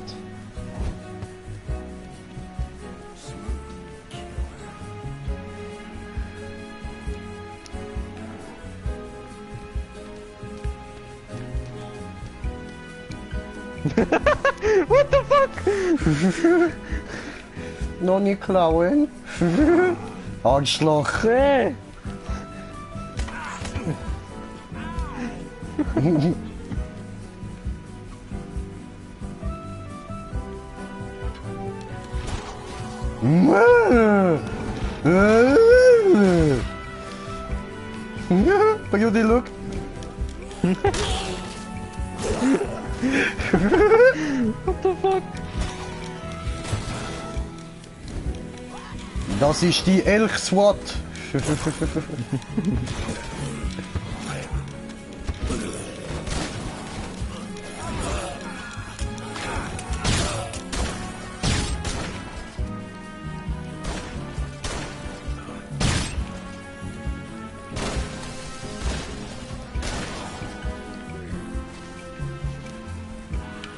What the fuck?
Noch nicht klauen? Arschloch!
Hey!
Beauty, look!
What the fuck?
Das ist die Elch-SWAT!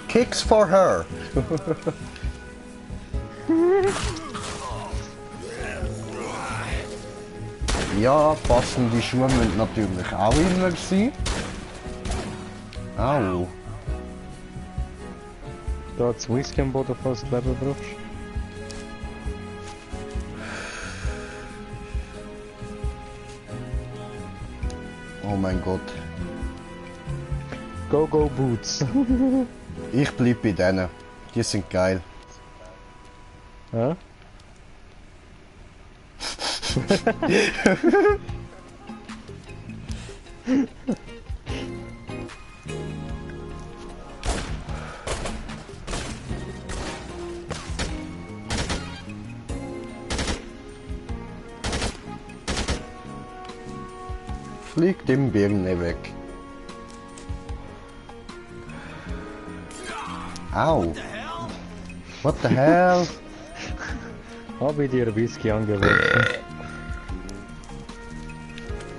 Kicks for her! Ja, passende Schuhe müssen natürlich auch immer sein. Au.
Da das Whisky am Boden fast Leben brauchst.
Oh mein Gott.
Go, go, Boots.
Ich bleib bei denen. Die sind geil.
Ja?
Fliegt im Birne weg. Au. What the hell?
Hab ich dir Whisky angeworfen.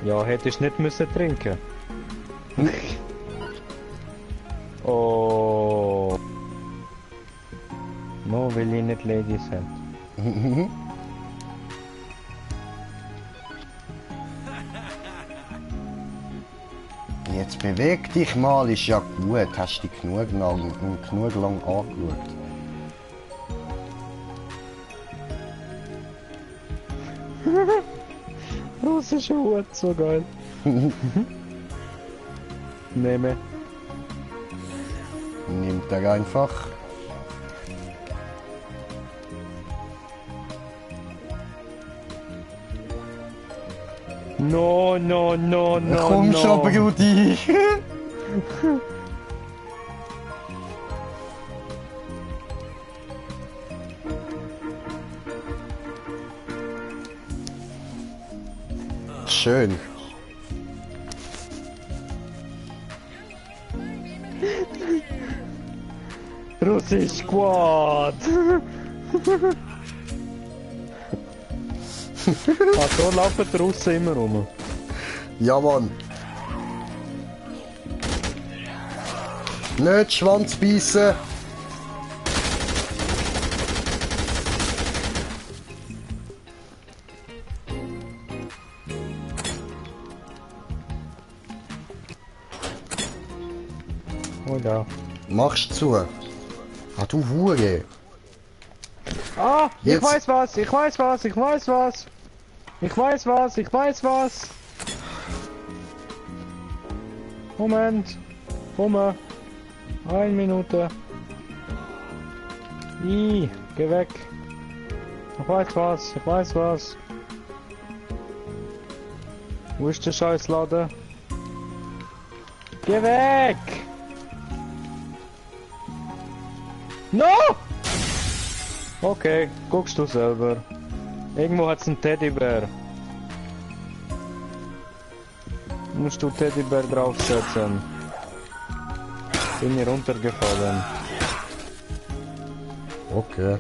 Ja, hättest du nicht müssen trinken. Oh. No, will ich nicht Lady sein.
Jetzt beweg dich mal, ist ja gut. Hast du dich genug lang angeschaut?
Russischer Hut, so geil. Nehme.
Nimmt er einfach.
No, no, no, no,
Komm
no.
schon, Brudi. Schön.
Russisch Squad. Ah, so laufen die Russen immer rum.
Ja, Mann. Nicht Schwanz beißen.
Oder?
Machst zu. Ah, du Hure.
Ah,
Jetzt.
ich weiß was, ich weiß was, ich weiß was. Ich weiß was, ich weiß was. Moment. Komm. 1 Minute. Geh weg. Ich weiß was, ich weiß was. Wo ist der Scheißladen? Geh weg! No! Okay, guckst du selber. Irgendwo hat's einen Teddybär. Musst du Teddybär draufsetzen. Bin hier runtergefallen.
Okay.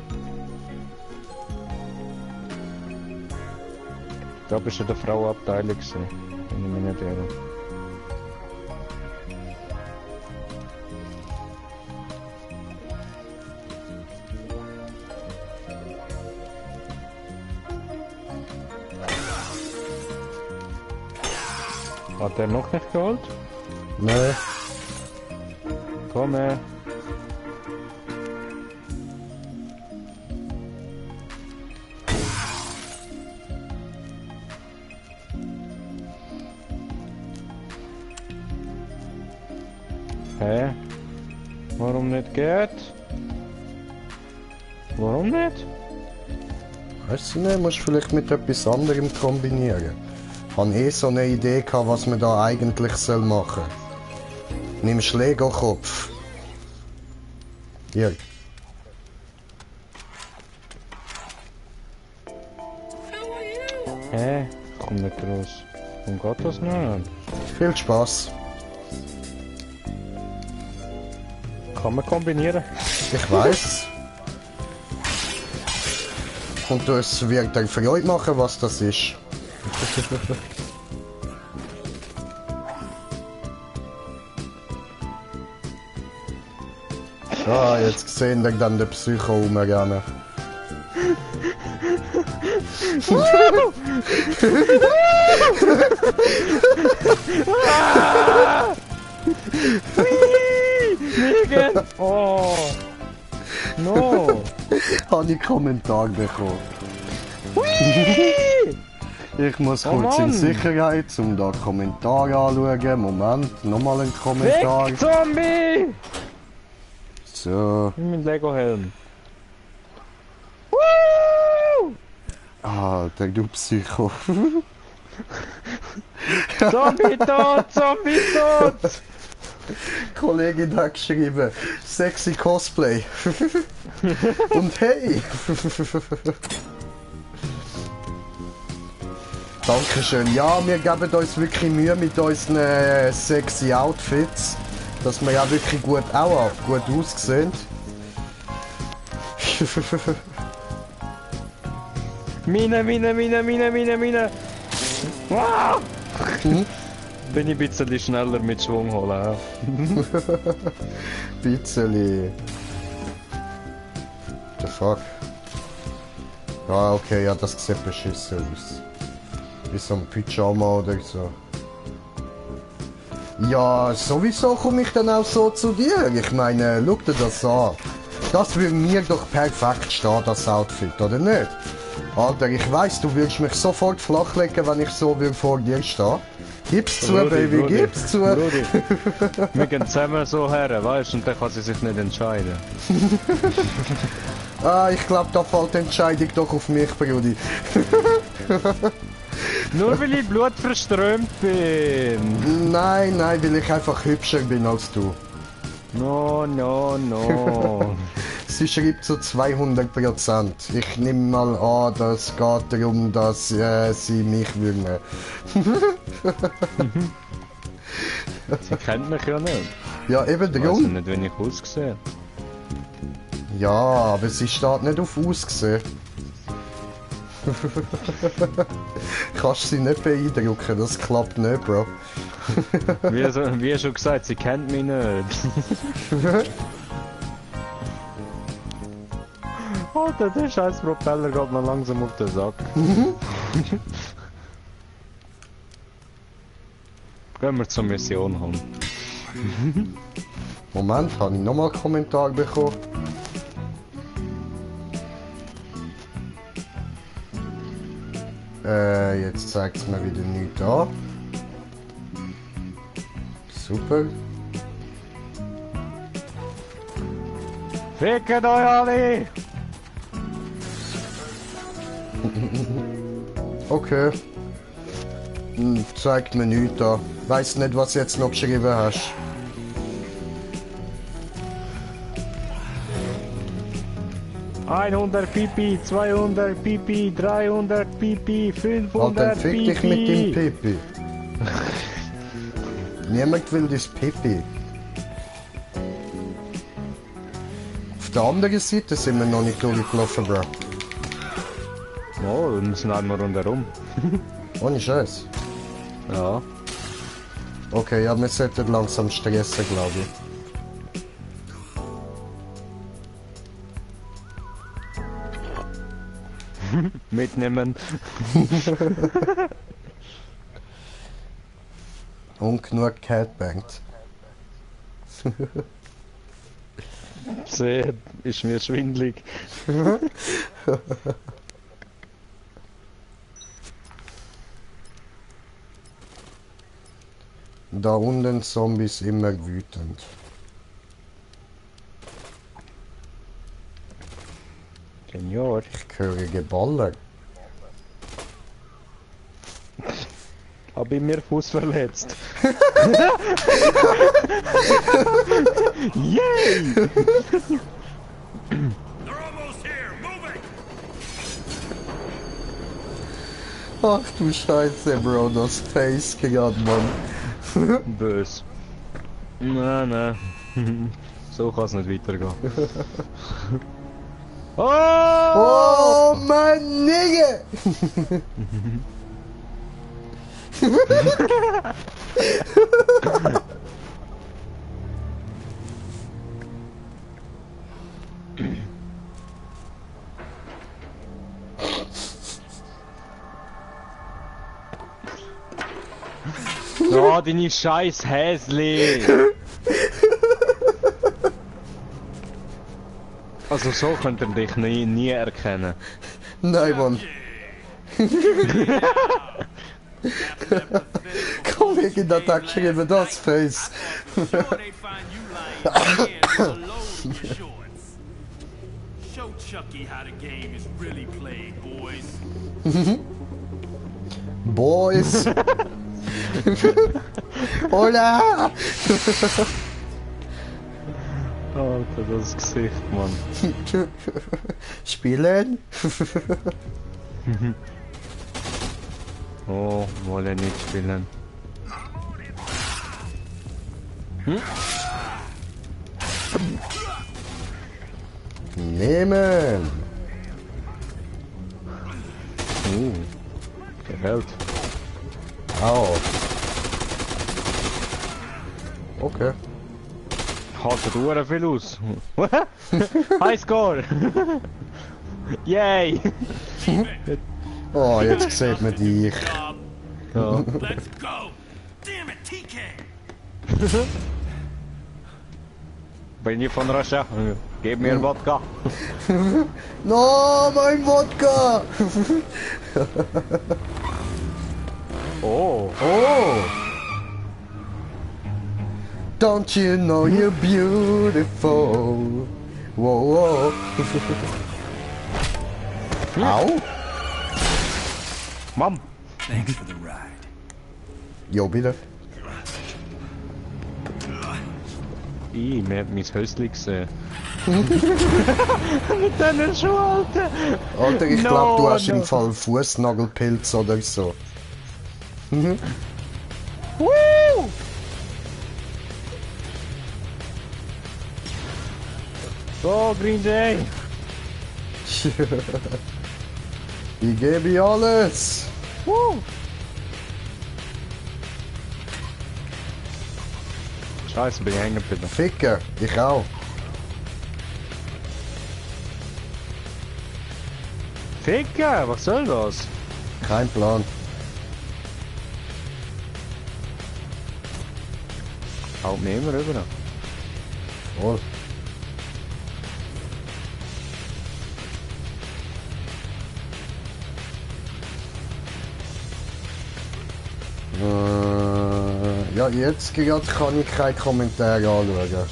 Da bist du der Frauenabteilung gewesen, wenn ich mich nicht irre. Hat er noch nicht geholt?
Nee.
Komm her. Hä? Warum nicht geht? Warum nicht?
Weißt du nicht, musst du vielleicht mit etwas anderem kombinieren. Ich habe eh so eine Idee gehabt, was man da eigentlich machen soll. Nimmst Lego-Kopf. Hier.
Hä? Komm nicht raus. Warum geht das nicht?
Viel Spaß.
Kann man kombinieren?
Ich weiß. Und es wird dir Freude machen, was das ist. Ah, jetzt sehen wir dann den Psycho rumrennen.
Negan! Oh! No!
Habe ich Kommentar bekommen. Ich muss kurz in Sicherheit, um da Kommentar anzuschauen. Moment, nochmal ein Kommentar.
Weg, Zombie!
So.
Mit Lego-Helm.
Alter, du Psycho.
Zombie tot! Zombie tot!
Kollegin hat geschrieben, sexy Cosplay. Und hey! Dankeschön. Ja, wir geben uns wirklich Mühe mit unseren sexy Outfits, dass wir ja wirklich gut aussehen.
Mine! Wow! Bin ich ein bisschen schneller mit Schwung holen.
Bisschen. The fuck? Ah, okay, ja, das sieht beschissen aus. Wie so ein Pyjama oder so. Ja, sowieso komme ich dann auch so zu dir. Ich meine, schau dir das an. Das würde mir doch perfekt stehen, das Outfit, oder nicht? Alter, ich weiss, du würdest mich sofort flachlegen, wenn ich so vor dir stehe. Gib's zu, Baby, gib's zu.
Brudi. Wir gehen zusammen so her, weißt du, und dann kann sie sich nicht entscheiden.
Ich glaube, da fällt die Entscheidung doch auf mich, Brudi.
Nur weil ich blutverströmt bin.
Nein, weil ich einfach hübscher bin als du.
No.
Sie schreibt zu 200%. Ich nehme mal an, das geht darum, dass sie mich will.
Sie kennt mich ja nicht.
Ja, eben
Ich weiß
darum.
nicht, wie ich aussehe.
Ja, aber sie steht nicht auf Aussehen. Kannst sie nicht beeindrucken, das klappt nicht, Bro.
Wie schon gesagt, sie kennt mich nicht. Alter, der scheiß Propeller geht mir langsam auf den Sack. Gehen wir zur Mission haben.
Moment, habe ich nochmal einen Kommentar bekommen? Jetzt zeigt es mir wieder nichts an. Super.
Fickt euch alle!
Okay. Zeigt mir nichts an. Weiß nicht, was du jetzt noch geschrieben hast.
$100 Pipi, 200 Pipi, 300 Pipi, 500
Alter, fick
Pipi.
dich mit dem Pipi. Niemand will das Pipi. Auf der anderen Seite sind wir noch nicht durchgelaufen, Bro.
Oh, dann sind wir rundherum.
Ohne Scheiß.
Ja.
Okay, ja, wir sollten langsam stressen, glaube ich.
Mitnehmen.
Und genug Catbankt.
Sehr, ist mir schwindelig.
Da unten Zombies immer wütend.
Senior.
Ich höre Geballer.
Hab ich mir Fuß verletzt. Yay!
Ach du Scheiße, Bro, das Face gerade, Mann.
Bös. Nein. So kann es nicht weitergehen.
Oh, mein Nigga!
Oh, deine scheiß Häsli! Also so könnt ihr dich nie erkennen.
Nein, Mann. Kollegin hat da geschrieben, das Face.
Show Chucky how the game is really played, boys.
Boys. Hola!
Alter, das Gesicht, Mann.
Spielen?
Oh, wollen nicht spielen.
Nehmen!
Gefällt.
Au. Okay.
Haltet Uhren viel aus. High Score! Yay!
Oh, jetzt sieht man dich.
Ja.
Let's go! Damn it, TK!
Bin ich von Russia? Gib mir Wodka!
No, mein Wodka!
Oh!
Oh! Don't you know you're beautiful? Whoa, whoa. Au!
Mom!
Thanks for the ride.
Jo, bitte.
Man hat mein Hösli gesehen. Mit deinen Schuhen, Alter!
Alter, ich glaub, du hast
no.
im Fall Fußnagelpilz oder so.
Woo! So, Green Day!
Ich gebe ihr alles.
Woo! Scheiße, bin ich hängen geblieben.
Ficker, ich auch.
Ficker, was soll das?
Kein Plan.
Haut mir immer rüber.
Voll. Ja, jetzt gerade kann ich keine Kommentare anschauen.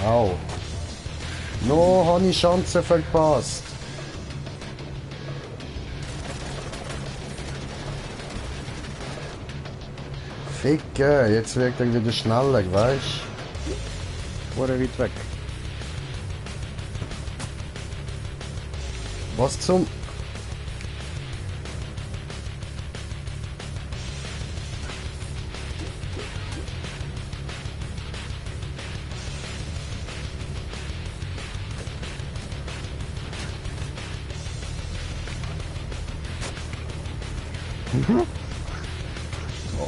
Au. No, habe ich Chancen verpasst. Ficke, jetzt wird er wieder schneller, weißt du?
Oder weit weg.
Was zum...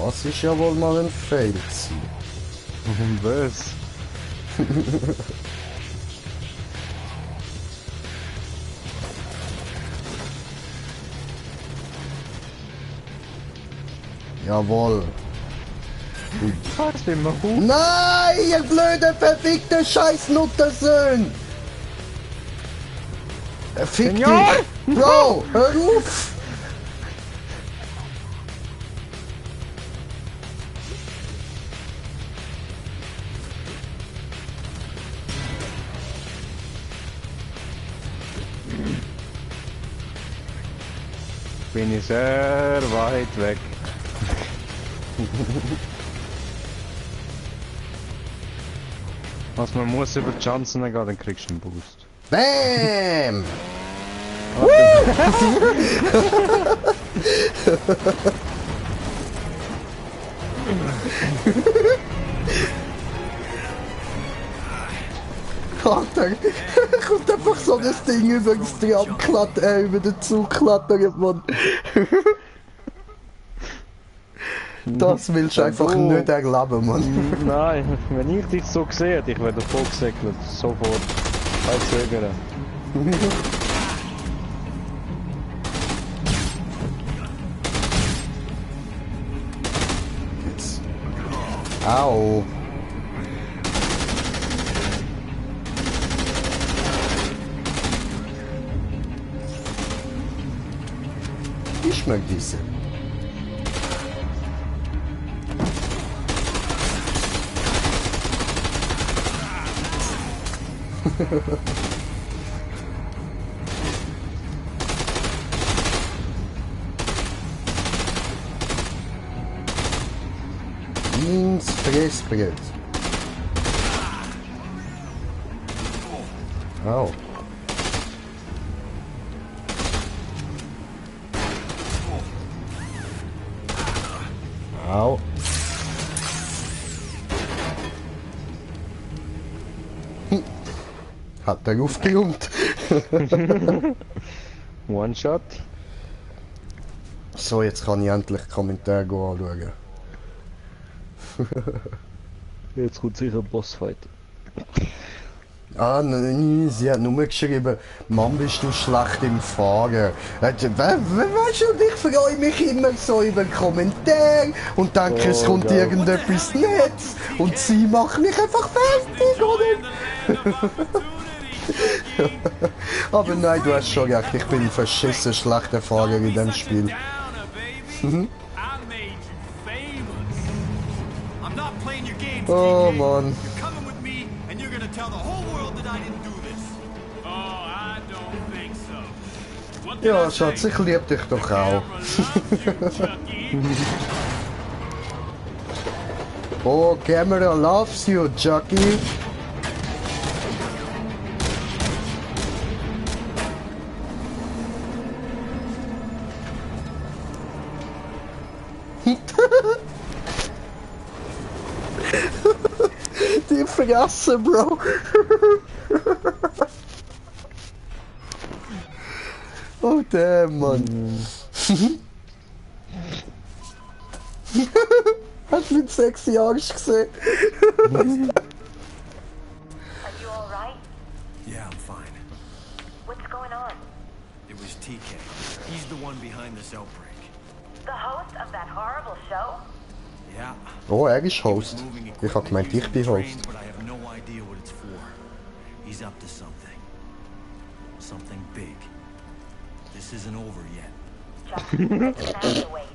Das ist ja wohl mal ein Fail gewesen.
Was?
Jawohl.
Was bin ich gut?
Nein, ihr blöde, verfickte Scheiß-Nuttersöhn! Fick dich!
Senior!
Bro, hör auf!
Bin ich sehr weit weg. Was man muss über die Chancen gehen, dann kriegst du einen Boost.
Bam! Alter, kommt einfach so das Ding über das Tram über den Zug klattern, Mann. Das willst du einfach nicht erleben, Mann.
Nein, wenn ich dich so sehe, ich werde vollgesegelt. Sofort. Kein Zögern.
Jetzt. Au. Ich mag diese. Ins Fressbrett. Au. Au. Hat er aufgeräumt.
One Shot.
So, jetzt kann ich endlich Kommentare anschauen.
Jetzt kommt sicher ein Bossfight.
Ah, nein, sie hat nur geschrieben, Mann, bist du schlecht im Fahren. Weißt du, ich freue mich immer so über Kommentare und denke, es kommt irgendetwas Nettes und sie macht mich einfach fertig, oder? Aber nein, du hast schon recht, ich bin ein verschissen schlechter Fahrer in dem Spiel. Oh Mann. Ja, Schatz, ich liebe dich doch auch. Oh, Camera loves you, Chucky. Die Fresse, Bro. Oh damn, Mann. Hast du mit sexy Arsch gesehen?
Are you alright?
Yeah, I'm fine.
What's going on?
It was TK. He's the one behind this outbreak.
The host of that horrible show?
Yeah.
Oh, er ist Host. Ich hab gemeint, ich bin Host.
But I have no idea what it's for. He's up to something. Something big. This isn't over yet.
Just wait.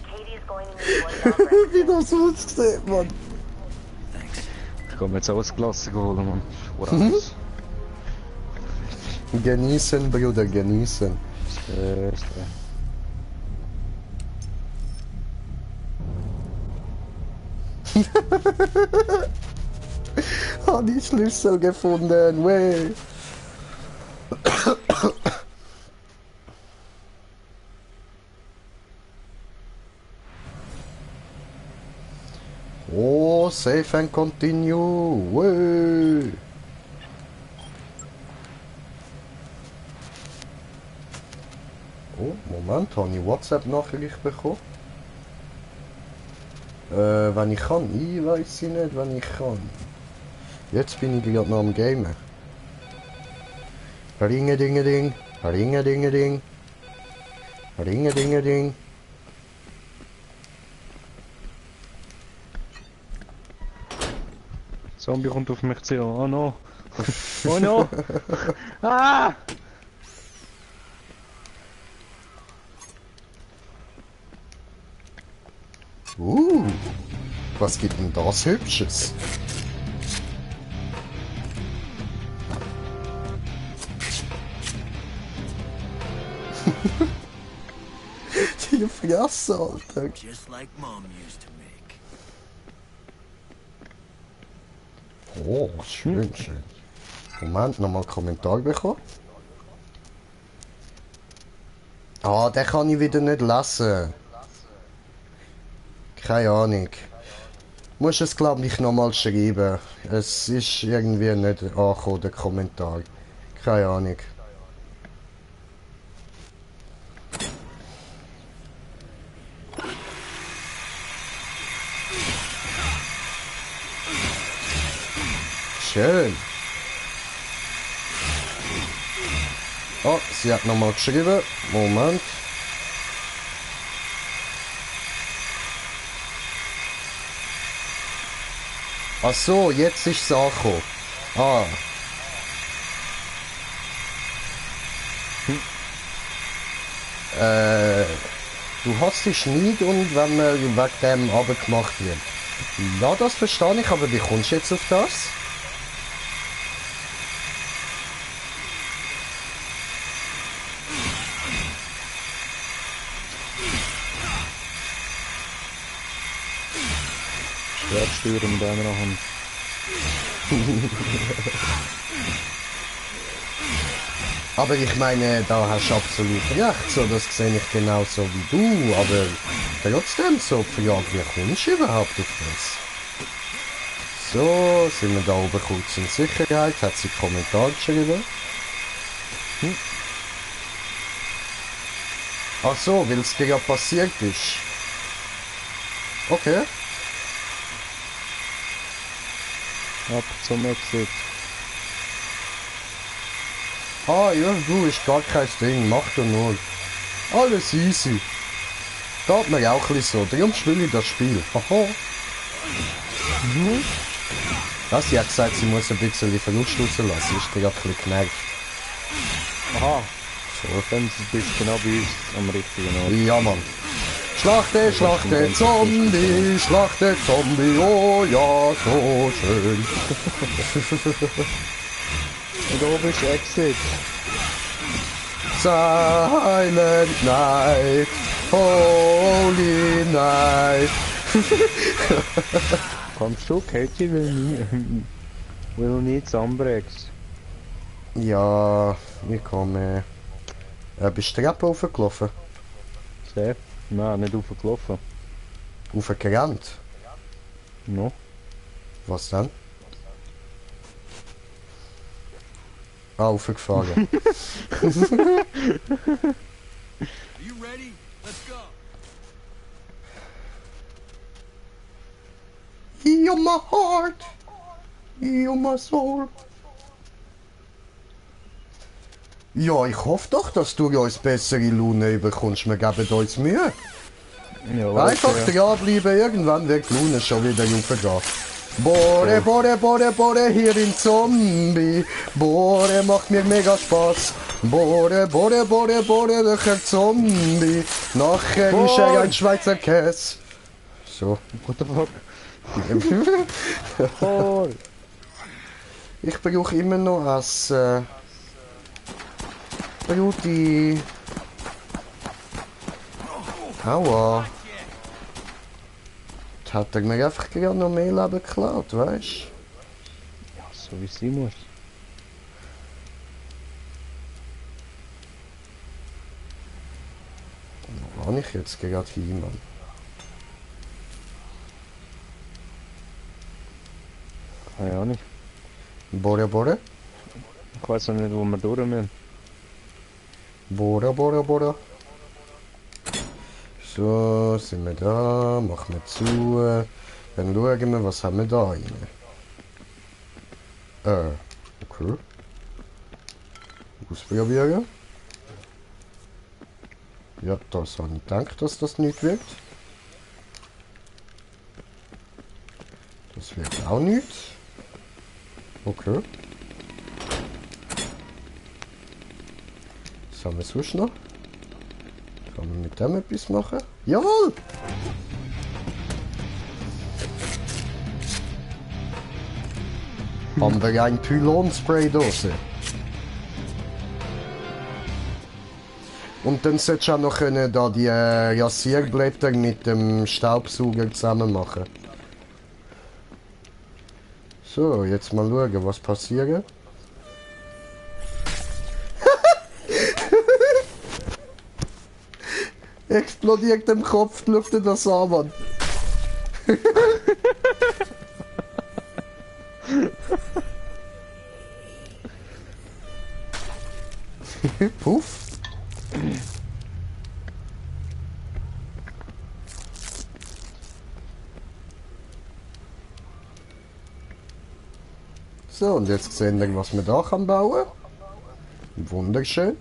Katie is going to need
Wie das ausgesehen, Mann.
Thanks.
Ich kann mir jetzt auch ein Glas holen, Mann. Oder eins.
Genießen, Bruder, genießen. Hab die Schlüssel gefunden, wey. Oh, save and continue, wey. Oh, Moment, habe ich WhatsApp-Nachricht bekommen? Wenn ich kann. Ich weiß nicht, wenn ich kann. Jetzt bin ich gerade noch am Gamen. Ringe-Dinge-Ding. Ringe-Dinge-Ding. Ringe-Dinge-Ding.
Zombie kommt auf mich zu. Oh no. Oh no. Ah!
Was gibt denn das Hübsches? Die Fresse, Alter.
Just like Mom used to make.
Oh, schön, schön. Moment, nochmal Kommentar bekommen. Ah, den kann ich wieder nicht lesen. Keine Ahnung. Muss es, glaube ich, nochmal schreiben. Es ist irgendwie nicht angekommen, der Kommentar. Keine Ahnung. Schön. Oh, sie hat nochmal geschrieben. Moment. Ach so, jetzt ist es angekommen. Ah. Du hast dich nicht und wenn man wegen dem abgemacht wird. Ja, das verstehe ich, aber wie kommst du jetzt auf das?
Schwertsteuer in deiner Hand.
Aber ich meine, da hast du absolut recht, so, das sehe ich genauso wie du, aber trotzdem so die Frage, wie kommst du überhaupt auf das? So, sind wir da oben kurz in Sicherheit, hat sie Kommentar geschrieben. Ach so, weil es dir ja passiert ist. Okay.
Ab zum Exit.
Ah ja, du, ist gar kein Ding, mach doch nur. Alles easy. Geht mir auch ein bisschen so, darum spiele ich das Spiel. Haha. Ja, sie hat gesagt, sie muss ein bisschen die Verlust rauslassen, ist dir gerade ein bisschen genervt.
Aha. So, dann bist du genau bei uns am richtigen Ort.
Ja, Mann. Schlachte, Schlachte, Zombie, Schlachte, Zombie, oh ja, so schön.
Und oben ist Exit.
Silent Night, Holy Night.
Kommst du? Katie will nicht Sunbreaks.
Ja, ich komme. Bist du die Treppe hochgelaufen?
Safe? Nein, nicht hochgelaufen.
Hochgerannt?
No.
Was dann? Ah, hochgefahren.
Are you ready? Let's go.
You're my heart, you're my soul. Ja, ich hoffe doch, dass du uns bessere Laune bekommst. Wir geben uns Mühe.
Ja,
Einfach dranbleiben, irgendwann wird die Laune schon wieder raufgehen. Bore, Bore, Bore, Bore, hier in Zombie. Bore macht mir mega Spaß. Bore, Bore, Bore, Bore, der Zombie. Nachher ist er ein Schweizer Käse. So.
What the fuck?
Ich brauche immer noch ein Beauty. Aua. Jetzt hat er mir einfach gerade noch mehr Leben geklaut, weißt du?
Ja, so wie sie muss.
Wo kann ich jetzt gerade hin, Mann?
Keine Ahnung.
Bore, Bore?
Ich weiß noch nicht, wo wir durch müssen.
Bore, Bore, Bore. So, sind wir da, machen wir zu. Dann schauen wir, was haben wir da rein. Okay. Ausprobieren. Ja, das habe ich gedacht, dass das nicht wird. Das wird auch nicht. Okay. Was haben wir sonst noch? Kann man mit dem etwas machen? Jawohl! Haben wir eine Pylon-Spraydose. Und dann solltest du auch noch können, da die Rasierblätter mit dem Staubsauger zusammen machen. So, jetzt mal schauen, was passiert. Explodiert im Kopf, schaut dir das an, Mann. Puff. So, und jetzt sehen wir, was wir da bauen kann. Wunderschön.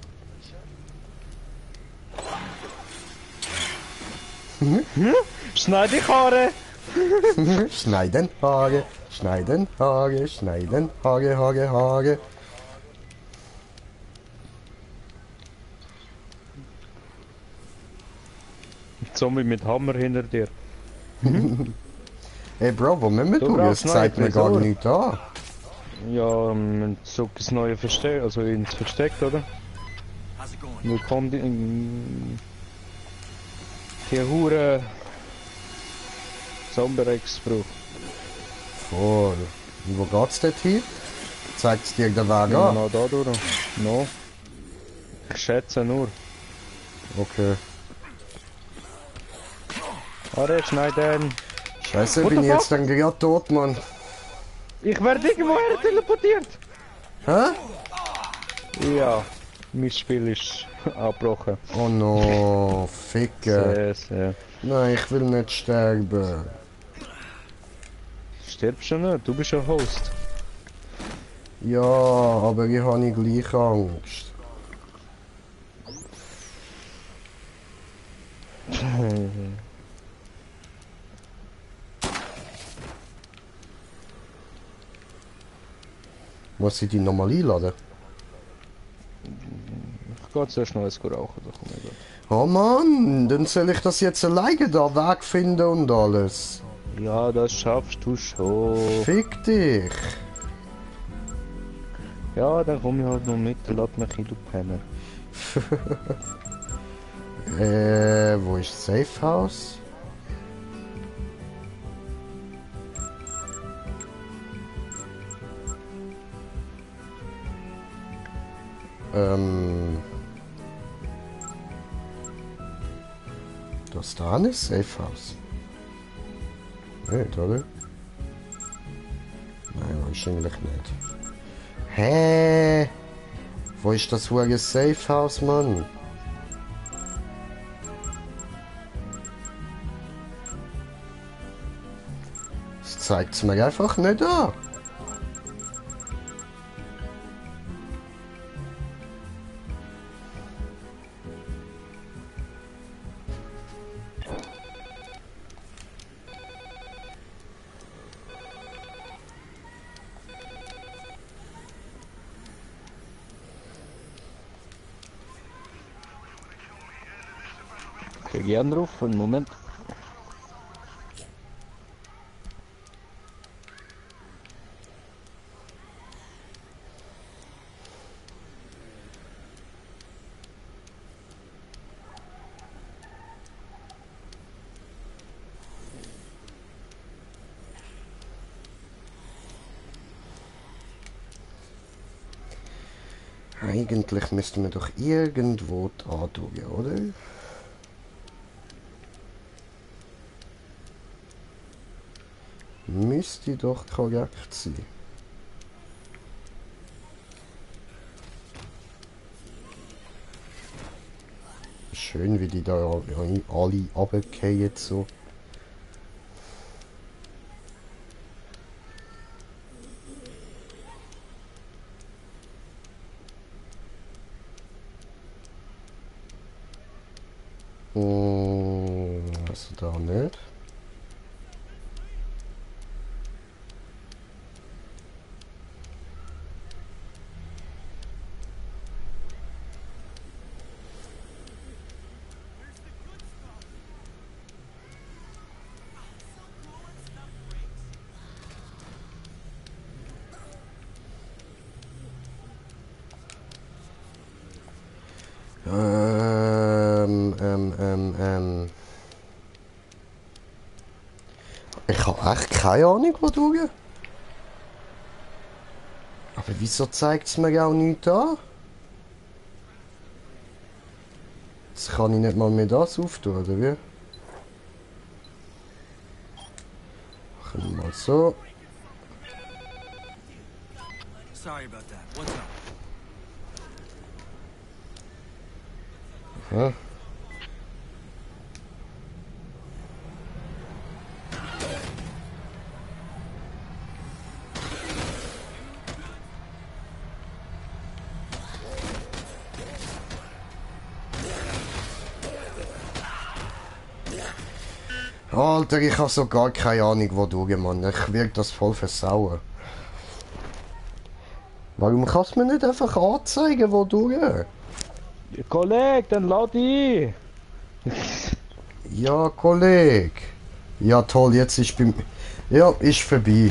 Schneid die Haare!
Schneiden, Haare, schneiden, Haare, schneiden, Haare, Haare, Haare.
Zombie mit Hammer hinter dir.
Hey Bro, wo müssen wir
Du
tun?
brauchst
Das zeigt
neue
mir gar
Tresor.
nicht an.
Ja, so das neue Versteck, also ins Versteck, oder?
How's it going?
Willkommen die Hure Zomberex-Bro.
Voll. Und wo geht's dort hin? Zeigt's dir den Weg
Ja,
an?
noch da durch. No. Ich schätze nur.
Okay.
Haare schneiden.
Scheiße,
What
bin
the
ich jetzt
fuck?
dann gerade tot, Mann.
Ich werde irgendwo her teleportiert.
Hä?
Ja, mein Spiel ist abgebrochen.
Oh no, Ficke.
Sehr, sehr.
Nein, ich will nicht sterben.
Stirbst du nicht? Du bist ein Host.
Ja, aber ich habe gleich Angst. Muss ich die nochmal einladen?
Ich gehe zuerst noch eins rauchen. Da komm ich gleich.
Oh Mann, dann soll ich das jetzt alleine da Weg finden und alles.
Ja, das schaffst du schon.
Fick dich.
Ja, dann komm ich halt noch mit, dann lass mich hin, du Penner.
Wo ist das Safe House? Das da ein Safe House. Nicht, oder? Nein, wahrscheinlich nicht. Hä? Wo ist das hohe Safe House, Mann? Das zeigt es mir einfach nicht an.
Okay, geh Anruf, einen Moment.
Eigentlich müssten wir doch irgendwo da durch, oder? Müsste doch korrekt sein. Schön, wie die da alle runterfallen so. Also da nicht. Ich habe echt keine Ahnung, wo du gehst. Aber wieso zeigt es mir auch nichts an? Jetzt kann ich nicht mal mehr das auftun, oder wie? Machen wir mal so.
Sorry about that. What's up?
Ja. Alter, ich habe so gar keine Ahnung, wo du, Mann. Ich wirke das voll versauen. Warum kannst du mir nicht einfach anzeigen, wo du?
Kollege, dann lad ein!
Ja, Kollege. Ja, toll, jetzt ist beim... Ja, ist vorbei.